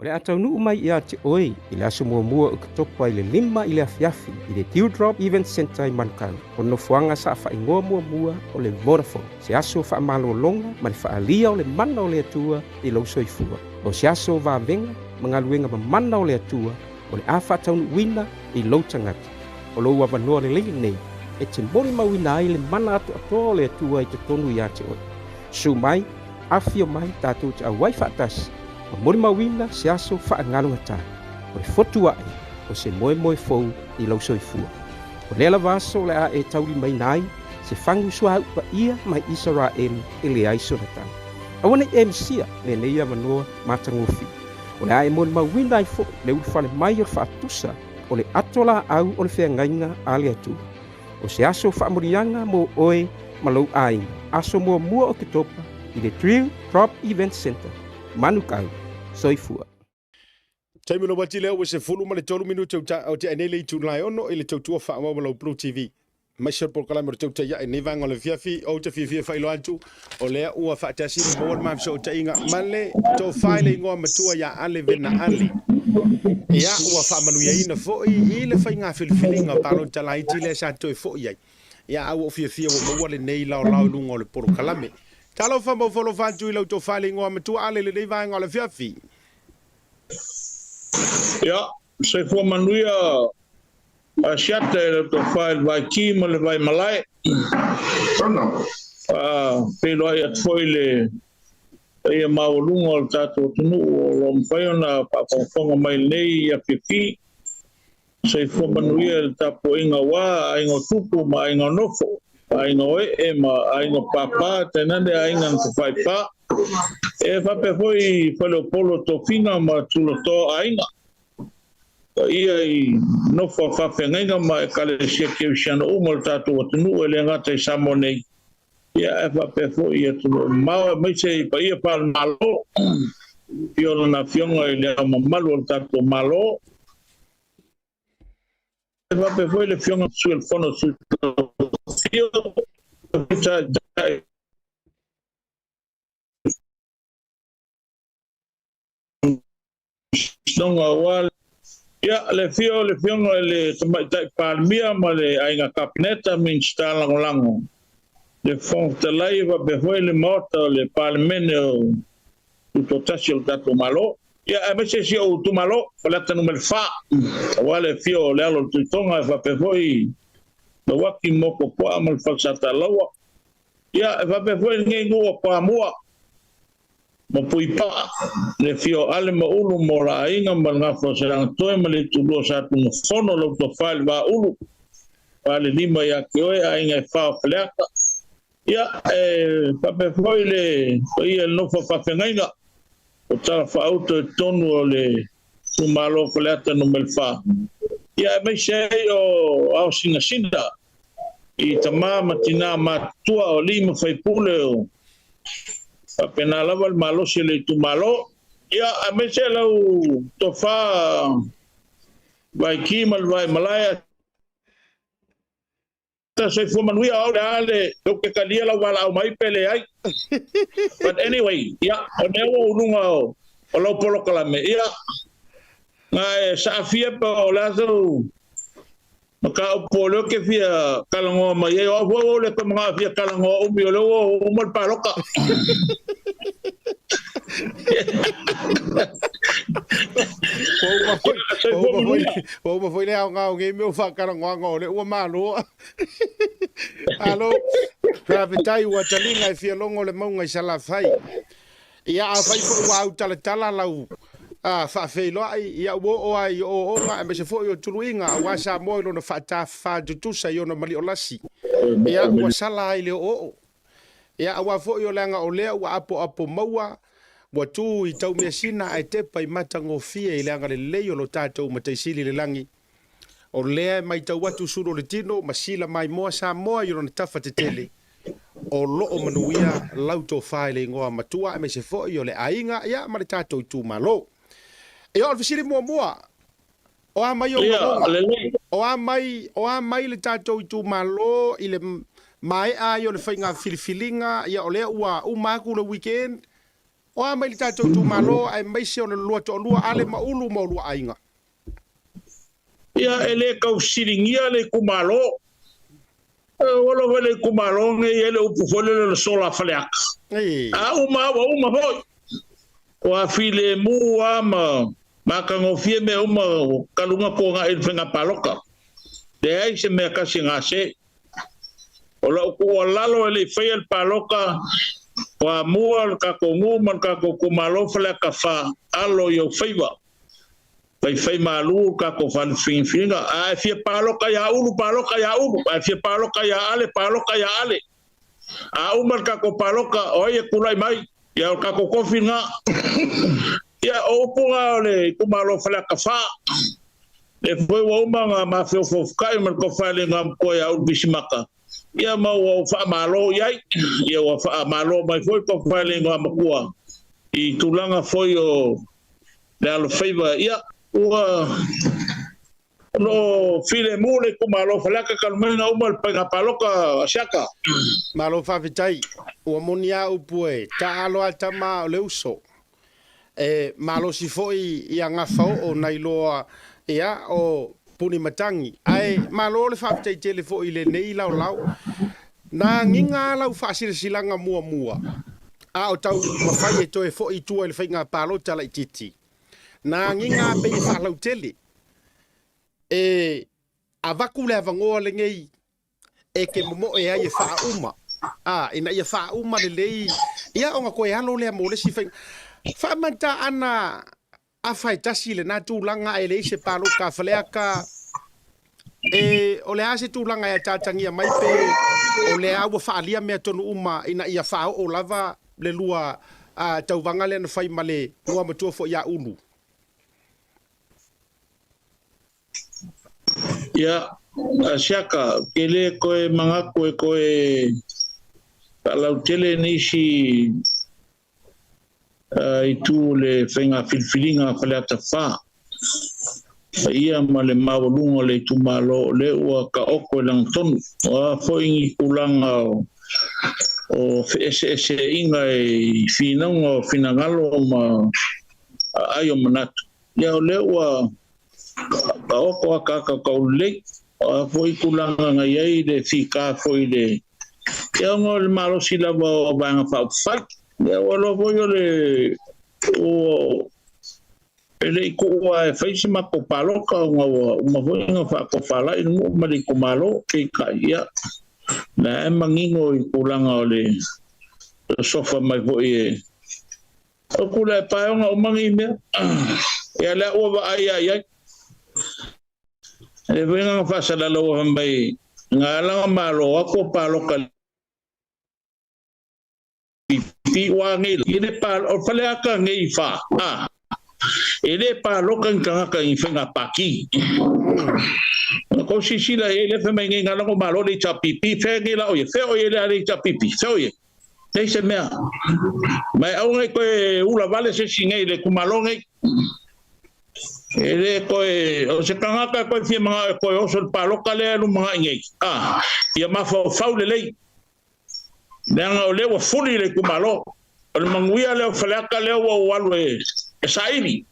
O le a taunuu mai ia te oe i le aso muamua o Oketopa i le 5 i le afiafi i le Dewdrop Event Centre i Manukau, o nofoaga sa faaigoa muamua o le Vodafone, se aso faamalologa ma le faaalia o le mana o le Atua i lou soifua. O se aso vavega ma galuega mamana o le Atua o le a faataunuuina i lou tagata. O lou avanoa lelei lenei e te molimauina ai le mana atoatoa o le Atua i totonu ia te oe. Susu mai, afifio mai tatou te auai faatasi ma molimauina se aso faagalugatā o le fotu aʻe o se moemoe fou i lou soifua. O lea lava aso o le a e taulimaina ai se fagu suauu paia mai Isaraelu e leai sona tau. Aua ne i e misia lenei avanoa matagofie. O le a e molimauina ai foi le ulufale mai o le faatusa o le ato laau o le feagaiga a le Atua. O se aso faamuliaga mo oe ma lou aiga, aso muamua o Oketopa i le Drill Drop Event Centre, Manukau. Soifua. Taimi o le uati lea ua 13 minute o tea nei le itula e 6 i le tautua faaauau ma lau Blue TV. Aemaise o le polokalame o le tautai ae nei vaega o le afiafi, ou te fiafia e faailoa atu, o lea ua faatasi ma maua le ma fesootaiga ma le tofa i le igoa matua ia Ale Vena Ale. Ia, ua faamanuiaina foi i le faiga filifiliga o palota laiti lea sa toe foi ai. Ia, a ua ou fiafia ua maua lenei laolao i luga o le polokalame. Talofa ma ufolofa atu i lau tofa i le igoa matua Ale i lenei vaega o le afiafi. Ia, soifua manuia Asiata e lau tofa i le vai ki ma le vai malae. Faafeiloai atu foi le paia maualuga o le tatou atunuu o lo o mafai ona faafogafoga mai lenei afiafi. Soifua manuia i le tapuaiga aua aiga o tupu ma aiga o nofo, aiga o ee ma aiga o pāpā, tainane aiga na tafaifa. E faapea foi Faleupolu o Tofiga ma Tulatoa aiga. Paia i nofo a faafeagaiga ma Ekalesia Kerisiano uma o le tatou atunuu e le gata i Samoa nei, ia ae faapea foi i atunuu mamao aemaise i paia faale-Malo i o lana Afioga i Le Ao Mamalu o le tatou Malo, e faapea foi le Afioga i le Sui o le Fono a Sui Tofia, Taitai Faamasinoga aua le Ia, le afio o le Afioga i le Tamaitai Palemia ma le Aiga Kapeneta, Minisita Lagolago, le Fofoga Fetalai faapea foi le Maota o le Palemene o Tutoatasi o le tatou Malo. Ia, aemaise si ou itumalo, Faleata Nu.4, aua le afio o le alo o le Tuitoga e faapea foi Lauaki Mokopoa ma le Falesatalaua. Ia, e faapea foi lenei nuu o Pamua, ma Puipaa, le afio o Ale ma Ulu ma o la aiga ma le gafa o Selagatoe ma le itulua o Satunumafono, lau tofa i le Vaaulu, Falelima ia te oe, aiga e fa o Faleata. Ia, e faapea foi le paia i le nofo a faafeagaiga o Talafaauto i totonu o le itumalo o Faleata Nu.4, ia aemaise ai o Ao Sinasina i tama ma tina matutua o alii ma faipule o faapena lava le malosi o le itumalo. Ia, aemaise lau tofa Vaiki ma le Vaimalae. Soifua manuia au le a le ou ke talia lau valaau mai pe leai. But anyway, ia, o lea ua ou luga o, o lau polokalame, ia, na e saafia pe o le a sau mataupu o lea ke fia talanoa mai ai, o au foi ua ou le toe manao e fia talanoa umi o lea ua uma le palota. Ua uma foi le aoga o nei mea o faatalanoaga o lea ua malo. Alo, faafetai ua taliga e fia logo le mauga i Salafai. Ia afai foi ua autalatala lau faafeiloai, ia ua oo ai i ooooga aemaise foi o tuluiga aua Samoa i lona faatafafa tutusa i ona maliolasi. Ia ua sala ai le oooo. Ia, aua foi o leaga o lea ua apoapo maua, ua tu i taumeasina ae tepa i matagofie i le agalelei o lo tatou Matai Sili i le lagi. O lea e maitau atu sulu o le tino ma sila maimoa Samoa i lona tafa tetele, o lo o manuia lau tofa i le igoa matua aemaise foi o le aiga ia ma le tatou itumalo. Ia, o le fesili muamua, O a mai ou lagona? O a mai, o a mai le tatou itumalo i le maea ai o le faiga filifiliga, ia o lea ua uma atu le weekend, O a mai le tatou itumalo aemaise o le lua toalua Ale ma Ulu ma oulua aiga. Ia, e le tau fesiligia le itumalo. Ua lava le itumalo nei e le upu foi lele o le sola a Faleata. A uma ua uma foi. Ua filemu lava ma matagofie mea uma talu ona tuanai i le faiga palota. Leai se mea tasi e gase. O lau tuualalo e le i faia le palota, toamua le tatou nuu ma le tatou itumalo Faleata 4, alo i ou faiva. Faifai malu le tatou fale filifiliga. A e fia palota ia Ulu, palota ia Ulu. A e fia palota ia Ale, palota ia Ale. A uma le tatou palota, o ai e tulai mai? Ia o le tatou tofi lena. Ia, o upu na o le itumalo Faleata 4. Lea foi ua uma ona mafeofaofukai ma le tofa i le igoamatua ia Ulu Pisimaka, ia ma ua ou faamalo i ai. Ia ua faamalo mai foi le tofa i le igoamatua i tulaga foi o le alofaiva, ia, ua o lo o filemu le itumalo o Faleata talu mai ona uma le faiga palota a Siaka. Malo faafetai. Ua moni a upu e taalo a tama o le uso. E malosi foi ia gafa oo nai loa ia o puni matagi. Ae malo le faafetai tele foi i lenei laolao. Na agiga a lau faasilasilaga muamua a o tau mafai e toe foi i tua i le faiga palota laitiiti. Na agiga a pei e faalautele. E avatu le avanoa lenei e te momoe ai e faauma, a, ina ia faauma lelei, ia ona toe alo lea mo le isi faiga. Faamanta ana afa e tasi lena tulaga ae leai se palota a Faleata, e, o le a se tulaga e ataatagia mai pe o lea ua faaalia mea tonu uma ina ia faaoo lava le lua tauvaga lea na fai ma le igoamatua foi ia Ulu. Ia, a Siaka, ke le koe manatu e koe faalautele nisi itu o le faiga filifiliga a Faleata 4. Paia ma le maualuga o le itumalo o lea ua taoto i lagatonu. O a foi ni tulaga o feeseeseaiga i finauga o finagalo ma aai o manatu, ia o lea ua taoto akaaka taulelei. O a foi tulaga na i ai le fika foi i le ia ona o le malosi lava o Vaega Faaupufai. Ia ua iloa foi o le ua e le i tuua e fai se matou palota ona ua uma foi ona faatofalai le nuu ma le itumalo. Peitai, ia, la e manino i tulaga o le sofa mai foi e o kula e pae ona uma nei mea. Ia lea ua vaai a i ai. E foi nga faasalalaua fai mai nga ala malo aku o paloka pipi ua nei i le pa o Faleata nei fa a e le paloka ni tagata i faiga paki. Ko sisila e le fai mai nei nga lango malo le HRPP fe nei la oie fe oie le ale HRPP fe oie nei se mea mai au ngai koe ula vale se si nei le kumalo nei e le koe o se tagata koe fia manga e koe oso le paloka le alu manga nei a ia mafaufau lelei leaga o lea ua fuli le itumalo o le manuia lea o Faleata lea ua ou alu e saili.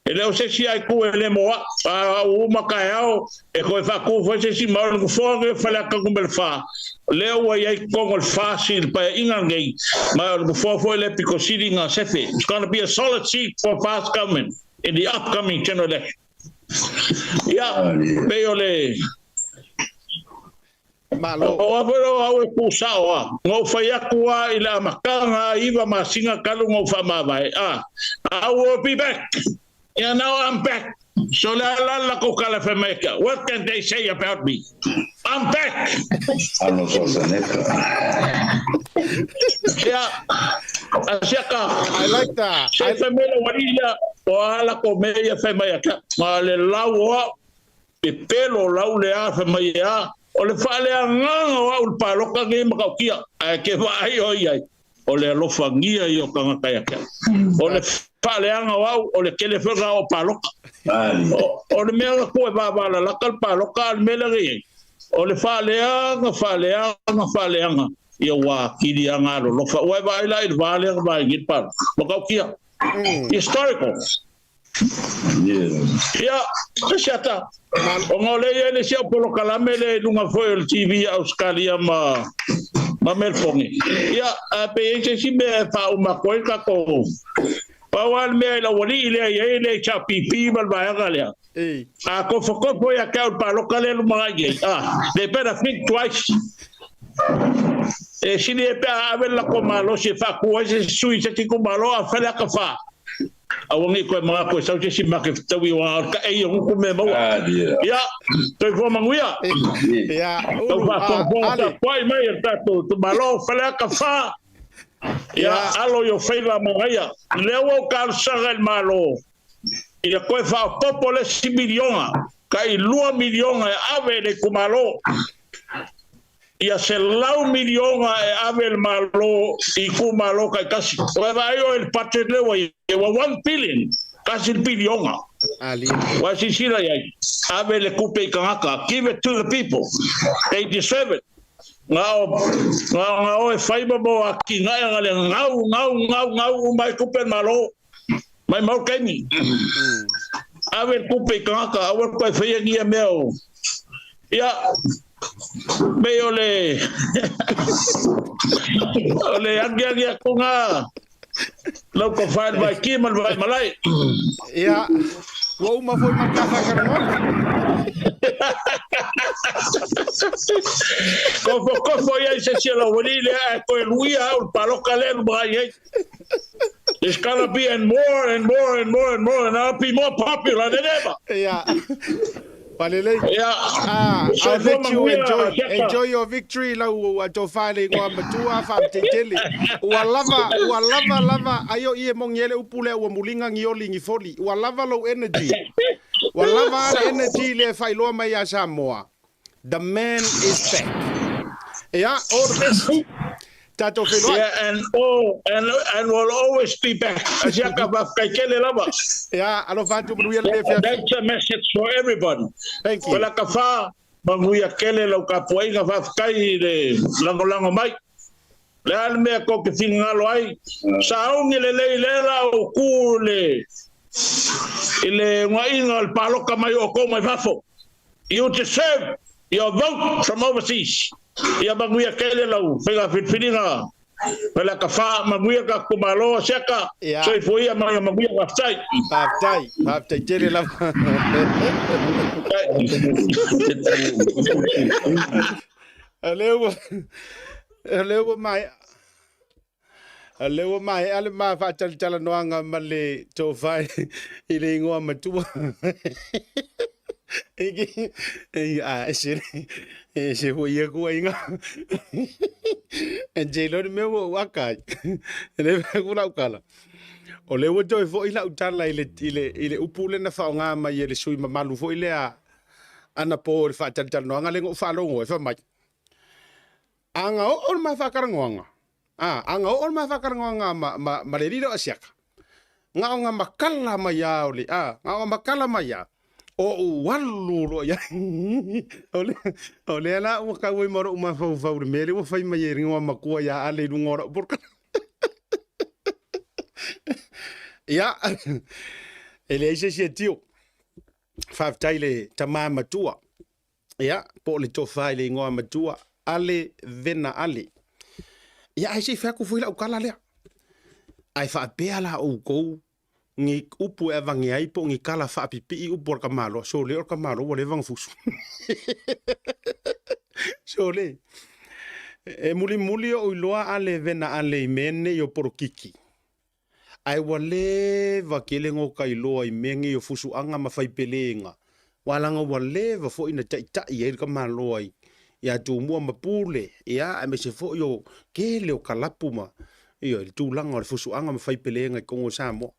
E le o se isi ai ku e le moa a u uma taeao e koe faatu foi se isi ma o le nofoa lenei o Faleata numera 4 lea ua i ai totonu o le FAST i le paeaiga lenei ma o le nofoa foi lea pito sili na sefe. It's gonna be a solid seat for FAST government in the upcoming general election. Ia, pei o le Malo. O a foi o au e kūsao a. Na ou fai atu a i le amataga a 9 masina talu na ou faamavae a. I will be back. Yeah, now I'm back. So le a la la kou kala fai mai kia. What can they say about me? I'm back. Arnold Schwarzenegger. Yeah. Asiaka. I like that. Se fai mai le wali ia, o a la ko me ia fai mai a kia. Ma le lau o au. Pepelo lau le a fai mai e a, o le faaleagaga o au i le paloka nei matautia, ae ke vaai oe i ai, o le alofagia ia o tagata ia te au. O le faaleaga o au, o le tele foi lena o paloka. O le mea na tuu e vavalalata le paloka, a o le mea lea na i ai, o le faaleaga, faaleaga, faaleaga. Ia ua atili lava galolofa. Ua e vaai la i le va lea na vaai nei le palota. Matautia. Historical. Ia, se siata. Ona o lea e i ai le isi au polokalame lea i luga foi o le TV a Ausetalia ma ma Melefone. Ia, ae pe i ai se isi mea e faauma atu ai le tatou. Pau lava le mea i le aualii lea e i ai le HRPP ma le vaega lea. A tofotofo ia te au i le palota lea e lumanai nei, they better think twice. E sili ai pe a ave le latou malosi e faatu ai se isi sui i se isi itumalo a fai le ata fa. Aua ne i toe manatu e sau se isi ma te fetaui aua o le taei o gutu mea e maua. Ia, soifua manuia. Tau faafogafoga tapuai mai e le tatou itumalo Faleata 4. Ia, alo i o faiva manaia. Lea ua ou talosaga i le Malo ia toe faaopoopo le isi miliona, tai $2 miliona e ave i le itumalo. Ia $100 miliona e ave e le Malo i itumalo taitasi. Ua e vaai oe i le budget lea ua i ai, ua $1 billion, tasi le piliona. Ua e silasila i ai, ave le tupe i tagata, give it to the people, they deserve it. Na o, na o, na o e fai ma mo atinae na le gau, gau, gau, gau uma ai tupe a le Malo. Mai mau taimi. Ave le tupe i tagata, aua le toe faia ni ia mea o... Ia, pei o le... o le agiagi atu na lau tofa i le vaiki ma le vaimalae. Ia, ua uma foi ma le ta faatalanoaga. Kofokofo i ai se isi o lau alii lea ae toe luia au i le paloka lea e lumanai ai. It's gonna be and more and more and more and more and I'll be more popular than ever. Yeah. Palelei. Yeah. Ah, So I'll let you manuia, enjoy Asiata. enjoy your victory lau ua tofa le ingoa matua faafetai Ua lava ua lava lava ai o i e mongi ai le upu lea ua muliga gioli gifoli. Ua lava lou energy. Ua lava le energy lea e faailoa mai ia Samoa. The man is back. Yeah, all the best. Tatou feiloai. Yeah, and all, and, and will always be back. Asiata faafetai tele lava. Yeah, alofa atu manuia le afiafi. That's a message for everybody. Thank you. Pela ka whā, manuia kele lau tapuaiga faafetai i le lagolago mai. Le a le mea tou te finagalo ai, sauni lelei lea la ou ku i le i le ugaiga o le paloka mai o outou mai fafo. You deserve your vote from overseas. Ia manuia tele lau faiga filifiliga Pelaka 4, manuia ka itumalo Asiata, Ia. soifua ia ma ia manuia faafetai. Faafetai, faafetai tele lava. O lea ua, o lea ua maea. O lea ua maea le ma faatalatalanoaga ma le tofa i le igoa matua. A, e se, e se foi ia kuaiga. E te iloa le mea ua ou aka ai. E le fai atu lau tala. O lea ua toe foi lau tala i le, i le, i le upu lea na faaaoga mai e le sui mamalu foi lea anapo i le faatalatalanoaga lea na ou faalogo ai, fai mai, Aga oo le ma faatalanoaga, a, aga oo le ma faatalanoaga ma, ma, ma le alii lea o Asiata, na o na matala mai lava o le, a, na o na matala mai lava, o ou alu loa i ai. O le, o lea la ua tau ai ma lou mafaufau i le mea lea ua fai mai e le igoamatua ia Ale i luga o lau polokalame. Ia, e leai se isi e tio. Faafetai i le tama matua. Ia, po o le tofa i le igoa matua, Ale Vena Ale. Ia, ae se i fai atu foi lau tala lea. Ae faapea la outou ni upu e avane ai po o ni tala faapipii upu a le tamaloa, sole o le tamaloa ua leva ona fusu. Sole. E mulimuli ou iloa Ale Vena Ale i mea nei o polokiki. Ae ua leva tele ona ta iloa i mea nei o fusuaga ma faipelega, aua leaga ua leva foi na taitai ai le tamaloa ia Tumua ma Pule, ia, aemaise foi o tele o kalapu ma, ioe, le tulaga o le fusuaga ma faipelega i totonu o Samoa.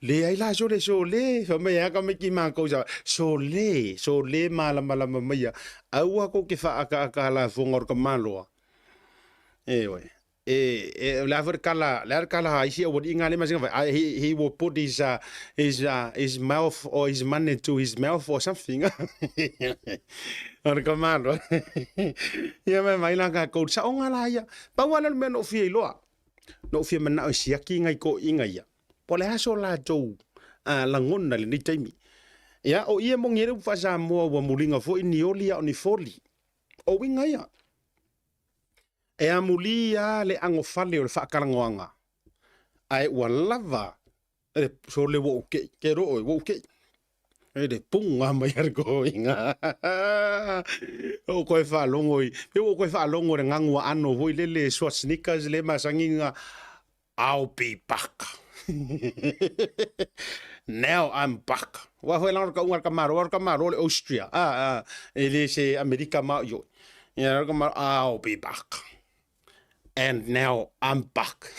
Leai la sole sole, fai mai a tamaiti matou sa, sole, sole malamalama maia, aua tou te faaakaaka lafoga o le tamaloa. Ioe. E, e, o le a foi le kala, le a le kala a isi aualiiga lea masina fai, I, he, he will put his, uh, his, uh, his mouth or his money to his mouth or something. O le kamalo. Ia mai mai la ka kou saonga la ia. Pau lava lea o le mea na ou fia iloa. Na ou fia manao e siaki ngai toeaiina ia. Po o le a so latou uh, lagona i lenei taimi. Ia, o i e moni ai le upu faa-Samoa ua muliga foi ni oli a o ni foli. O uiga ia. E amulī lava le agofale o le faatalanoaga, ae ua lava le sole ua ou kei, ke roo ua ou kei. E le puga mai a le toeaiina. Ua ou toe faalogo i, pei ua ou toe faalogo i le gagu aano foi lele Schwarzenegger lea e masani ona I'll be back. Now I'm back. Aua foi leaga o le tauga a le tamaloa, o le tamaloa o le Austria, a, a, e le se Amerika ma au i oi. Ia, o le tamaloa, I'll be back. And now I'm back.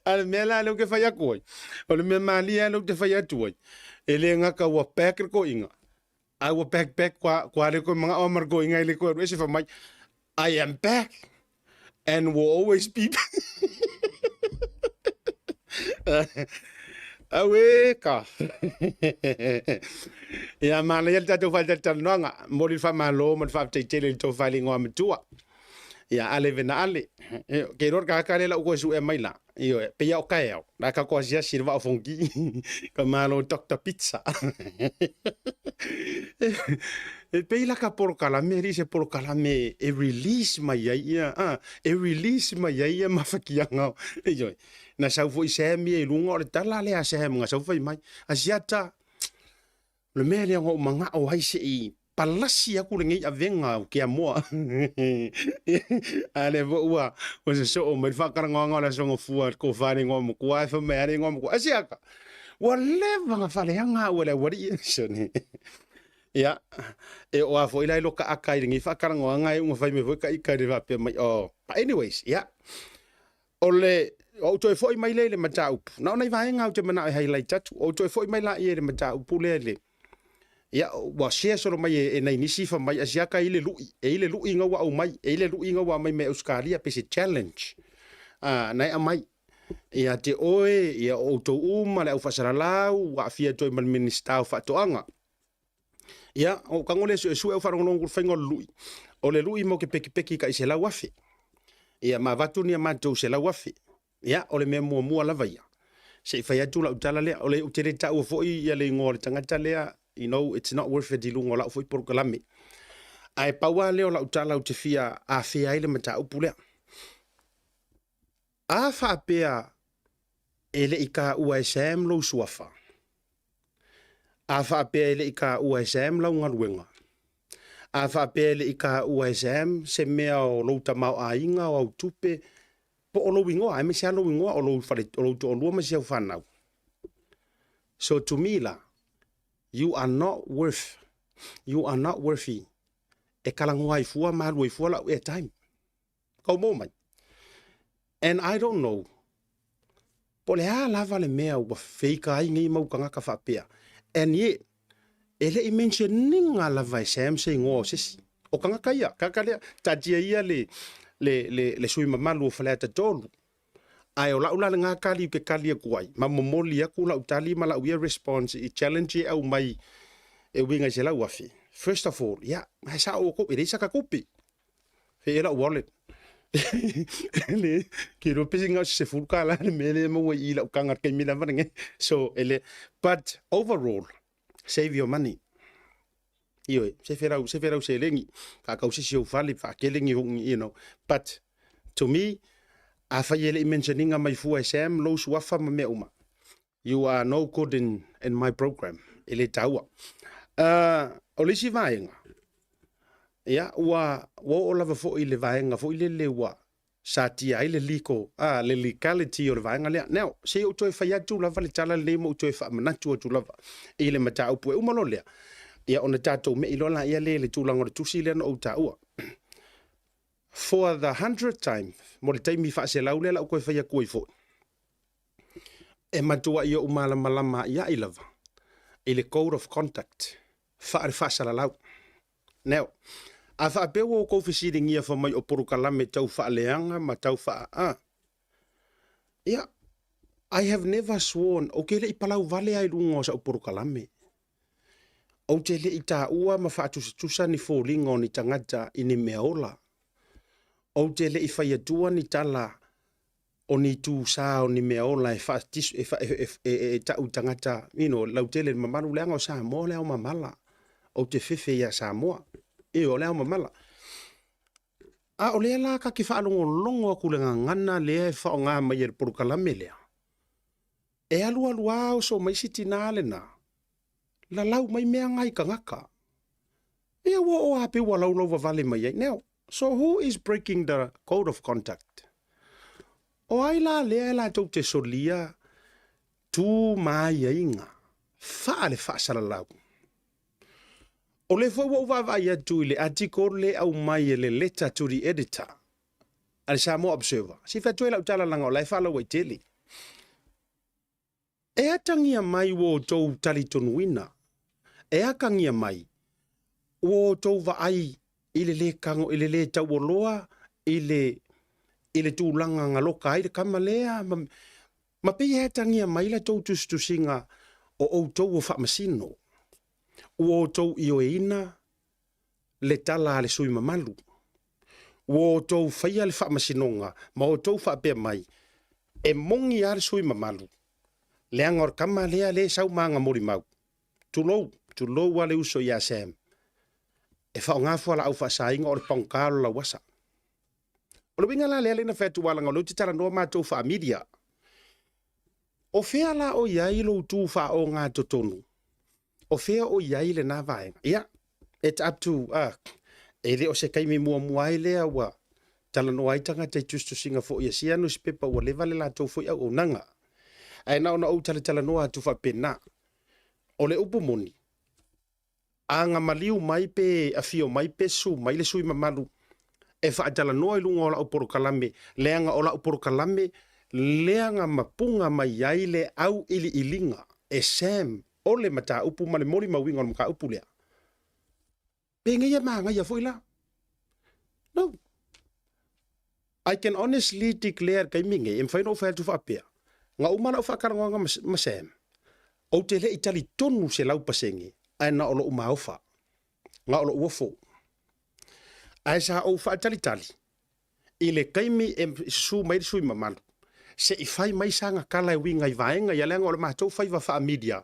A le mea la lea ou te fai atu ai, o le mea malie lava lea ou te fai atu ai, e le gata ua back le toeaina, a ua back back kua, kua le toe manao ma le toeaina e le toe alu ese fai mai, I am back and will always be back. Auē ka. Ia manaia le tatou faatalatalanoaga. Momoli le faamalo ma le faafetai tele i le tofa i le igoa matua. Ia ale vena ale. Ke iloa le tagata lea la ua toe suea mai la. Ioe, pei lava o taeao, la tatou asiasi i le vaa o Fonoti, ka malo Doctor Pizza. E pei la ka polokalame, e le se polokalame e release mai ai ia, a, e release mai ai ia mafatiaga. Ioe, na sau foi Sam ia i luga o le tala lea a Sam na sau fai mai, Asiata, O le mea lea ua ou manao ai se i palasi aku lenei avega o Keamoa. A lea foi ua ua sosoo mai le faatalanoaga o le Aso Gafua i le tofa i le igoa matua, ae fai mai lava le igoa matua, Asiata, ua leva ona faleaga au e le aualii. Sone. Ia, e oo lava foi la i lota ata i lenei faatalanoaga e iu ina fai mai foi ta ita i le faapea mai, oh, but anyways, ia, O le, ou toe foi mai lea i le mataupu, na o nai vaega ou te manao e highlight atu, ou toe foi mai laia i le mataupu lea i le, ia, ua share solo mai e, e nai nisi fai mai, Asiata e i le lui, e i le lui na ua aumai, e i le lui na ua aumai mai Ausetalia pe se challenge a, na e aumai ia te oe, ia o outou uma, le au faasalalau, ua aafia atu ai ma le Minisita o Faatoaga. Ia, ou tago lea suesue au faalogologo i le faiga o le lui. O le lui mo ke pekipeki kai 100,000. Ia, ma avatu ni a matou 100,000. Ia, o le mea muamua lava ia. Se i fai atu lau tala lea. O le, ou te le taua foi ia le igoa o le tagata lea, you know, it's not worth it i luga o lau foi polokalame. Ae pau lava lea o lau tala ou te fia afea ai le mataupu lea. A faapea e le i taua e Sam lou suafa, a faapea e le i taua e Sam lau galuega, a faapea e le i taua e Sam se mea o lou tamaoaiga, o au tupe, po o lou igoa, aemaise lava lou igoa, o lou fale, o lou toalua ma si au fanau. So to me la, you are not worth, you are not worthy e talanoa ai fua ma alu ai fua lau airtime. Kau mo mai. And I don't know, po o le a lava le mea ua feika ai nei mau tagata faapea. And yet, e le i mention iga lava e Sam se igoa o se isi. O tagata ia, tagata lea, taatia ia le, le, le, le sui mamalu o Faleata 3. Ae o lau la lena tali ou te tali atu ai, ma momoli atu lau tali ma lau ia response i challenge e aumai e uiga i 100,000. First of all, ia, e sao outou, e leai saka tupe. Fei e lau wallet. Le, ke iloa pe sina o se $10 le mea lea e maua i i lau taga i le taimi lava lenei. So, e le, but overall, save your money. Ioe, sefe lau, sefe lau seleni, faatau se isi ou fale, faatele ni ou, you know. But, to me, afai e le i mention ina mai fua e Sam lou suafa ma mea uma, you are no good in, in my program. E le taua. O le isi vaega, ia, ua, ua oo lava foi i le vaega foi lele ua satia ai le legal, le legality o le vaega lea. Now, se i ou toe fai atu lava le tala lenei ma ou toe faamanatu atu lava i le mataupu e uma loa lea, ia ona tatou mei loa laia lea i le tulaga o le tusi lea na ou taua. For the 100th time, mo le taimi faaselau lea la ou toe fai atu ai foi, e matuai ou malamalama a'ia'i lava i le Code of Conduct faale-faasalalau. Now, A faapea ua outou fesiligia fai mai o polokalame tau faaleaga ma tau faa a. Ia, I have never sworn, ou te le i palau vale lava i luga o sau polokalame. Ou te le i taua ma faatusatusa ni foliga o ni tagata i ni mea ola. Ou te le i fai atua ni tala o ni itu sa o ni mea ola e faatiso, e, e, e, e, e tau i tagata, you know, lautele le mamalu, leaga o Samoa o le ao mamala. Ou te fefe ia Samoa. E, o le ao mamala. A o lea la ka ke faalogologo aku le gagana lea e faaaoga mai e le polokalame lea. E alualu a oso mai si tinā lenā, lalau mai mea nga i tagata. Ia ua oo a pei ua laulau vavale mai ai. Now, so who is breaking the code of conduct? O ai la lea e latou te solia tu ma aiaiga faa le faasalalau? O lea foi ua ou vaavaai atu i le article le aumai e le letter to the editor a le Samoa Observer. Se i fai atu ai lau tala leaga o la e faalauaitele. E atagia mai ua outou talitonuina, e akagia mai ua outou vaai i le lē tago, i le lē taualoa, i le, i le tulaga galoka ai le kama lea, ma, ma pei e atagia mai la tou tusitusiga o outou o faamasino, ua outou ioeina le tala a le sui mamalu. Ua outou faia le faamasinoga ma outou faapea mai, e moni lava le sui mamalu, leaga o le tama lea lea e sau ma ana molimau. Tulou, tulou lava le uso ia Sam. E faaaoga fualaau faasaina o le pagota o le lauasa. O le uiga la lea lea na fai atu aua leaga o lea ou te talanoa matou faa-media. O fea la o i ai lou tu faaogatotonu? O fea o i ai lena vaega? Ia, it's up to, e le o se taimi muamua ai lea ua talanoa ai tagata i tusitusiga foi a sia nusipepa ua leva le latou foi auaunaga. Ae na ona ou talatalanoa atu faapena. O le upu moni, a na maliu mai pe afio mai pe susu mai le sui mamalu e faatalanoa i luga o lau polokalame, leaga o lau polokalame lea na mapuga mai ai le auiliiliga e Sam o le mataupu ma le molimauina o le mataupu lea. Penei e manaia foi la. No. I can honestly declare i le taimi lenei, e mafai ona ou fai atu faapea, na uma lau faatalanoaga ma Sam, ou te le i talitonu 100%, ae na o lou maofa, na o lou ofo. Ae sa ou faatalitali i le taimi e susu mai le sui mamalu, se i fai mai sana tala e uiga i vaega ia, leaga o le matou faiva faa-media,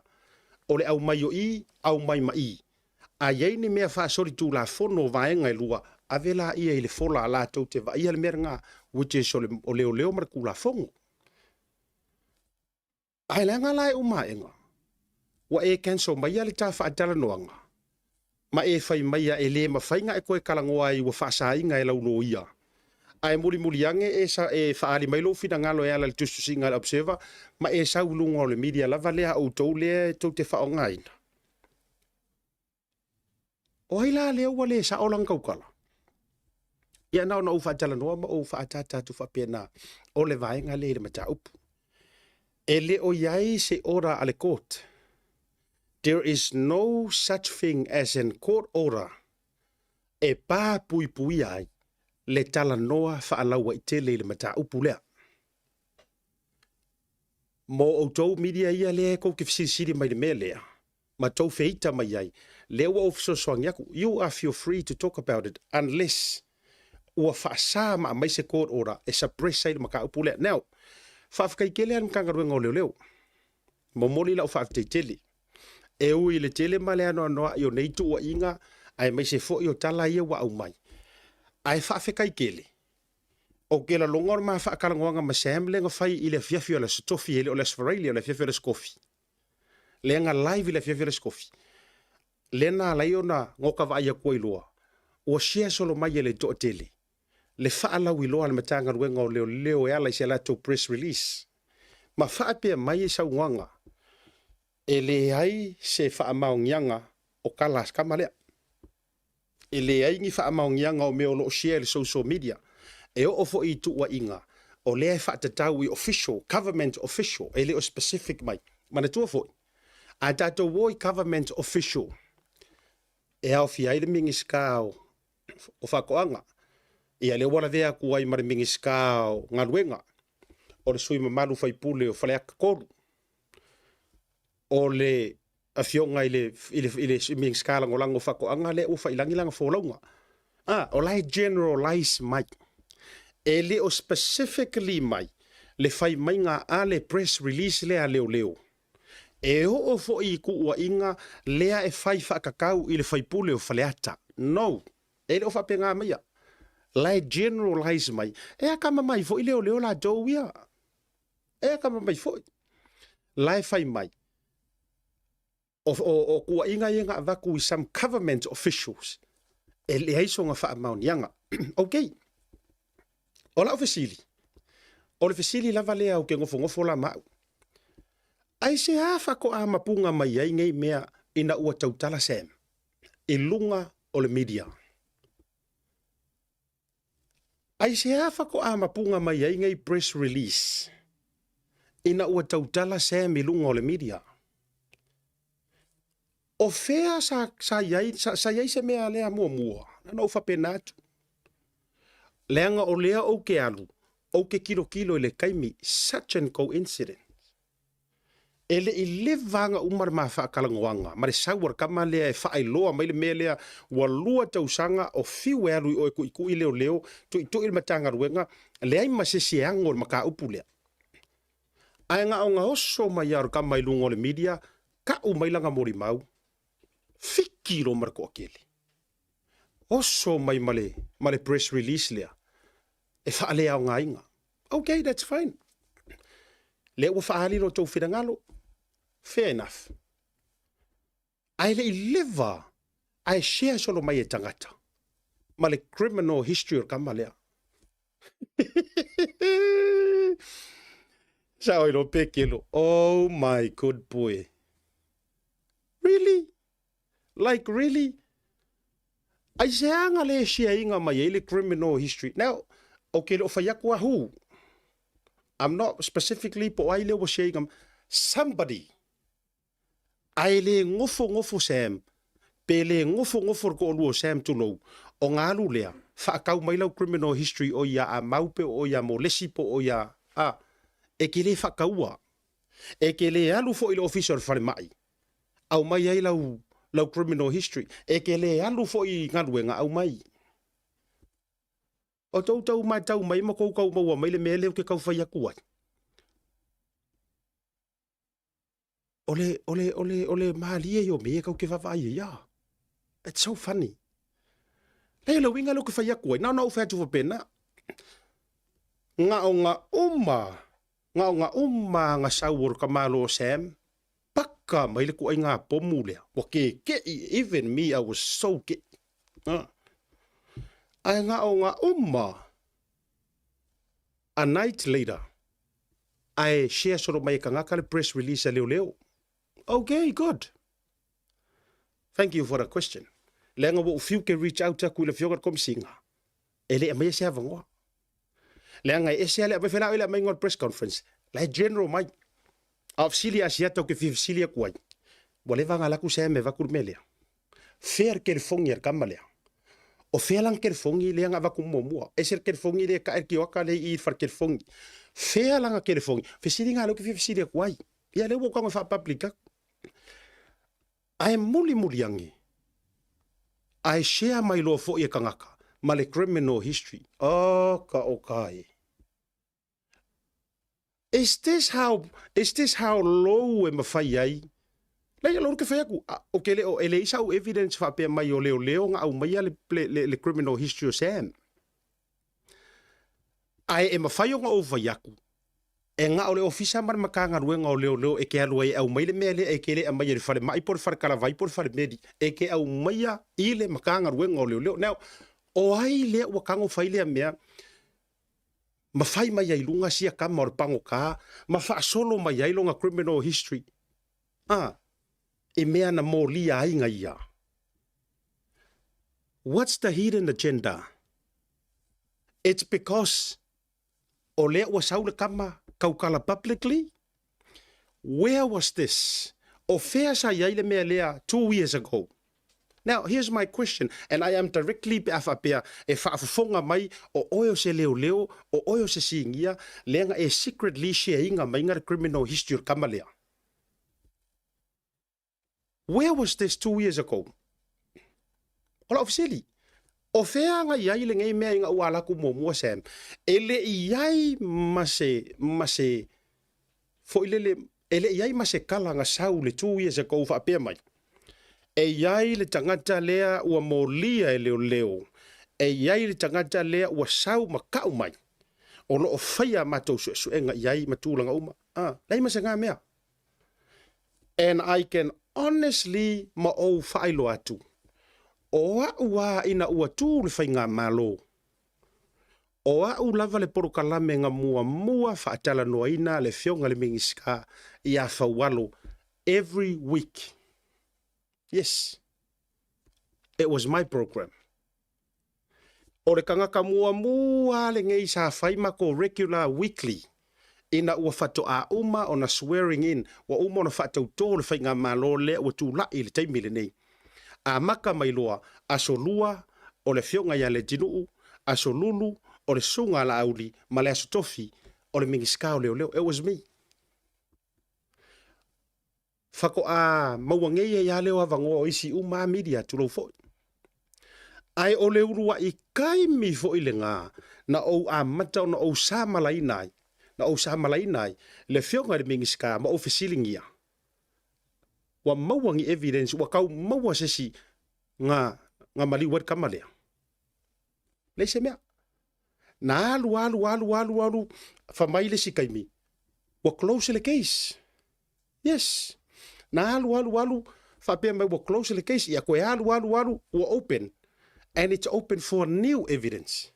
o le aumai o i, aumai ma i. A i ai ni mea faasolitulafono o vaega e lua, ave laia i le fola latou te vaaia le mea lena, which is o le o leoleo ma le Tulafono. Ae leaga la e uma aega, ua e cancel maia le ta faatalanoaga, ma e fai maia e le mafai na e toe talanoa ai ua faasaina e lau loia. Ae mulimuli ane e sa e faaali mai lou finagalo e ala i le tusitusiga a le Observer, ma e sau i luga o le media lava lea a outou lea e tou te faaaogaina. O ai la lea ua le sao lana tautala? Ia na ona ou faatalanoa ma ou faaataata atu faapena o le vaega lea i le mataupu. E le o i ai se order a le court. There is no such thing as an court order e pā puipuia ai le talanoa faalauaitele i le mataupu lea. Mo outou media ia lea tou te fesilisili mai i le mea lea, ma tou feita mai ai, lea ua ou fesoasoani atu, you are feel free to talk about it unless ua faasa ma aumai se court order e suppress ai le mataupu lea. Now, faafetai tele lava i le Matagaluega o Leoleo. Momoli lau faafetai tele. E ui i le tele ma le anoanoai o nei tuuaiga aemaise foi o tala ia ua aumai, ae faafetai tele. Ou te lalona o le ma faatalanoaga ma Sam lea na fai i le afiafi o le Aso Tofi, e le o le Aso Faraile, o le afiafi o le Aso Kofi. Lea na live i le afiafi o le Aso Kofi. Lea na ala ai ona oka vaai atu ai loa, ua share solo mai e le toatele le faalauiloa a le Matagaluega o Leoleo e ala i se latou press release ma faapea mai i saunoaga, e leai se faamaoniaga o tala a se tama lea. E leai ni faamaoniaga o mea o lo o share i le social media. E oo foi i tuuaiga, o lea e faatatau i official, government official, e le o specific mai. Manatua foi, a tatou o i government official, e aofia ai le Minisita o o Faatoaga, ia lea ua lavea atu ai ma le Minisita o Galuega, o le sui mamalu faipule o Faleata 3, o le afioga i le, i le, i le Minisita Lagolago o Faatoaga lea ua failagi lana folauga. Ah, o la e generalize mai. E le o specifically mai le fai maiga a le press release lea a leoleo. E oo foi i tuuaiga lea e fai faatatau i le faipule o Faleata. No! E le o faapena maia. La e generalize mai. E akamamai foi leoleo latou ia. E akamamai foi. La e fai mai. O, o, o tuuaiga ia na avatu i some government officials. E leai sona faamaoniaga. Okay. O lau fesili, o le fesili lava lea ou te nofonofo la ma au. Aisea faatoa mapuga mai ai nei mea ina ua tautala Sam i luga o le media? Aisea faatoa mapuga mai ai nei press release ina ua tautala Sam i luga o le media? O fea sa, sa i ai, sa, sa i ai se mea lea muamua? Na ona ou faapena atu. Leaga o lea ou te alu, ou te tilotilo i le taimi, such an coincidence. E le i leva aga uma le ma faatalanoaga ma le sau a le tama lea e faailoa mai le mea lea ua lua tausaga o fiu e alu i o e tuitui leoleo, tuitui le Matagaluega, leai ma se isi e ano i le mataupu lea. Ae na ona oso mai lava o le tama i luga o le media, tau mai lana molimau, fiki loa ma le toatele. Oso mai ma le, ma le press release lea, e faaleaogaina. Okay, that's fine. Lea ua faaali lo tou finagalo, fair enough. Ae le i leva ae share solo mai e tagata ma le criminal history o le tama lea. Sao i lo pekelo. Oh my good boy. Really? Like really? Aisea nga le share inga mai ai le criminal history. Now, okay, le o fai atu a who? I'm not specifically po ai le ua share inga. Somebody Ae le nofonofo Sam, pe le nofonofo le toalua o Sam tulou, ona alu lea, faatau mai lau criminal history o ia a Mau pe o ia Molesi po o ia a, e te le faataua. E te le alu foi i le ofisa o le falemai, aumai ai lau, lau criminal history. E te le alu foi i galuega, aumai. O tou tau matau mai ma kou tau maua mai le mea lea ou te tau fai atu ai. O le, o le, o le, o le malie i o me kau ke vaavaai ai a. It's so funny. Leai o le uiga lea ou te fai atu ai, na ona ou fai atu faapena. Na o na uma, na o na uma na sau o le tamāloa o Sam, paka mai le ituaiga pomu lea, ua kekeʻi, even me I was so keʻi. Ae na o na uma A night later, ae share solo mai e kangaka le press release a leoleo. Ok, good. Thank you for the question. Leaga ua ou fiu ke reach out aku i le afioga i le Komisiga, e le aumaia se avanoa. Leaga e ese lava le aumai, fai la oe le aumaiga o le press conference, la e general mai. A o fesili Asiata ou te fia fesili atu ai, ua leva ona alu atu Sam e avatu le mea lea. Fea le kelefogi a le tama lea? O fea lana kelefogi lea na avatu muamua? Ese le kelefogi lea e tae le kioaka lea i i le fale kelefogi. Fea lana kelefogi? Fesiliga lea ou te fia fesili atu ai. Ia lea ua ou tago e faa-public atu. Ae mulimuli ane, ae share mai loa foi e tagata ma le criminal history. Oh ka oka e. Is this how, is this how low e mafai ai? Leai, o lou ke fai atu, o ke le o, e leai sau evidence faapea mai o leoleo na aumaia le, le, le, le criminal history o Sam. Ae e mafai ona ou fai atu, e na o le ofisa ma le Matagaluega o Leoleo e ke alu ai e aumai le mea lea e ke le aumaia i le falemai po o le falekalavai po o le falemeli, e ke aumaia i le Matagaluega o Leoleo. Now, o ai lea ua tago fai lea mea? ma fai mai ai i luga sia tama o le pagota ma faasolo mai ai lona criminal history a i mea na molia ai na ia. What's the hidden agenda? It's because o lea ua sau le tama tautala publicly? Where was this? O fea sa i ai le mea lea 2 years ago? Now, here's my question, and I am directly pe a faapea e faafofoga mai o oe o se leoleo, o oe o se sinia, leaga e secretly share ina mai le criminal history o le kama lea. Where was this 2 years ago? O lau fesili. O fea nga iai lenei mea ina ua ala atu muamua Sam? E le i ai ma se foi lele, e le i ai ma se kala nga sau le 2 years ago faapea mai. E iai le tagata lea ua molia e leoleo. E iai le tagata lea ua sau ma kau mai. O lo o faia matou suesuega i ai ma tulaga uma. Ah, leai ma se ngā mea. And I can honestly ma ou whailo atu. O au a ina ua tū le whainga malo. O au lava le porokalame nga mua mua whaatalanoaina le fionga le Minista i a Faualo every week. Yes. It was my program. O le kangaka mua mua le ngei sa whai mako regular weekly. Ina ua whato a uma ona swearing in, ua uma ona whaatauto le whainga malo le ua tūlai le taimi le nei. A maka mai loa, aso lua o le fionga ia le tinuu, aso lulu o le sunga la auli, ma le aso tofi o le Minista o leoleo. It was me. Whako a maua ngei e ia leo awangoa o isi uma media tulou foi. Ai o le urua i kaimi foi le ngā, na ou a mata o na ou sa malaina ai, na ou sa malaina ai, le fionga le Minista ma ou fesilingia. Ua maua ngi evidence, ua kau maua sesi nga maliu ai kama lea. Leai se mea. Na alu, alu, alu, alu, alu, whamai le si kaimi. Ua close le case. Yes. Na alu, alu, alu, whapea mai ua close le case. Ia koe alu, alu, alu, ua open. And it's open for new evidence.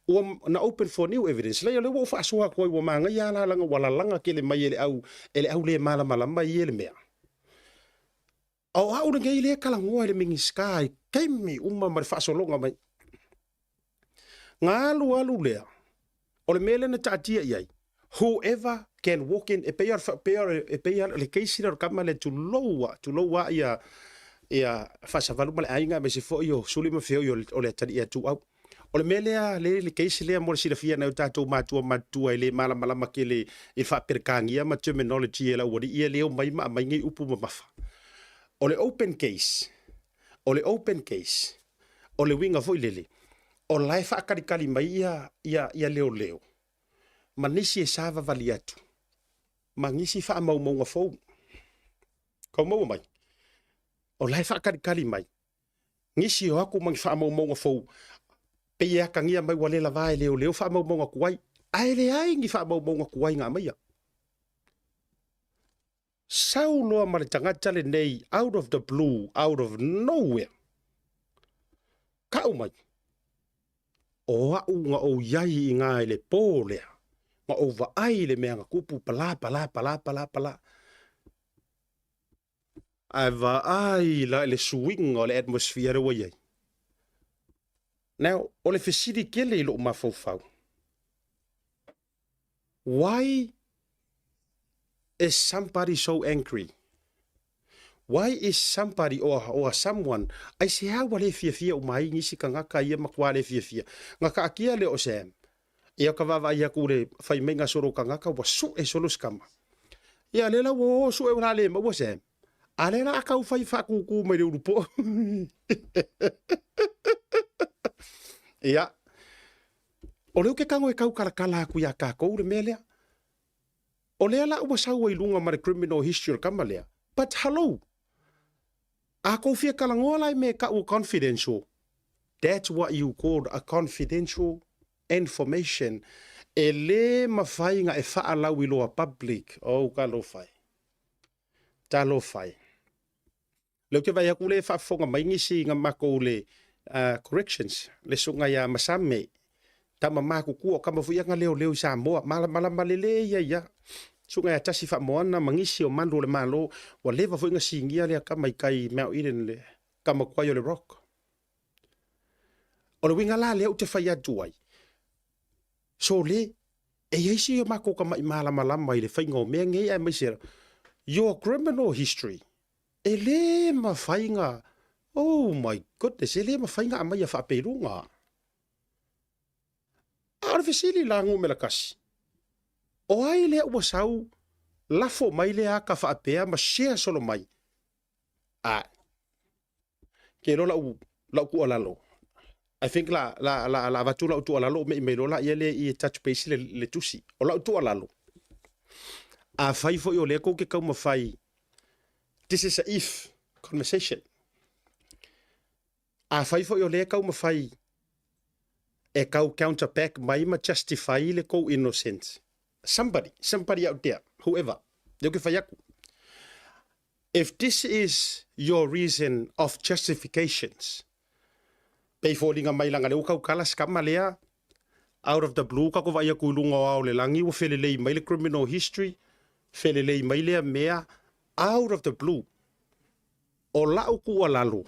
Ua na open for new evidence. Leia le ua whaasoa koe ua maanga ia la langa ua lalanga ke le mai e le au, e le au le malama lama i e le mea. O au le ngei le kalangoa i le Minista i kaimi uma ma le whaasolonga mai. Ngā alu alu lea, o le mea lena taatia i ai, whoever can walk in, e pei e pei le case le kama le tuloua ia ia faasavalu ma le aiga ma se foi o suli ma feo o le atali ia tu au. O le mea lea, le case lea mo le silafia nai o tatou matua matua e le malamalama ke le i faaperekāgia ma terminology e lau alii ia leo mai ma aumai nei upu mamafa. O le open case, o le open case, o le uiga foi lele, o la e faakalikali mai ia leoleo, ma nisi e savavali atu, ma nisi faamaumauga fou. Kau maua mai. O la e faakalikali mai. Nisi o aku ma ni faamaumauga fou, pe ia kangia mai ua le lava e leoleo faamaumauga kuai, ae leai ni faamaumauga kuai ngā maia. Sau loa ma le tagata lenei out of the blue, out of nowhere. Kau mai. O au nga o iai i ngā i le pō lea. Nga o vaai le mea nga kupu pala pala pala pala pala. Ae vaai la le suiga o le atmosphere ua iai. Now, o le fesili kele i lou mafaufau. Why is somebody so angry? Why is somebody or someone ai se au le fia fia o mai nisi kangaka ia makwa le fia fia. Nga ka akia le o Sam. Ia ka vava ia ku le fai mai nga soro kangaka wa su e solo skama. Ia le la wo su e ora le ma wa Sam. A le la ka u fai fa ku ku mai le urupo. Ia. O leo ke kango e kau kalakala aku ia kākou le mea lea. O lea la ua sau ai lunga ma le criminal history o le kama lea. But hello. A kou fia kalangoa lai me ka ua confidential. That's what you call a confidential information. E le mawhai nga e whaalau i loa public. Oh, ka lo whai. Ta lo whai. Leo te vai aku le whaafonga mai ngisi nga mako le corrections. Le sunga ia masame. Tama maku kua kama fui nga leo leo i Samoa. Mala mala malele ia ia. Sunga ia tasi wha moana mangisi o mandu le malo. Wa leva fui nga singia lea kama i kai Mount Eden le kama kwa le rock. O le winga la lea u te whai atu ai. So le, e iai si o mako ka mai malama lama i le whainga o mea ngei ai mai sera. Your criminal history, e le mawhainga Oh my goodness, e le mafai ona aumaia faapeiluga. A o le fesili la numera kasi, o ai lea ua sau lafo mai lea aka faapea ma share solo mai? Ae, ke iloa lau, lau tuualalo, I think la, la, la, la avatu lau tuualalo o mei mai loa laia lea i e touch base le, le tusi. O lau tuualalo, afai foi o lea kou te taumafai, this is a if conversation. Afai foi o lea e taumafai e tau counter back mai ma justify le tou innocence, somebody, somebody out there, whoever, lea ou te fai atu, if this is your reason of justifications, pei foliga mai leaga lea ua tautala si tama lea, out of the blue tatou vaai atu i luga o ao o le lagi ua felelei mai le criminal history, felelei mai lea mea out of the blue. O lau tuualalo,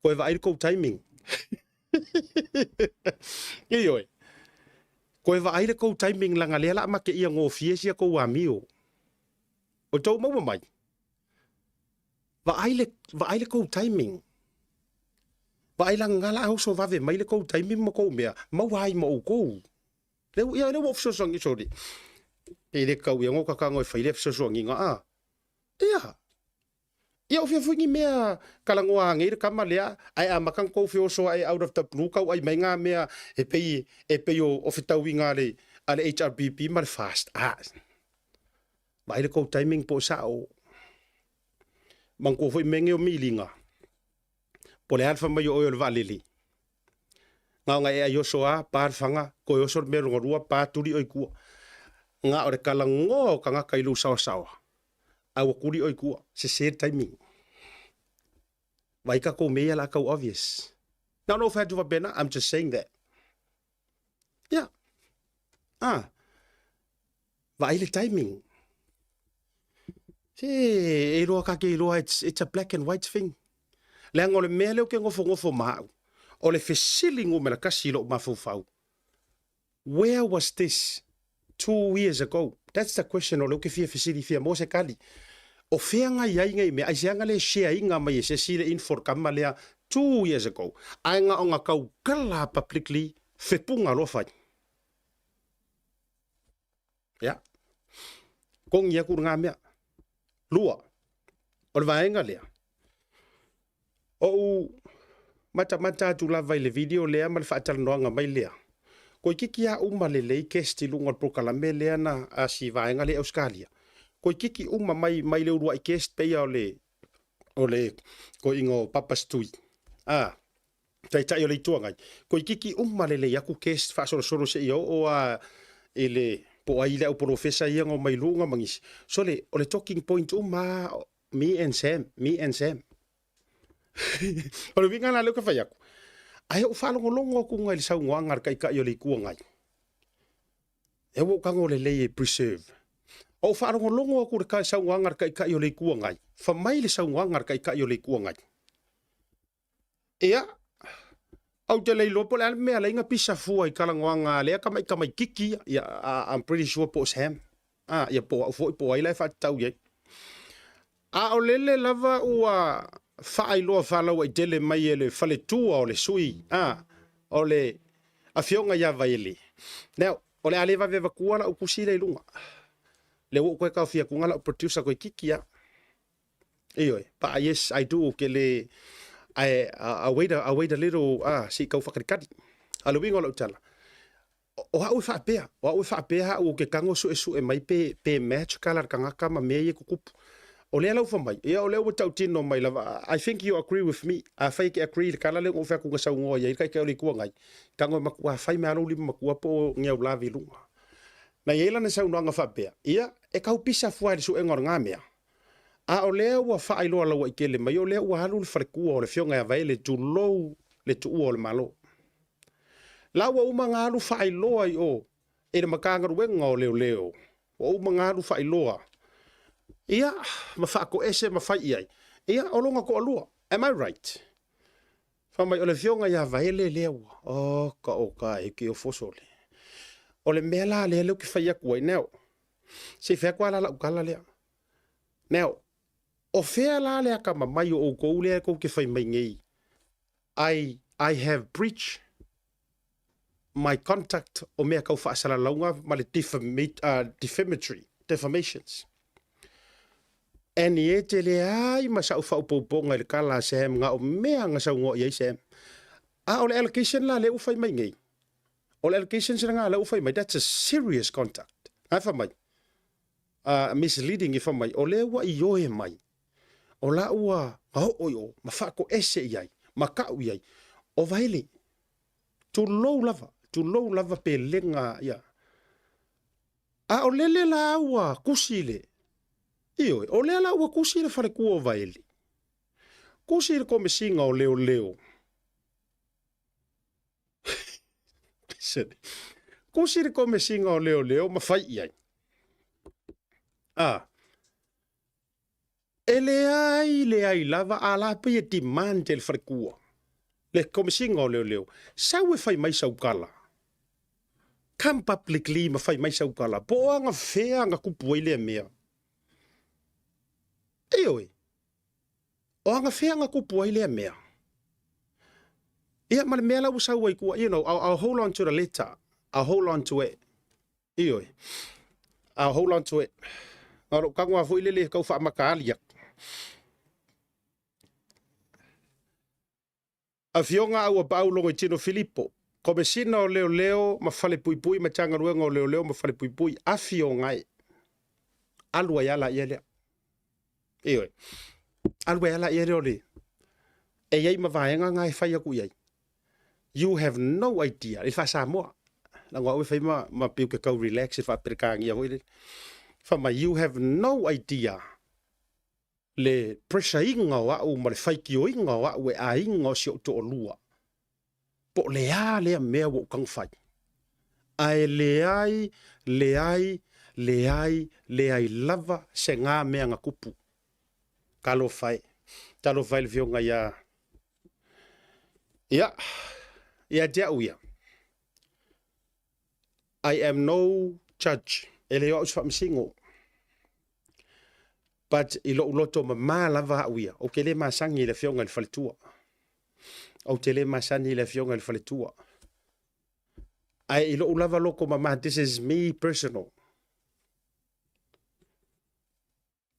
koe vaai le tou timing. Ioe. Koe vaai le tou timing leaga lea la mateia gofie sia tou amio. O tou maua mai. Vaai le, vaai le tou timing. Vaai laga la oso vave mai le tou timing ma tou mea, maua ai ma outou. Lea, ia, lea ua ou fesoasoani, sorry. E le tau ia ngo kakago e fai lea fesoasoaniga, a. Ia. Ia o fea foi ni mea kalagoa anei le kama lea, ae amata ona tou feoso ae out of the blue tau ai mai ngā mea e pei, e pei o, o fetauiga a le, a le HRPP ma le FAST. A, vaai le tou timing po o sa'o. Manatua foi mea nei o miliga, po o le a le fai mai o oe o le vaalele, na ona e aioso a, pa le faga, toe oso le mea lona lua, pa tuli oe i tua. Na o le talanoa o tagata i lou saoasaoa, a ua tuli oe i tua, sese le timing. Vaai tatou mea ia la tau obvious. Na ona ou fai atu faapena, I'm just saying that. Yeah. Ah. Vaai le timing. Se, e iloa ka ke iloa, it's a black and white thing. Leaga o le mea lea ou te nofonofo ma au, o le fesili numera kasi i lou mafaufau, where was this 2 years ago? That's the question o lea ou te fia fesili fia maua se tali. O fea na i ai nei mea, aisea na le share ina mai e se isi le info le kama lea 2 years ago, ae na ona tautala publicly fepuga loa fai. Ia. Kongi aku lena mea. Lua, o le vaega lea, ou matamata atu lava i le video lea ma le faatalanoaga mai lea, toeitiiti lava uma lelei guest i luga o le polokalame lea na a si vaega lea i Ausetalia. Toeitiiti uma mai mai le uluai guest pei o le o le toeaina o Papa Stui. A, Taitai o le Itu Agai, toeitiiti uma lelei atu guest faasolosolo seia oo lava i le po o ai le au polofesa ia na omai luga ma nisi. Sole, o le talking point uma lava, me and Sam, me and Sam. O le uiga la lea ou te fai atu, ae ou faalogologo atu i le saunoaga a le Taitai o le Itu Agai, e ua ou tago lelei e preserve. Ou faalogologo atu i le saunoaga a le Taitai o le Itu Agai, fai mai le saunoaga a le Taitai o le Itu Agai, Ia, ou te le iloa po o le a le mea e ala ai ona pisa fua i talanoaga a lea tamaitamaititi ia. Ia, I'm pretty sure po o Sam. Ah, ia po o au foi po o ai la e faatatau i ai. A o lele lava ua faailoa faalauaitele mai e le faletua o le sui, ah, o le afioga ia Vaele. Now, o le a le vave avatua lau tusi lea i luga. Lea ua ou toe taofia atu lau producer toeitiiti lava. Ioe, but yes, I do, ou te le, I wait a, I wait a little, ah, se i tau whakalikali. A le uiga o lau tala, o au e faapea, o au e faapea au ou te tago suesue mai pe, pe match kala le tagata ma mea ia e tutupu. O lea la ua fai mai, ia o lea ua tautino mai lava, I think you agree with me, afai e te agree i le tala lea na ou fai atu na saunoa i ai le taitai o le Itu Agai, tago e matua fai mai lava lou lima matua po o ni au lave i luga. Na i ai lana saunoaga faapea, ia, e tau pisa fua i le suega o lena mea. A o lea ua faailoa lauaitele mai o lea ua alu le faletua o le Afioga ia Vaele tulou le tuua o le Malo. La ua uma ona alu faailoa i o i le Matagaluega o Leoleo, ua uma ona alu faailoa ia ma faatoese ma fai i ai, ia o lona toalua. Am I right? Fai mai o le Afioga ia Vaele lea ua, oh ka o ka e ke o fosole. O le mea la lea lea ou te fai atu ai, now, se i fai atu lava la lau tala lea. Now, O fea la le akamamai o oukou lea kou te fai mai nei, I, I have breached my contact o mea kau faasalalauga ma le defamatory, defamations. Annie e te leai ma sa'u faaopoopoga i le kala a Sam na o mea na saunoa i ai Sam. A o le allegation la lea ua fai mai nei, o le allegations lena lea ua fai mai, that's a serious conduct. Na e fai mai, misleading e fai mai, o lea ua ioe mai, o la ua oo i o, ma faatoese i ai, ma kau i ai, o Vaele. Tulou lava, tulou lava pe lega ia. A o lele la ua kusi le, ioe, o lea la ua kusi le falekua o Vaele. Kusi le komesiga o leoleo. Kusi le komesiga o leoleo ma fai i ai. A, e leai leai lava a la pei e demand e le falekua. Le komesiga o leoleo, sau e fai mai sau kala. Come publicly ma fai mai sau kala. Po o aga fea aga kupu ai lea mea. Ioe, o aga fea aga kupu ai lea mea. Ia, ma le mea la ua sau ai kua, you know, I'll hold on to the letter. I'll hold on to it. Ioe, I'll hold on to it. Na lou tago lava foi lele e tau faamataali atu. Afioga Auapaau Logoitino Filipo, Komesina o Leoleo ma Falepuipui Matagaluega o Leoleo ma Falepuipui, Afioga e. Alu ai ala ia lea. Ioe. Alu ai ala ia lea o le e i ai ma vaega nga e fai aku i ai. You have no idea. I wha-Samoa. Leaga o au e fai ma, ma piu ke kau relax i wha-Perekānia foi lele. Fai mai, you have no idea le pressure iga o au ma le faitioina o au e aiga o si ou toalua, po o le a lea mea ua ou taumafai. Ae leai, leai, leai, leai lava se ga mea na tupu. Talofa e. Talofa e le Afioga ia, ia, ia te au ia. I am no judge, e le o au se faamasino. But i lou loto mama lava au ia, ou te le masani i le afioga i le faletua. Ou te le masani i le afioga i le faletua. Ae i lou lava loto mama, this is me personal.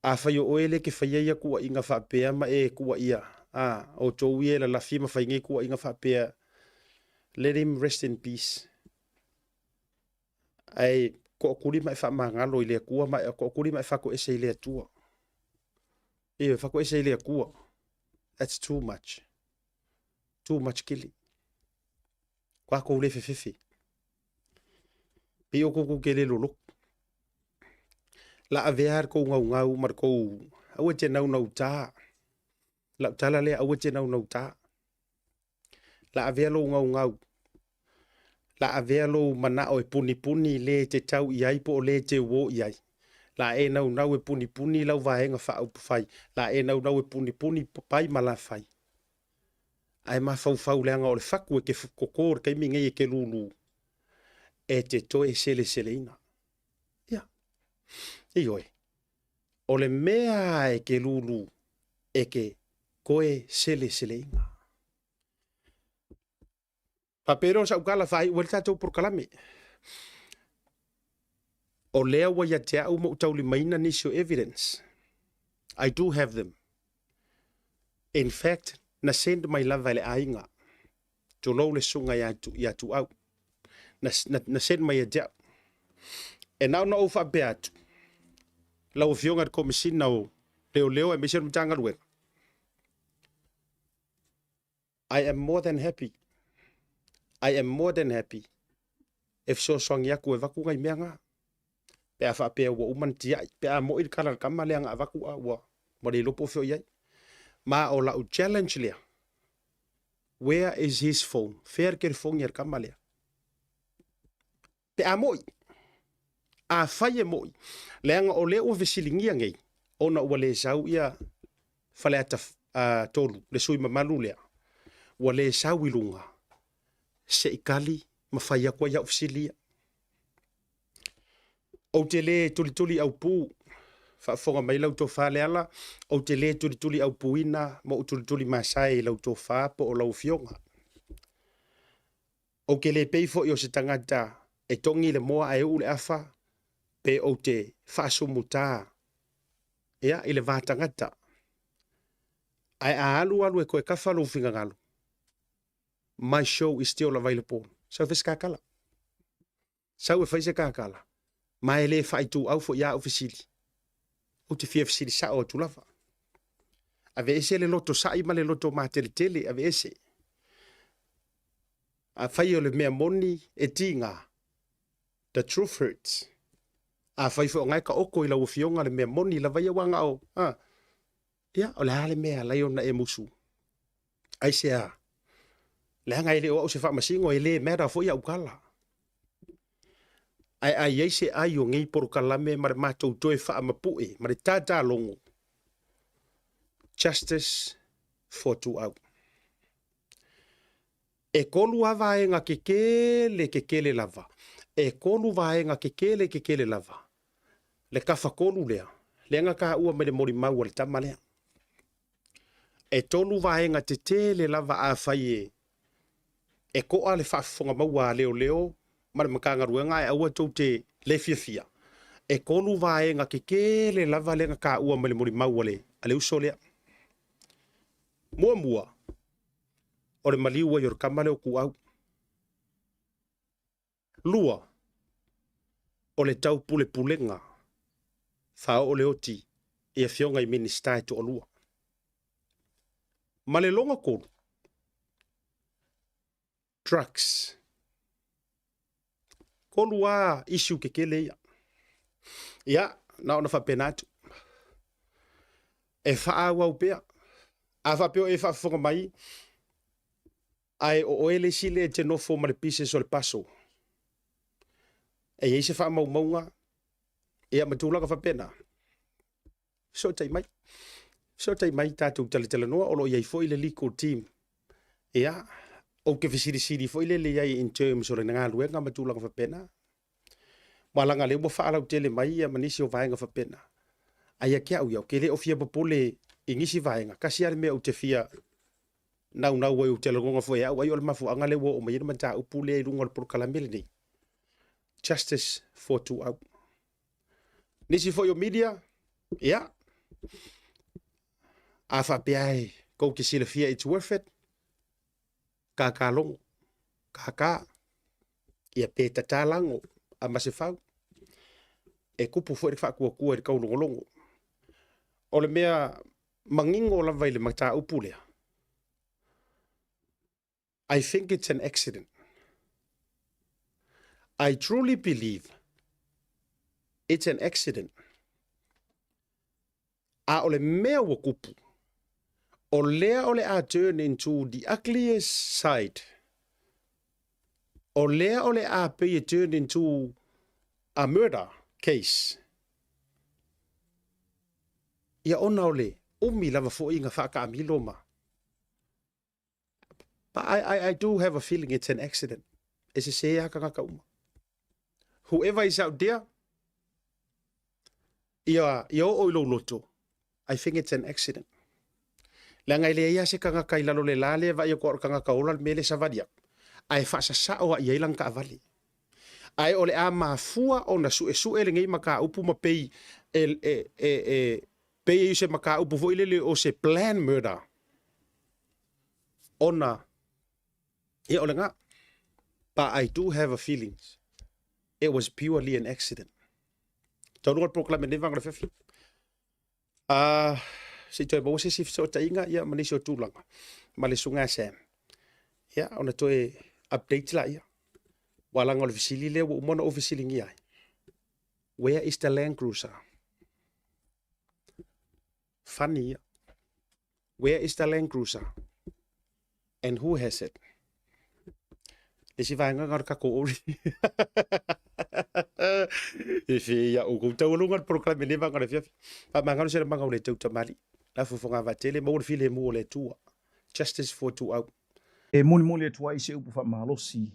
Afai o oe le ke faia ia kuaiga faapea ma e kuaia, a, outou ia e lalafi ma fai nei kuaiga faapea, let him rest in peace. Ae tookuli ma e faamagalo i le Atua ma e tookuli ma e fatoese i le Atua. Ioe, fatoese i le Atua. That's too much. Too much kili. Ko a kou le fefefe. Pei o kou ke le loloku. La avea le kou gaugau ma le kou aua e te naunautā. Lau tala lea aua e te naunautā. La avea lou gaugau. La avea lou manao e punipuni le e te tau i ai po o le e te uō i ai. La e naunau e punipuni lau vaega faaupufai. La e naunau e punipuni pai ma la fai. Ae mafaufau leaga o le fatu e ke koko i le taimi nei e ke lūlū e te toe seleseleina. Ia. Ioe. O le mea e ke lūlū e ke koe seleseleina. Faapea lea o sau tala faaiu ai le tatou polokalame. O lea ua ia te au ma ou taulimaina nisi o evidence. I do have them. In fact, na send mai lava e le aiga. Tulou le susuga ia, ia Tuau. Na, na, na send mai ia te au. E na ona ou faapea atu, lau Afioga i le Komesina o Leoleo aemaise o le Matagaluega, I am more than happy. I am more than happy e fesoasoani atu e avatu nai mea na. Pe a faapea ua uma ona tiai, pe a moi le kala a le tama lea na avatu a ua ua le iloa po o fea o i ai. Ma o lau challenge lea, where is his phone? Fea le telefoni a le tama lea? Pe a moi, afai e moi, leaga o lea ua fesiligia nei, ona ua le sau ia Faleata 3, le sui mamalu lea, ua le sau i luga, se i kali ma fai atu ai au fesili ia. Ou te le tulituli au pu, Faafofoga mai lau tofa Leala, ou te le tulituli aupuina ma ou tulituli masae i lau tofa po o lau afioga. Ou te le pei foi o se tagata e togi le moa ae uu le afa pe ou te faasumuta ia, i le va tagata. Ae a alu alu e toe kafa lou finagalo, my show is still available. Sau e fai se kakala. Sau e fai se kakala. Ma e le faaituau foi a au fesili. Ou te fia fesili sao atu lava. Aveese le loto sa'i ma le loto mateletele, aveese. Afai o le mea moni e tiga, the truth hurts. Afai foi o na e taoto i lau afioga le mea moni lava ia ua na o, a, ia, o le a le mea e ala ai ona e musu? Aisea? Leaga e le o au se faamasino, e le matter foi au tala. Ae a i ai se ai o nei polokalame ma le matou toe faamapue ma le tatalogo, justice for Tuau. E kolu lava vaega kekele kekele lava. E kolu vaega kekele kekele lava. Le tafatolu lea, lea na taua mai le molimau a le tama lea. E tolu vaega tetele lava afai e e to'a le faafofoga maua a leoleo ma le Matagaluega ae aua tou te le fiafia. E tolu vaega tetele lava lea na taua mai le molimau a le, a le uso lea. Muamua, o le maliu ai o le tama lea o Tuau. Lua, o le taupulepulega faaoo le oti i afioga i Minisita e toalua. Ma le lona tolu, drugs. Tolu lava issue tetele ia. Ia, na ona faapena atu. E faaauau pea. A faapea o e faafofoga mai, ae o oe le isi lea e te nofo ma le pieces o le puzzle, e i ai se faamaumauga, ia ma tulaga faapena, fesootai mai. Fesootai mai tatou talatalanoa, o lo o i ai foi le legal team. Ia, ou te fesilisili foi lele i ai in terms o le galuega ma tulaga faapena. Aua leaga o lea ua faalautele mai ia ma nisi o vaega faapena. Ae ia te au ia, ou te le o fia popole i nisi vaega, tasi lava le mea ou te fia naunau ai ou te lagona foi e au ai o le mafuaaga lea ua oo mai ai le mataupu lea i luga o le polokalame lenei. Justice for Tuau. Nisi foi o media, ia, a faapea e tou te silafia it's worth it, kākālogo, kākā, ia pe tatalago a Masefau, e kupu foi le faatuatua i le taulogologo. O le mea manino lava i le mataupu lea, I think it's an accident. I truly believe it's an accident. A o le mea ua kupu, o lea o le a turn into the ugliest side. O lea o le a pei e turn into a murder case. Ia ona o le umi lava foi na faataamilo ma. But I do have a feeling it's an accident. E sese lava tagata uma. Whoever is out there, ia, ia oo i lou loto, I think it's an accident. Leaga e leai lava se tagata i lalo o le la lea e vaai atu au o le tagata ola le mea lea e savali atu, ae faasasao lava i ai lana taavale. Ae o le a mafua ona suesue lenei mataupu ma pei e, e, e, e, pei e se mataupu foi lele o se plan murder ona ia o lena. But I do have a feeling it was purely an accident. Taunuga le polokalame nei vaega o le afiafi. Se i toe maua se isi fesootaiga ia ma nisi o tulaga ma le Susuga ia Sam. Ia ona toe update laia. Aua leaga o le fesili lea ua uma ona ou fesiligia ai. Where is the Land Cruiser? Funny ia. Where is the Land Cruiser? And who has it? Le isi vaega na o le tatou ori. E whē ia o koutou aloga le polokalame nei vaega o le afiafi. Faamagalo se lamaga o le tau tamali'i. La fofoga vatele, maua le filemu o le Atua. Justice for Tuau. E molimoli atu ai se upu faamalosi.